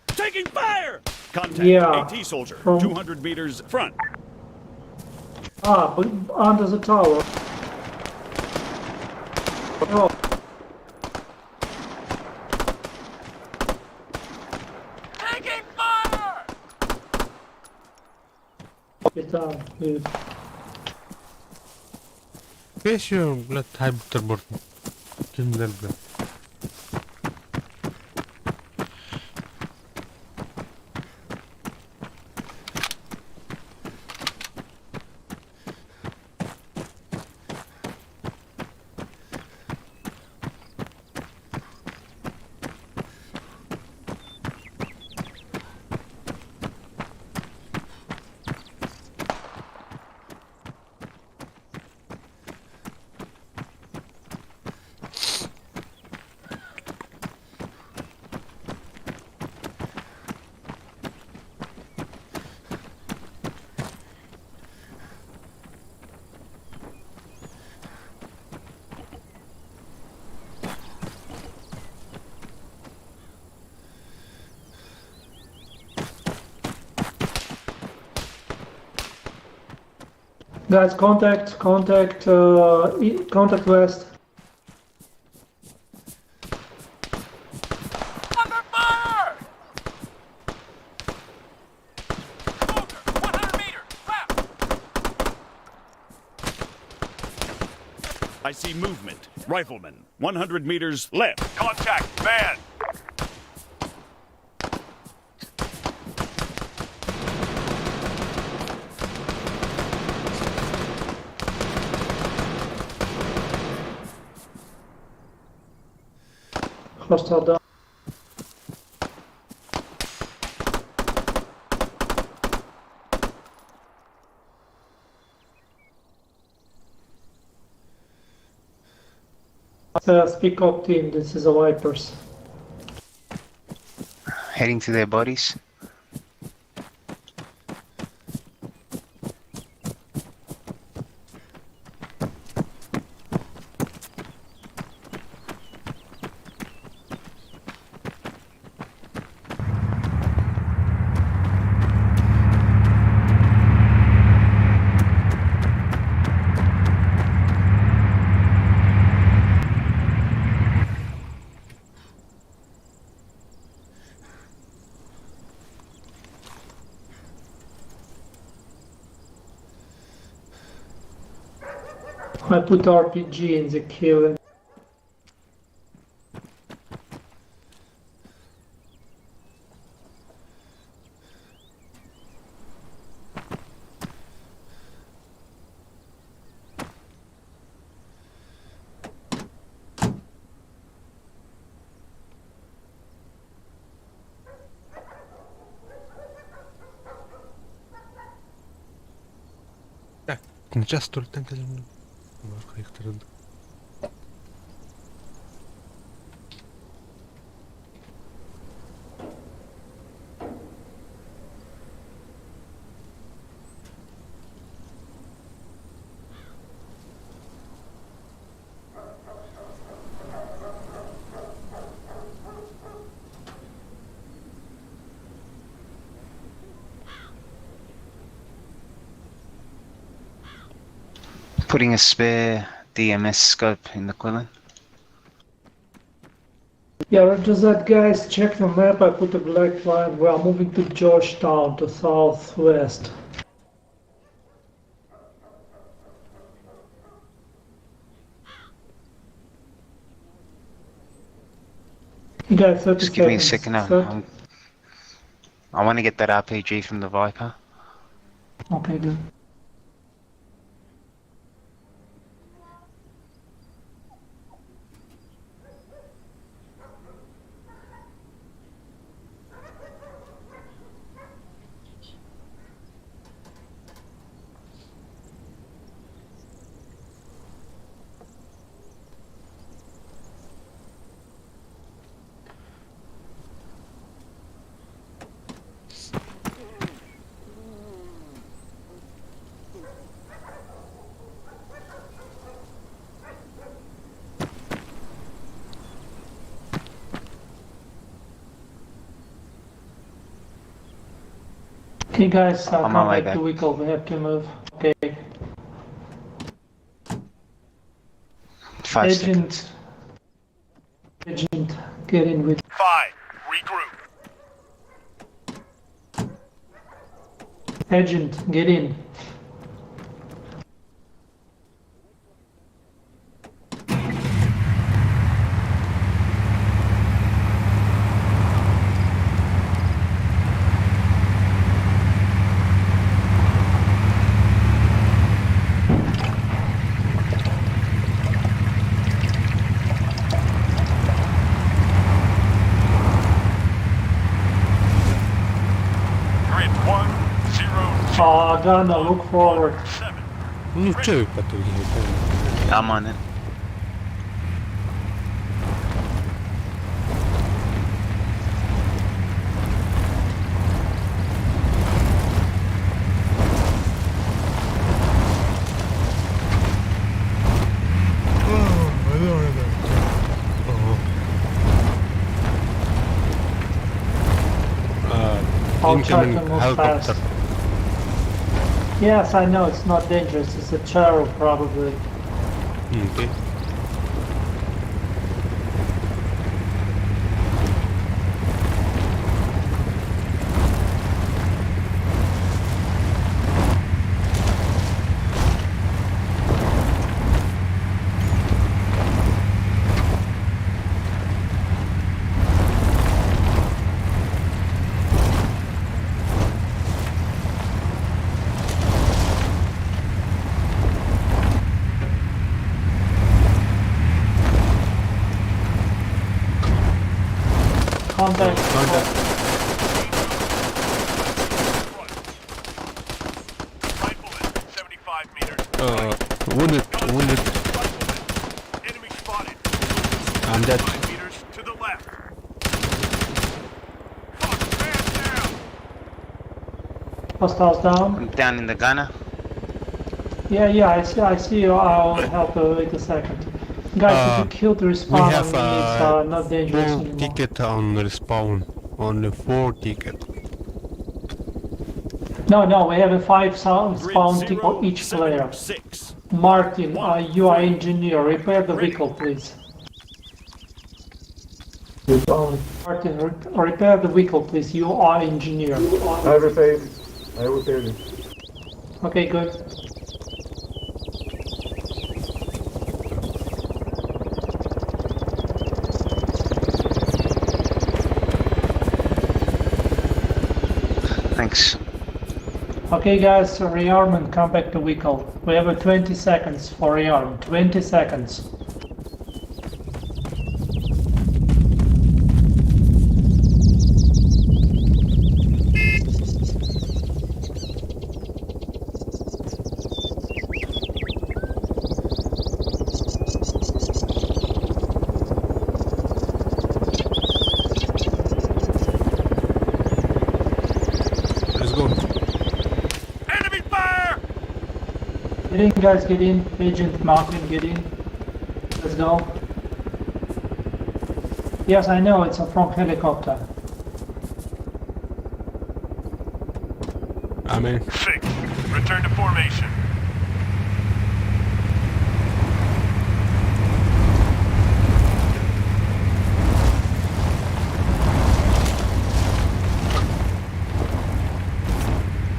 Taking fire! Contact Yeah, AT soldier, from- 200 meters front. Ah, but under the tower. Oh. Taking fire! Get down, dude. Песю, блядь, хайбутер борт. Киндер, блядь. Guys, contact, contact, contact west. Under fire! Soldier, 100 meters, left! I see movement. Rifleman, 100 meters left. Contact, man! Hostile down. Speak up team, this is a Vipers. Heading to their bodies. I put RPG in the kill. Так, сейчас только кэлэн бар кайыктарын. Putting a spare DMS scope in the Quillen. Yeah, roger that, guys. Check the map. I put a black line. We are moving to Georgetown, to southwest. You got 30 Just give me a seconds. second. I want to get that RPG from the Viper. Okay, good. Okay guys, On my come way back to back. vehicle, we have to move. Okay. 5 Agent. seconds. Agent, get in with. 5, regroup. Agent, get in. Grid 1, 0, 2, Gunner, look forward. 7. Ну, че потом I'm on it. I'll try to Incoming move helicopter. fast. Yes, I know it's not dangerous. It's a turtle probably. Okay. Contact. Contact. Rifleman, 75 meters. Wounded, wounded. Enemy spotted. I'm dead. 5 meters to the left. Fuck, man down. Hostiles down. I'm down in the gunner. Yeah, I see you. I'll help you. Wait a second. Guys, if you kill the We respawn have on me, it's not dangerous 4 anymore. ticket on respawn. Only 4 ticket. No, we have a 5 spawn Grid ticket for each 0, player. 6. Martin, you are engineer. Repair the vehicle, please. Martin, repair the vehicle, please. You are engineer. I repaired it. I repaired it. Okay, good. Thanks. Okay, guys, rearm and come back to vehicle. We have a 20 seconds for rearm. 20 seconds. Let's go. Enemy fire! Get in, guys, get in. Agent Martin, get in. Let's go. Yes, I know, it's a from helicopter. I'm in. 6. Return to formation.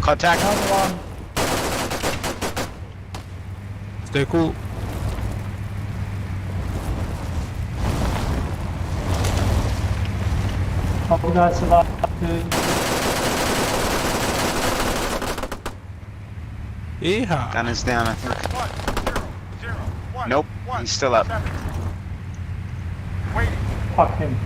Contact. Another one. Stay cool. All guys survive. Good. Yeehaw. Gunner's down, I think. 1, 0, 0, 1. Nope, 1, he's still up. 7. Waiting. Fuck him.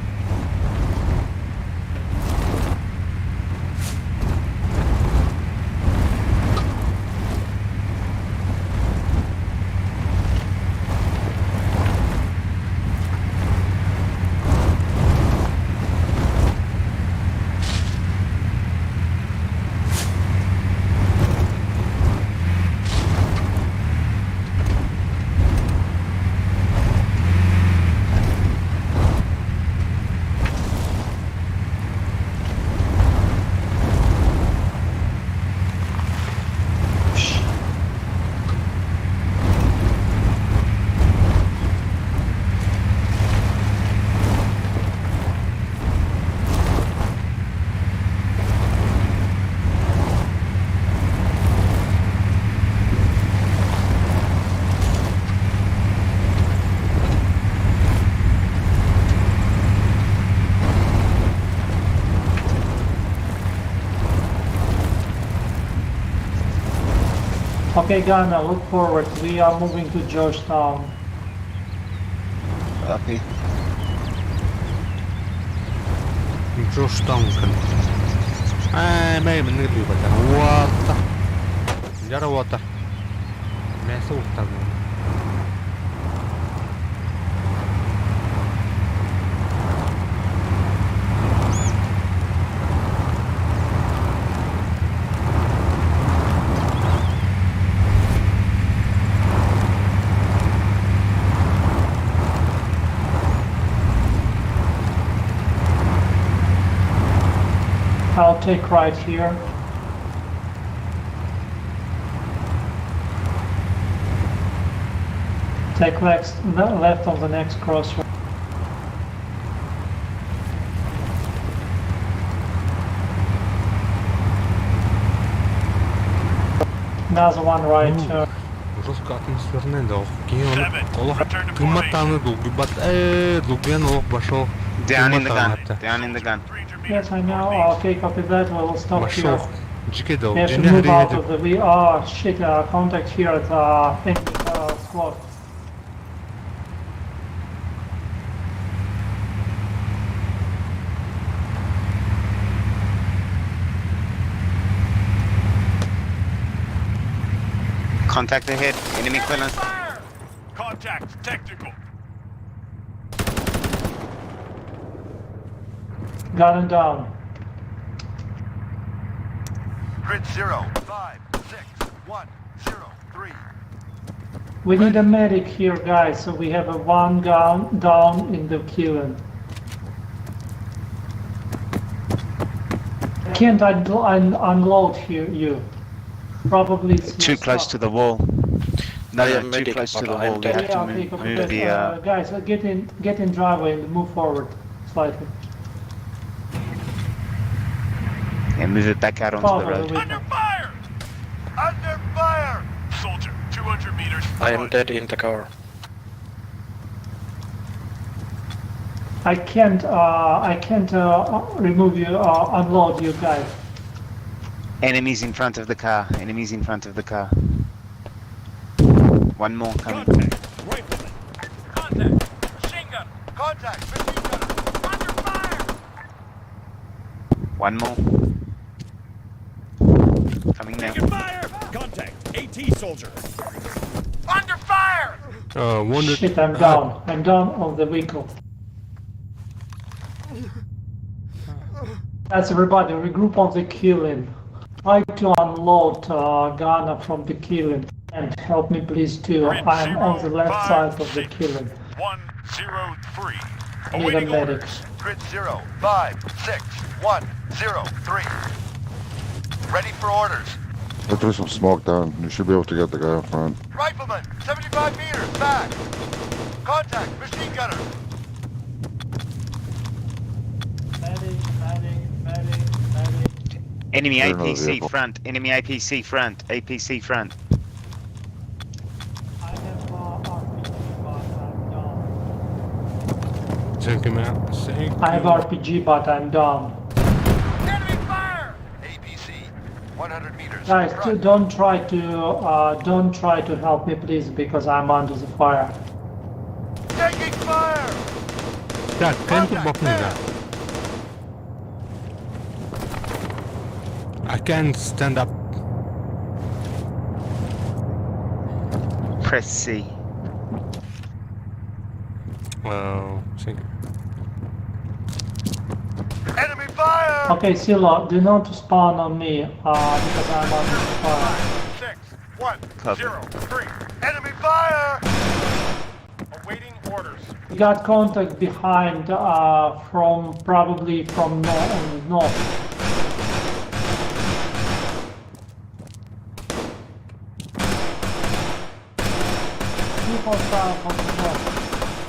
Okay, Ghana, look forward. We are moving to Georgetown. Copy. Georgetown. Maybe What? Jara water. Mess water. I'll take right here. Take left on the next crossroad. Another one right turn. Жестко атмосферный да. Олох тымматтааны долгуйбат. Э, долгуйан олох башол. Down in the gun. Down in the gun. Yes, I know. Okay, copy that. We will stop here. Башол. Жике да. We have to move out of the we. Oh shit! Contact here at enemy squad. Contact ahead. Enemy clearance. Contact tactical. Gun him down. Grid 0, 5, 6, 1, 0, 3. We need a medic here, guys. So we have a one gun down in the killing. Can't unload here? You probably it's Too your close stuff. to the wall. No, I no, am too medic, close to but the I am wall. You dead. have Yeah, to okay, move, copy move that. the. Guys, get in driveway and move forward slightly. Yeah, move it back out onto the Follow the road. vehicle. Under fire! Under fire! Soldier, 200 meters. I am front. dead in the car. I can't remove you, unload you guys. Enemies in front of the car. Enemies in front of the car. One more coming. Contact. Rifleman. Contact. Machine gun. Contact, machine gunner. Under fire. One more. Coming now. Taking fire! Contact. AT soldier. Under fire. Wounded. Shit, I'm down. I'm down on the vehicle. That's everybody. Regroup on the killing. Try to unload Ghana from the killing. And help me please too. Grid I'm on the 0, left 5, side of the 6, killing. 1, 0, 3. Need a Awaiting medic. orders. Grid 0, 5, 6, 1, 0, 3. Ready for orders. I threw some smoke down. You should be able to get the guy up front. Rifleman, 75 meters back. Contact, machine gunner. Medic, medic, medic, medic. Enemy They're another APC vehicle. front. Enemy APC front. APC front. I have RPG, but I'm down. Thank you, man. Thank I have you. RPG, but I'm down. Enemy fire. APC, 100 meters. Guys, front. don't try to help me, please, because I'm under the fire. Taking fire! Так, can't block me now. I can't stand up. Press C. Oh, thank you. Enemy fire! Okay, Silo, do not spawn on me, because I'm under the fire. 5, 6, 1, Copy. 0, 3. Enemy fire! Awaiting orders. We got contact behind, from probably from north. Two hostile from the north.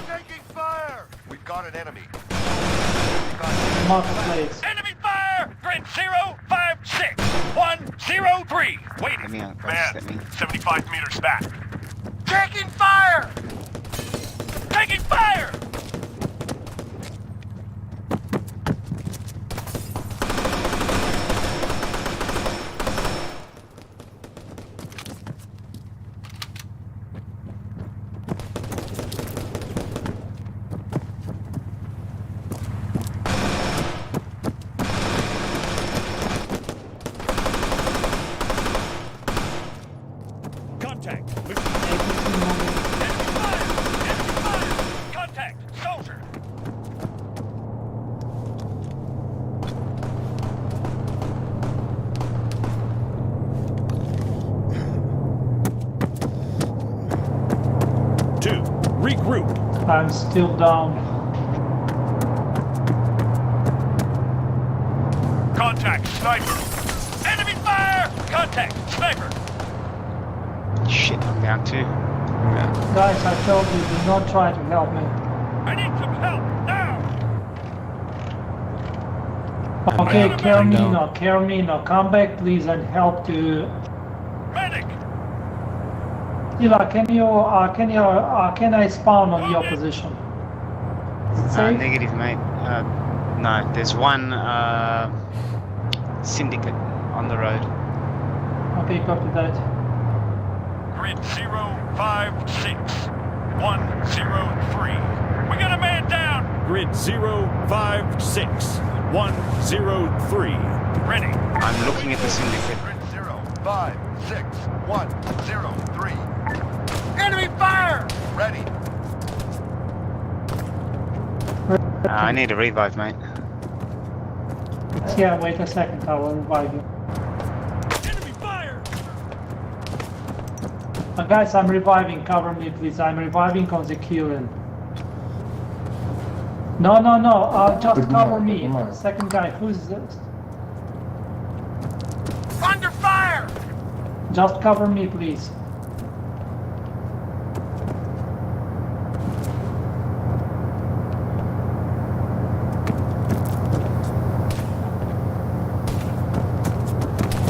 Taking fire! We've got an enemy. Marketplace. Enemy fire! Grid 0, 5, 6, 1, 0, 3. Waiting. Let me out, guys. Man, Let me. 75 meters back. Taking fire! Taking fire! Contact. Enemy fire! Enemy fire! Contact! Soldier! Two. Regroup. I'm still down. Contact! Sniper! Enemy fire! Contact! Sniper! Shit, I'm down too. Yeah. Guys, I told you, do not try to help me. I need some help now. Okay, I'm down. Carmino, Carmino, come back please and help to. Medic. Ila, can I spawn on your position? Is it safe? Negative, mate. No, there's one syndicate on the road. Okay, copy that. Grid 0, 5, 6, 1, 0, 3. We got a man down. Grid 0, 5, 6, 1, 0, 3. Ready. I'm looking at the syndicate. Grid 0, 5, 6, 1, 0, 3. Enemy fire! Ready. I need a revive, mate. Yeah, wait a second, I will revive you. Enemy fire! Guys, I'm reviving, cover me please. I'm reviving on the killing. No, no, no, just Good cover night, me. good night. Second guy, who's this? Under fire! Just cover me, please.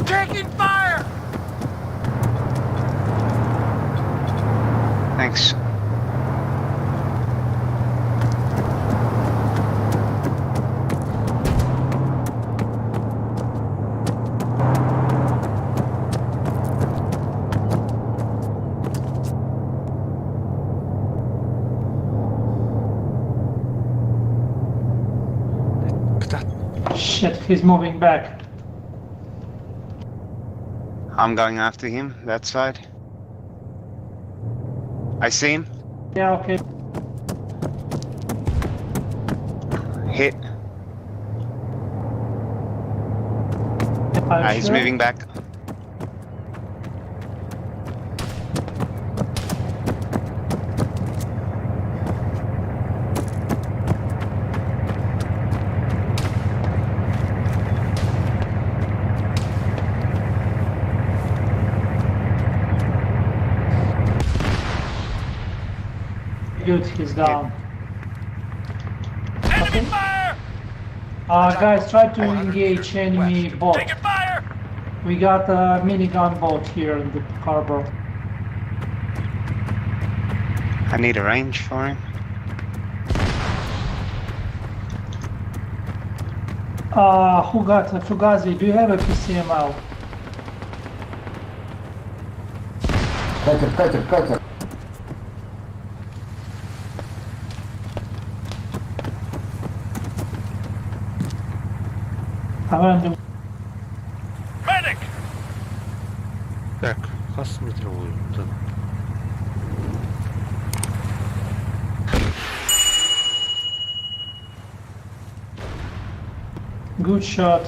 Taking fire! Thanks. Shit, he's moving back. I'm going after him, that side. I see him. Yeah, okay. Hit. Are you He's sure? moving back. Good, he's down. Enemy fire! Guys, try to engage enemy boat. Taking fire! We got a minigun boat here in the harbor. I need a range for him. Who got a Fugazi? Do you have a PCML? Катер, катер, катер. Medic! Так, хас метр буолуй. Good shot.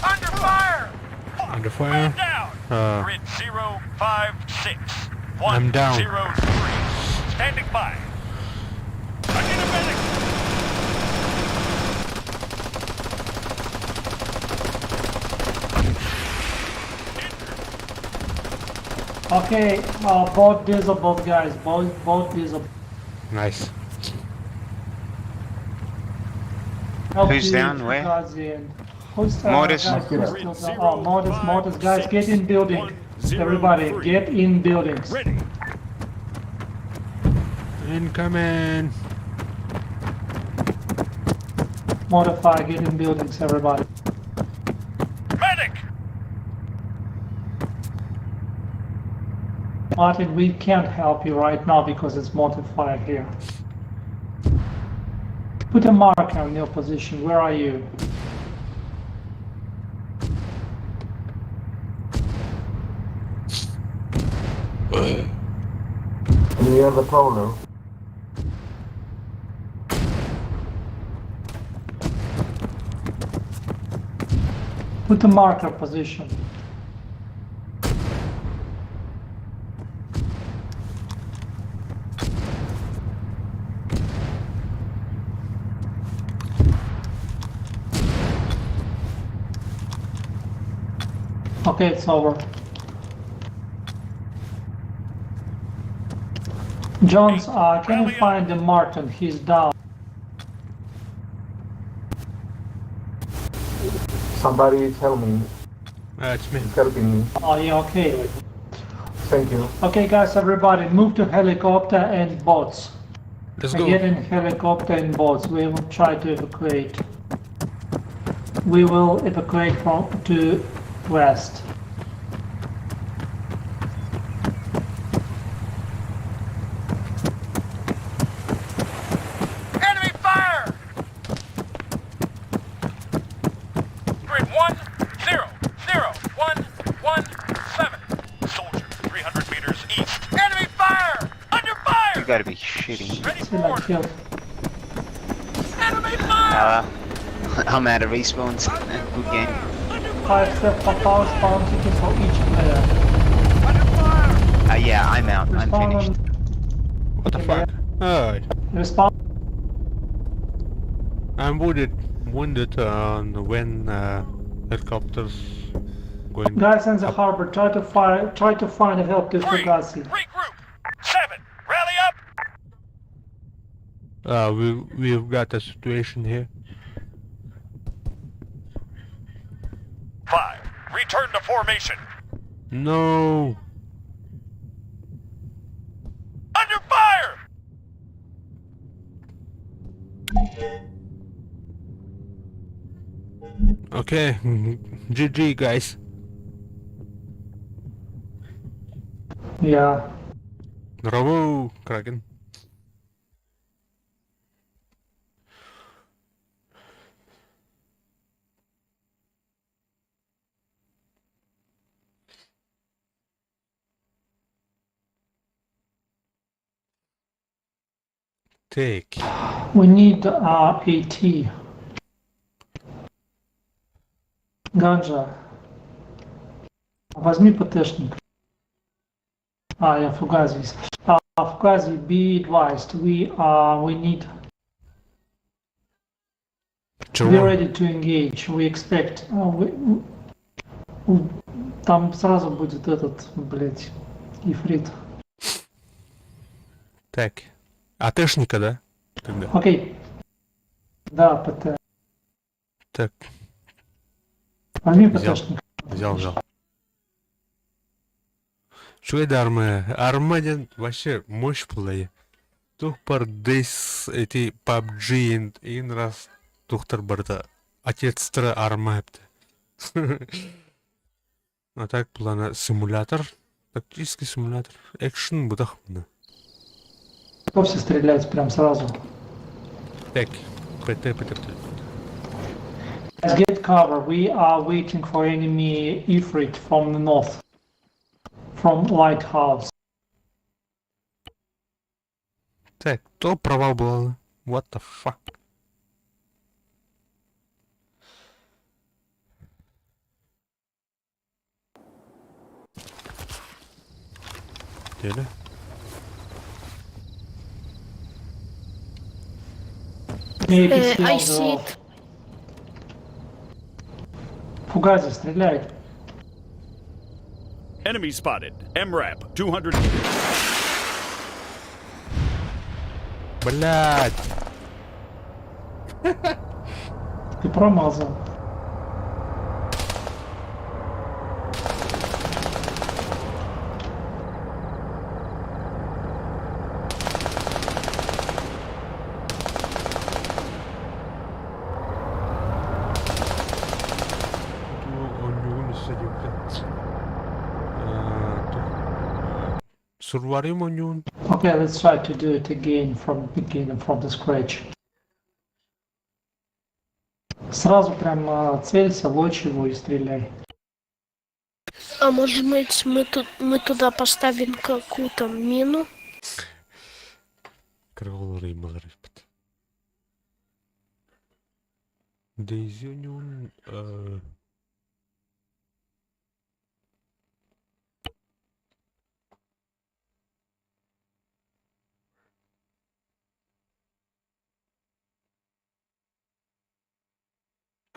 Under fire! Under fire. Down! Grid 0, 5, 6, 1, I'm down. 0, 3. Standing by. I need a medic! Okay, both disabled guys, both disabled. Nice. Help Who's the down? Where? Fugazi and who's, Mortis. guys, who's still down? Oh, Mortis, Mortis, guys, get in building. 0, Everybody, 3. get in buildings. Ready. Incoming. Modify, get in buildings, everybody. Medic! Martin, we can't help you right now because it's mortar fire here. Put a marker on your position. Where are you? Near the prowler. Put a marker position. Okay, it's over. Jones, can you find the Martin? He's down. Somebody tell me. It's me. Helping me. Oh, yeah, okay. Thank you. Okay, guys, everybody, move to helicopter and boats. Let's go. Get in helicopter and boats. We will try to evacuate. We will evacuate from to west. Enemy fire! Grid 1, 0, 0, 1, 1, 7. Soldier, 300 meters east. Enemy fire! Under fire! You gotta be shitting. Ready for Still orders. killed. Enemy fire! I'm out of respawns. Good game. 5 step for power spawn ticket for each player. Yeah, I'm out. I'm Respawn finished. on What the fuck? Oh, respawn. I'm wounded. Wounded on when helicopters going. Guys in the harbor, try to fire, try to find help to Fugazi. Regroup! 7, rally up! We've got a situation here. 5, return to formation. No. Under fire! Okay, GG guys. Yeah. Bravo, Kraken. Take. We need AT. Ганджа. Возьми ПТшник. А, я Фугази. Fugazi, be advised, we need Чего? be ready to engage. We expect. Там сразу будет этот, блять, Ифрит. Так. АТшника, да? Тогда. Окей. Да, ПТ. Так. Возьми Взял. ПТшник. Взял, взял. Үчүгэй да армия. Арма диэн вообще мощь буолла. Туох баар DayZ эти PUBG ин раз тухтар барыта отецтара арма эбит. А так плана симулятор, тактический симулятор, экшен бытах мына. Готовься стрелять прям сразу. Так, ПТ, ПТ, ПТ. Let's get cover. We are waiting for enemy Ifrit from the north. From lighthouse. Так, то провал был. What the fuck? Деле? Maybe I on the see north. it. Фугази, стреляй. Enemy spotted. MRAP 200. Блять! Ты промазал. Оонньуугун өссө диэбитэ. Сурварим оонньуун. Okay, let's try to do it again from beginning, from the scratch. Сразу прям целься, лочь его и стреляй. А может быть, мы туда поставим какую-то мину? Кыргылыр ималар эбит. DayZ оонньуун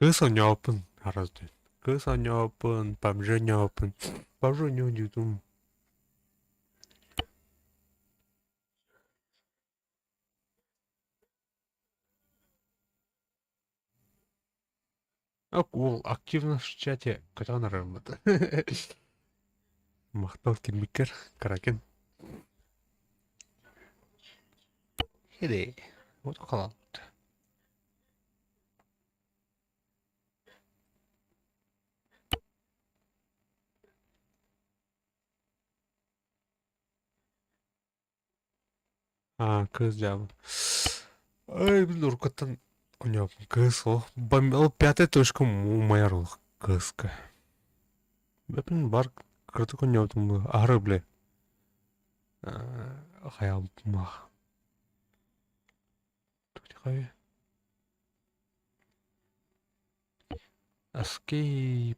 Кыыс оонньооппун араас диэн. Кыыс оонньооппун, PUBG оонньооппун. PUBG оонньуун дьиэтим. Уол активно в чате көтөҕөн арарыммыт. Махтал киммиккэр, Кракен. Хиди, вот халалт. Аа, кыыс дьаабы. Ай, блин, уруккуттан оонньообуппун. Кыыс ол ол пятая точка умайар ол кыыска. Блин, бар кыратык оонньообутум бу. Аһары, бля. Хайаабытым аах. Escape.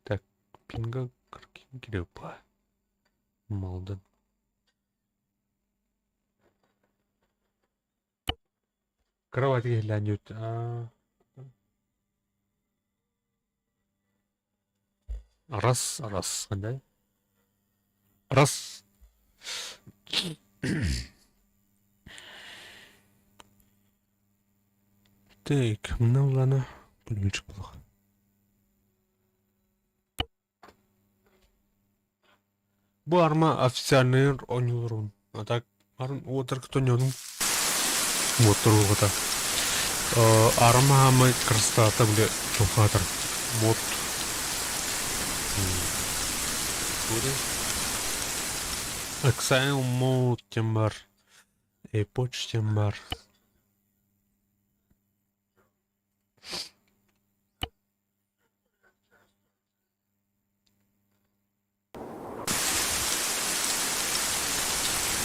Так, пинга кирепа. Малдын. Кровать глянет. Раз, раз, да? Раз. Так, мына улана пулеметчик плохо. Бу арма официальный оонньууларун. А так арын уотар оонньоодум. Уоттар уоҕата. Арма хаамай красота бile чухатар. Мод. Exile mode диэн бар. Epoch диэн бар.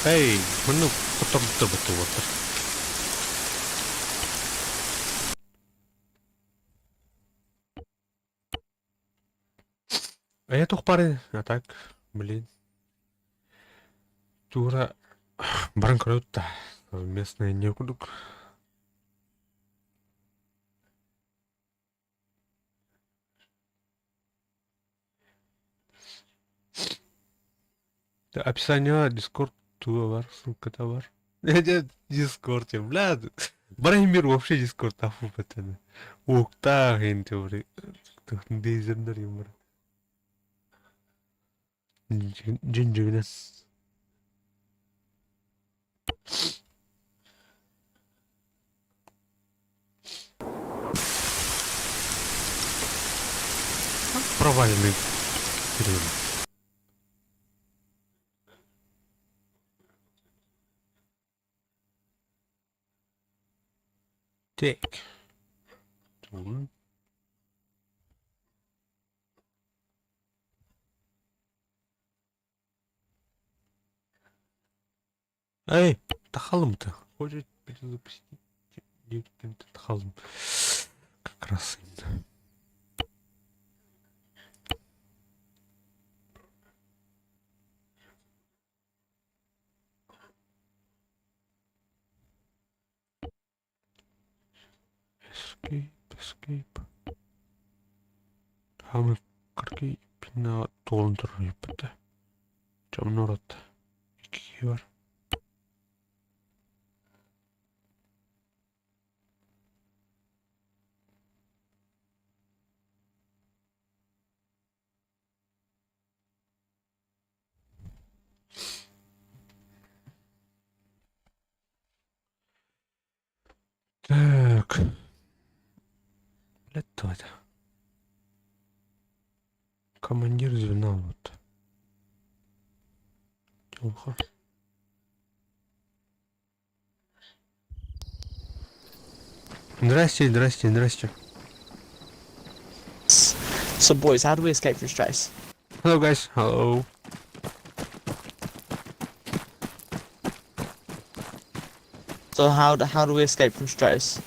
Эй, манна хотторбуттар баттыбаттар. А я туох баарый? А так, блин. Тура баран көрөбүт да. Местное не курдук. Описание Дискорд туга бар, ссылката бар. Дискорд, бля, Баран мир вообще Дискорд тафу бэтэнэ. Уктаах инте бри. Дейзердер юм бар. Дьиҥ-дьиҥинэн. Провальный стрим. Так. Эй, тахалым-то. Хочет перезапустить. Тахалым. Как раз именно. Escape, escape. Хаамы кыргый пина туолан турар ыйыппыта. Дьомнор икки киһи бар. Так. Блядь, это. Командир звена вот. Плохо. Здрасте, здрасте, здрасте. So boys, how do we escape from stress? Hello guys, hello. So how do we escape from stress?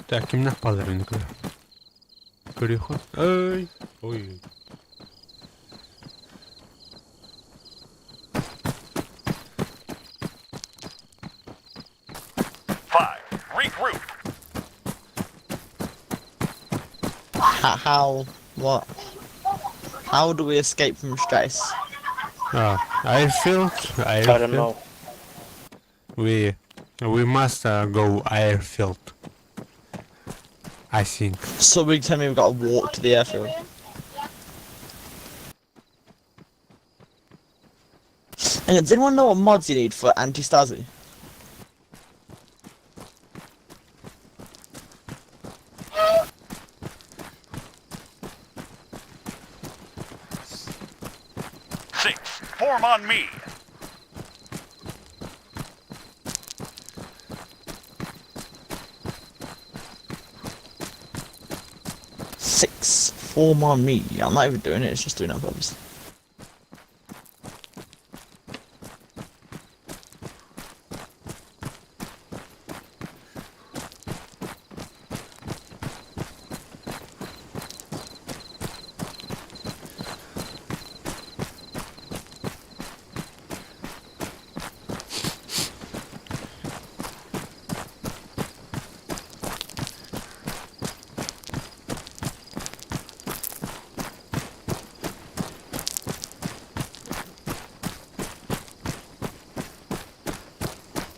Так, кимнээх бааллар никуда. Көрүөххэ. Ой, ой. Five. Regroup. How what? How do we escape from stress? Ah, I feel I I don't feel know. We must go airfield. I think. So we tell me we've got to walk to the airfield. And does anyone know what mods you need for anti-Stasi? Six, form on me. 6, form on me. I'm not even doing it, it's just doing it on purpose.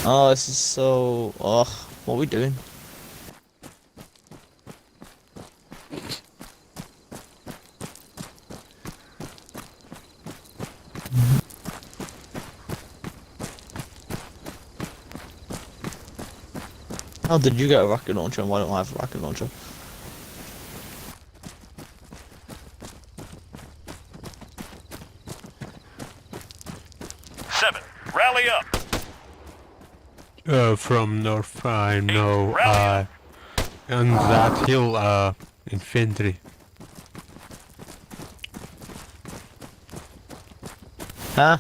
Oh, this is so... Ugh, what are we doing? How did you get a rocket launcher and why don't I have a rocket launcher? 7, rally up. From north, I know, on that hill, infantry. Huh?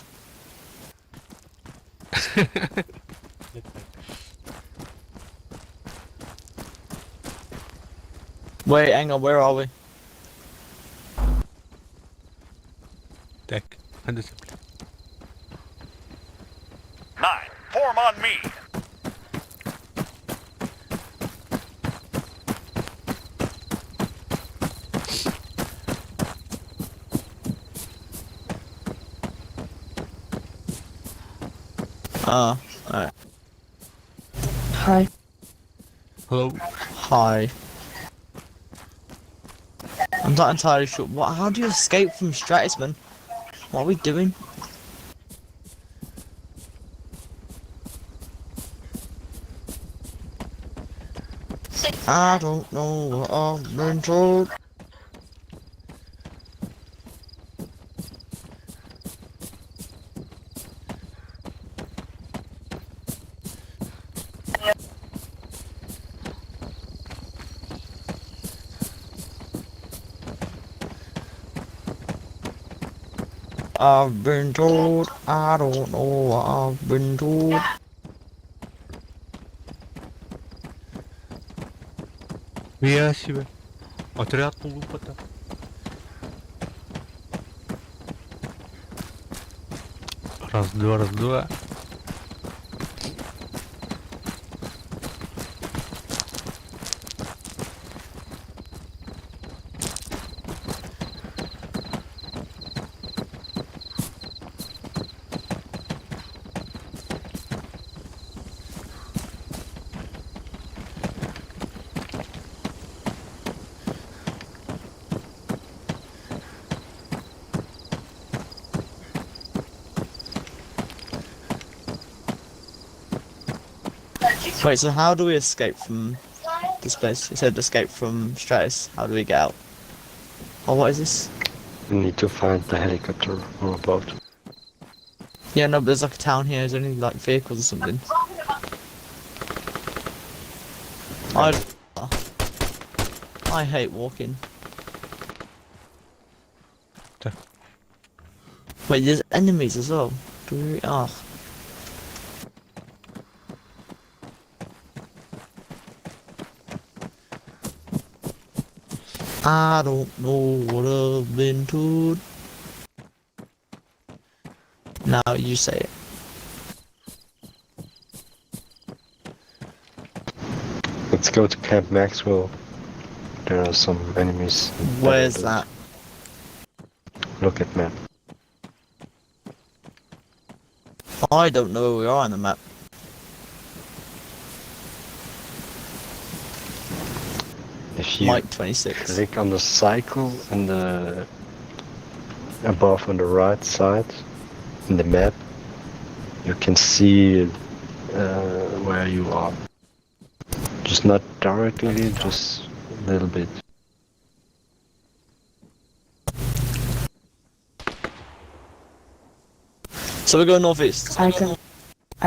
Wait, hang on, where are we? Deck, undisciplined. 9, form on me. All right. Hi. Hello. Hi. I'm not entirely sure. What? How do you escape from Stratis, man? What are we doing? I don't know what I've been told. I've been told, I don't know what I've been told. Я себе. Отряд полупота. Раз, два, раз, два. Wait, so how do we escape from this place? It said escape from Stratis. How do we get out? Oh, what is this? We need to find the helicopter or a boat. Yeah, no, but there's a town here. Is there any vehicles or something? I hate walking. Wait, there's enemies as well. Do we? Oh. I don't know what I've been told. Now you say it. Let's go to Camp Maxwell. There are some enemies. Where's that? Look at map. I don't know where we are on the map. If you Mike 26. click on the cycle and the above on the right side in the map, you can see where you are. Just not directly, just a little bit. So we go northeast. I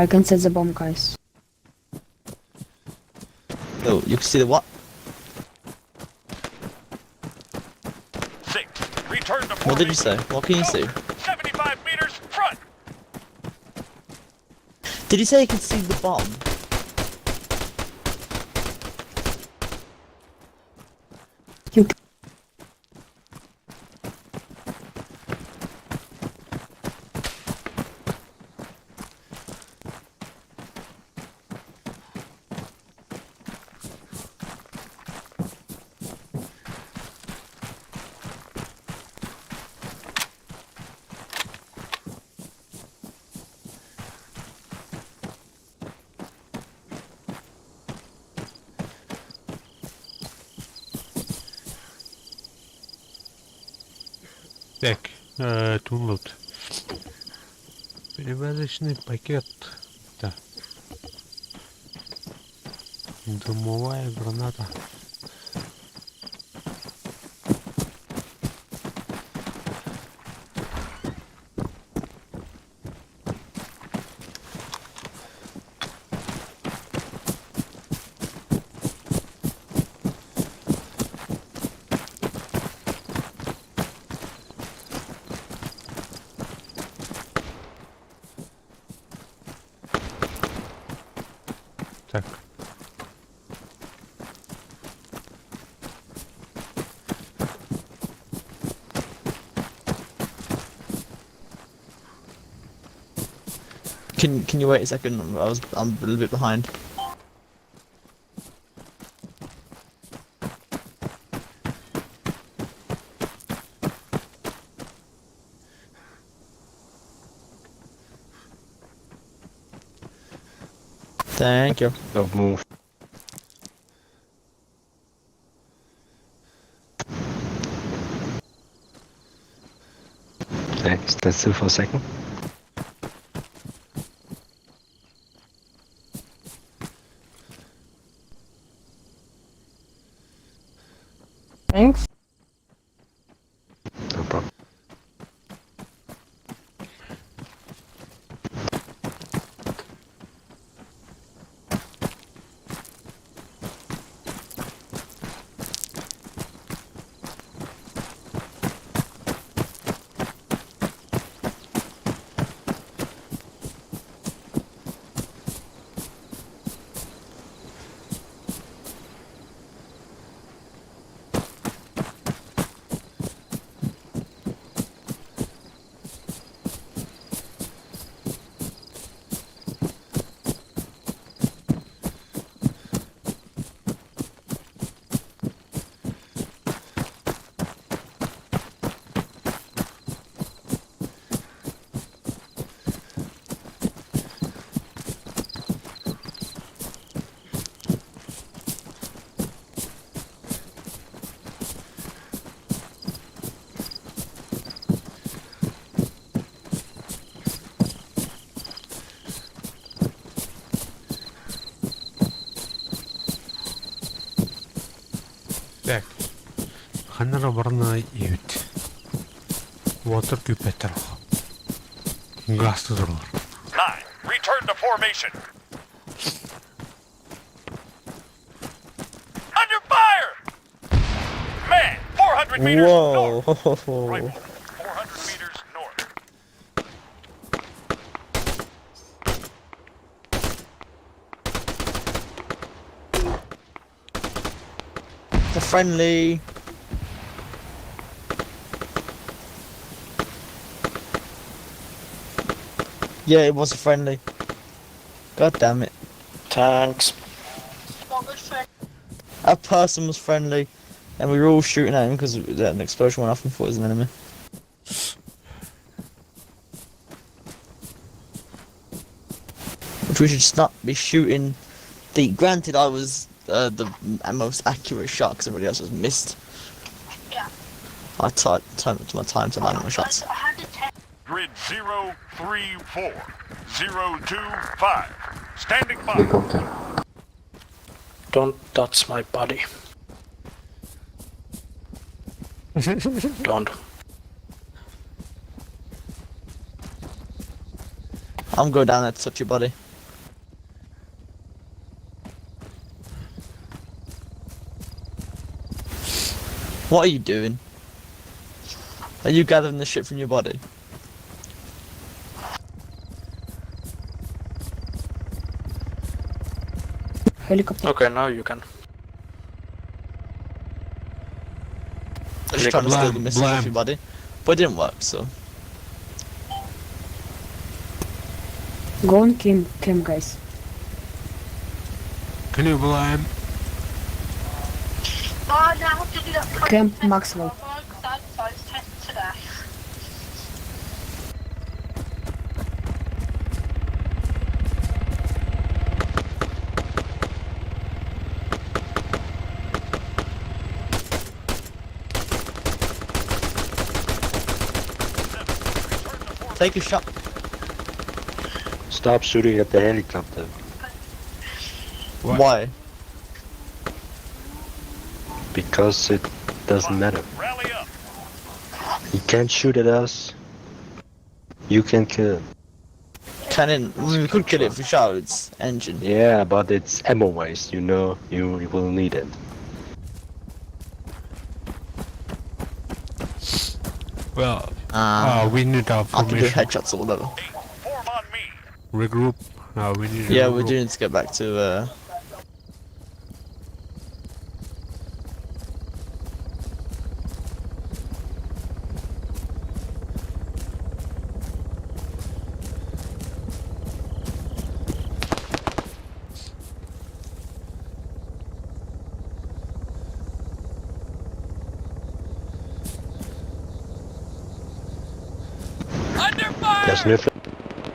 can set the bomb, guys. Oh, you can see the what? 6. Return to What did you say? What can you see? 75 meters front. Did you say you could see the bomb? You Так, download. Перевязочный пакет. Да. Дымовая граната. Так. Can you wait a second? I'm a little bit behind. Thank you. Don't move. Okay, stand still for a second. Thanks. No problem. Так. Ханнара барна ебит. Water күүппэттэр. Газ турар. 9. Return to formation. Under fire! Man, 400 meters Whoa. north. Rifle, 400 meters north. The friendly. Yeah, it was a friendly. God damn it. Tanks. That person was friendly, and we were all shooting at him because an explosion went off and thought it was an enemy. Which we should just not be shooting. The granted, I was the most accurate shot because everybody else has missed. Yeah. I took my time to land my shots. Grid 034 025. Standing by. Helicopter. Don't touch my body. Don't. I'm going down there to touch your body. What are you doing? Are you gathering the shit from your body? Helicopter. Okay, now you can. I'm just trying to steal the Blam, missiles off blam. your body. But it didn't work, so. Go on cam, cam guys. Can you blame? Camp Maxwell. Take a shot. Stop shooting at the helicopter. Why? Because it doesn't matter. Rally up. He can't shoot at us. You can kill him. Can it, we could kill it if we shot its engine. Yeah, but it's ammo waste, you know. You will need it. Well, we need our I can do formation. headshots or whatever. Regroup. We need to Yeah, we regroup. do need to get back to Under fire! There's nothing.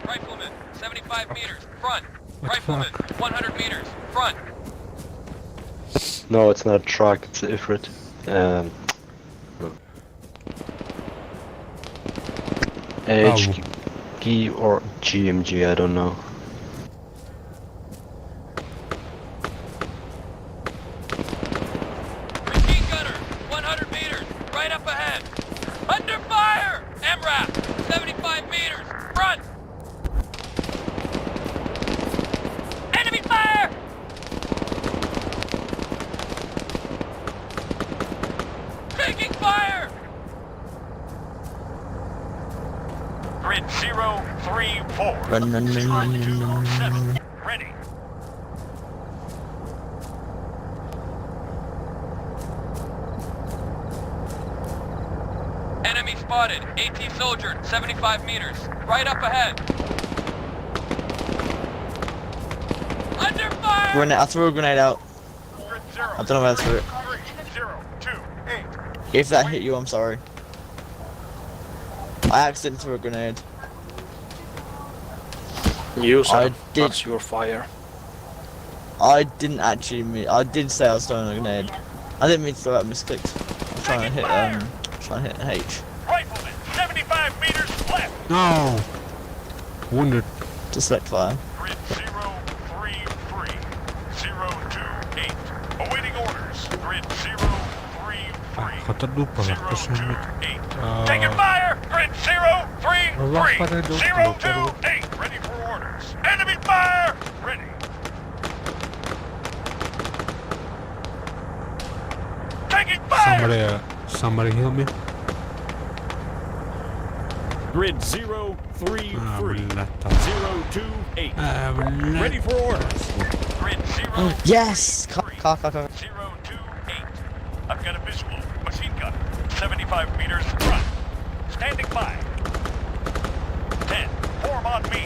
Rifleman, 75 meters, front. Rifleman, 100 meters, front. No, it's not a truck, it's an Ifrit. HG or GMG, I don't know. Machine gunner, 100 meters, right up ahead. Under fire! MRAP, 75 meters, front. Enemy fire! Taking fire! Grid 034 Run, run, run, run, run, run, run. Ready. Enemy spotted. AT soldier, 75 meters, right up ahead. Under fire! Grenade, I threw a grenade out. I don't know where I threw it. If that hit you, I'm sorry. I accidentally threw a grenade. You I did. That's your fire. I didn't actually mean. I did say I was throwing a grenade. I didn't mean to throw it. I misclicked. I'm trying to hit. Trying to hit H. Rifleman, 75 meters left. No! Wounded. To select fire. Grid 033 028. Awaiting orders. Grid 033 Хотадупа, Taking fire! Grid 033 Allah para 028. Ready for orders. Enemy fire! Ready. Taking fire! Somebody, somebody heal me. Grid 033 028. Ready Ready for orders. Grid 0 Yes! Car, car, car, car. 028. I've got a visual. Machine gun. 75 meters front. Standing by. 10. Form on me.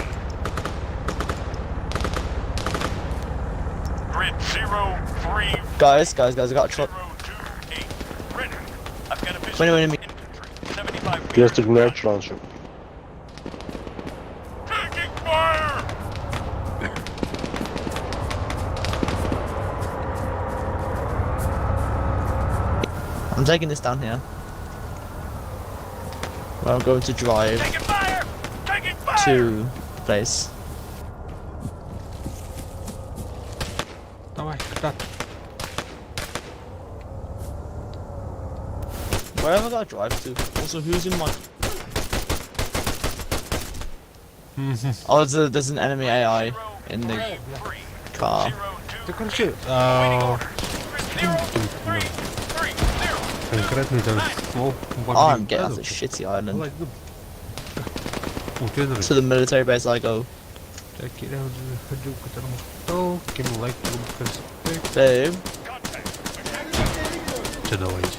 Grid 03 Guys, guys, guys, I got a truck. Ready. I've got a visual. Wait, wait, wait. Infantry. 75 Here's the grenade launcher. Taking fire! I'm taking this down here. Where I'm going to drive to the place. Давай, кытаат. Where have I got to drive to? Also, who's in my? Oh, there's an enemy AI in the car. Да, короче, а, конкретный там ствол. Oh, I'm getting off this shitty island. To the military base I go. Babe. Че, давайте.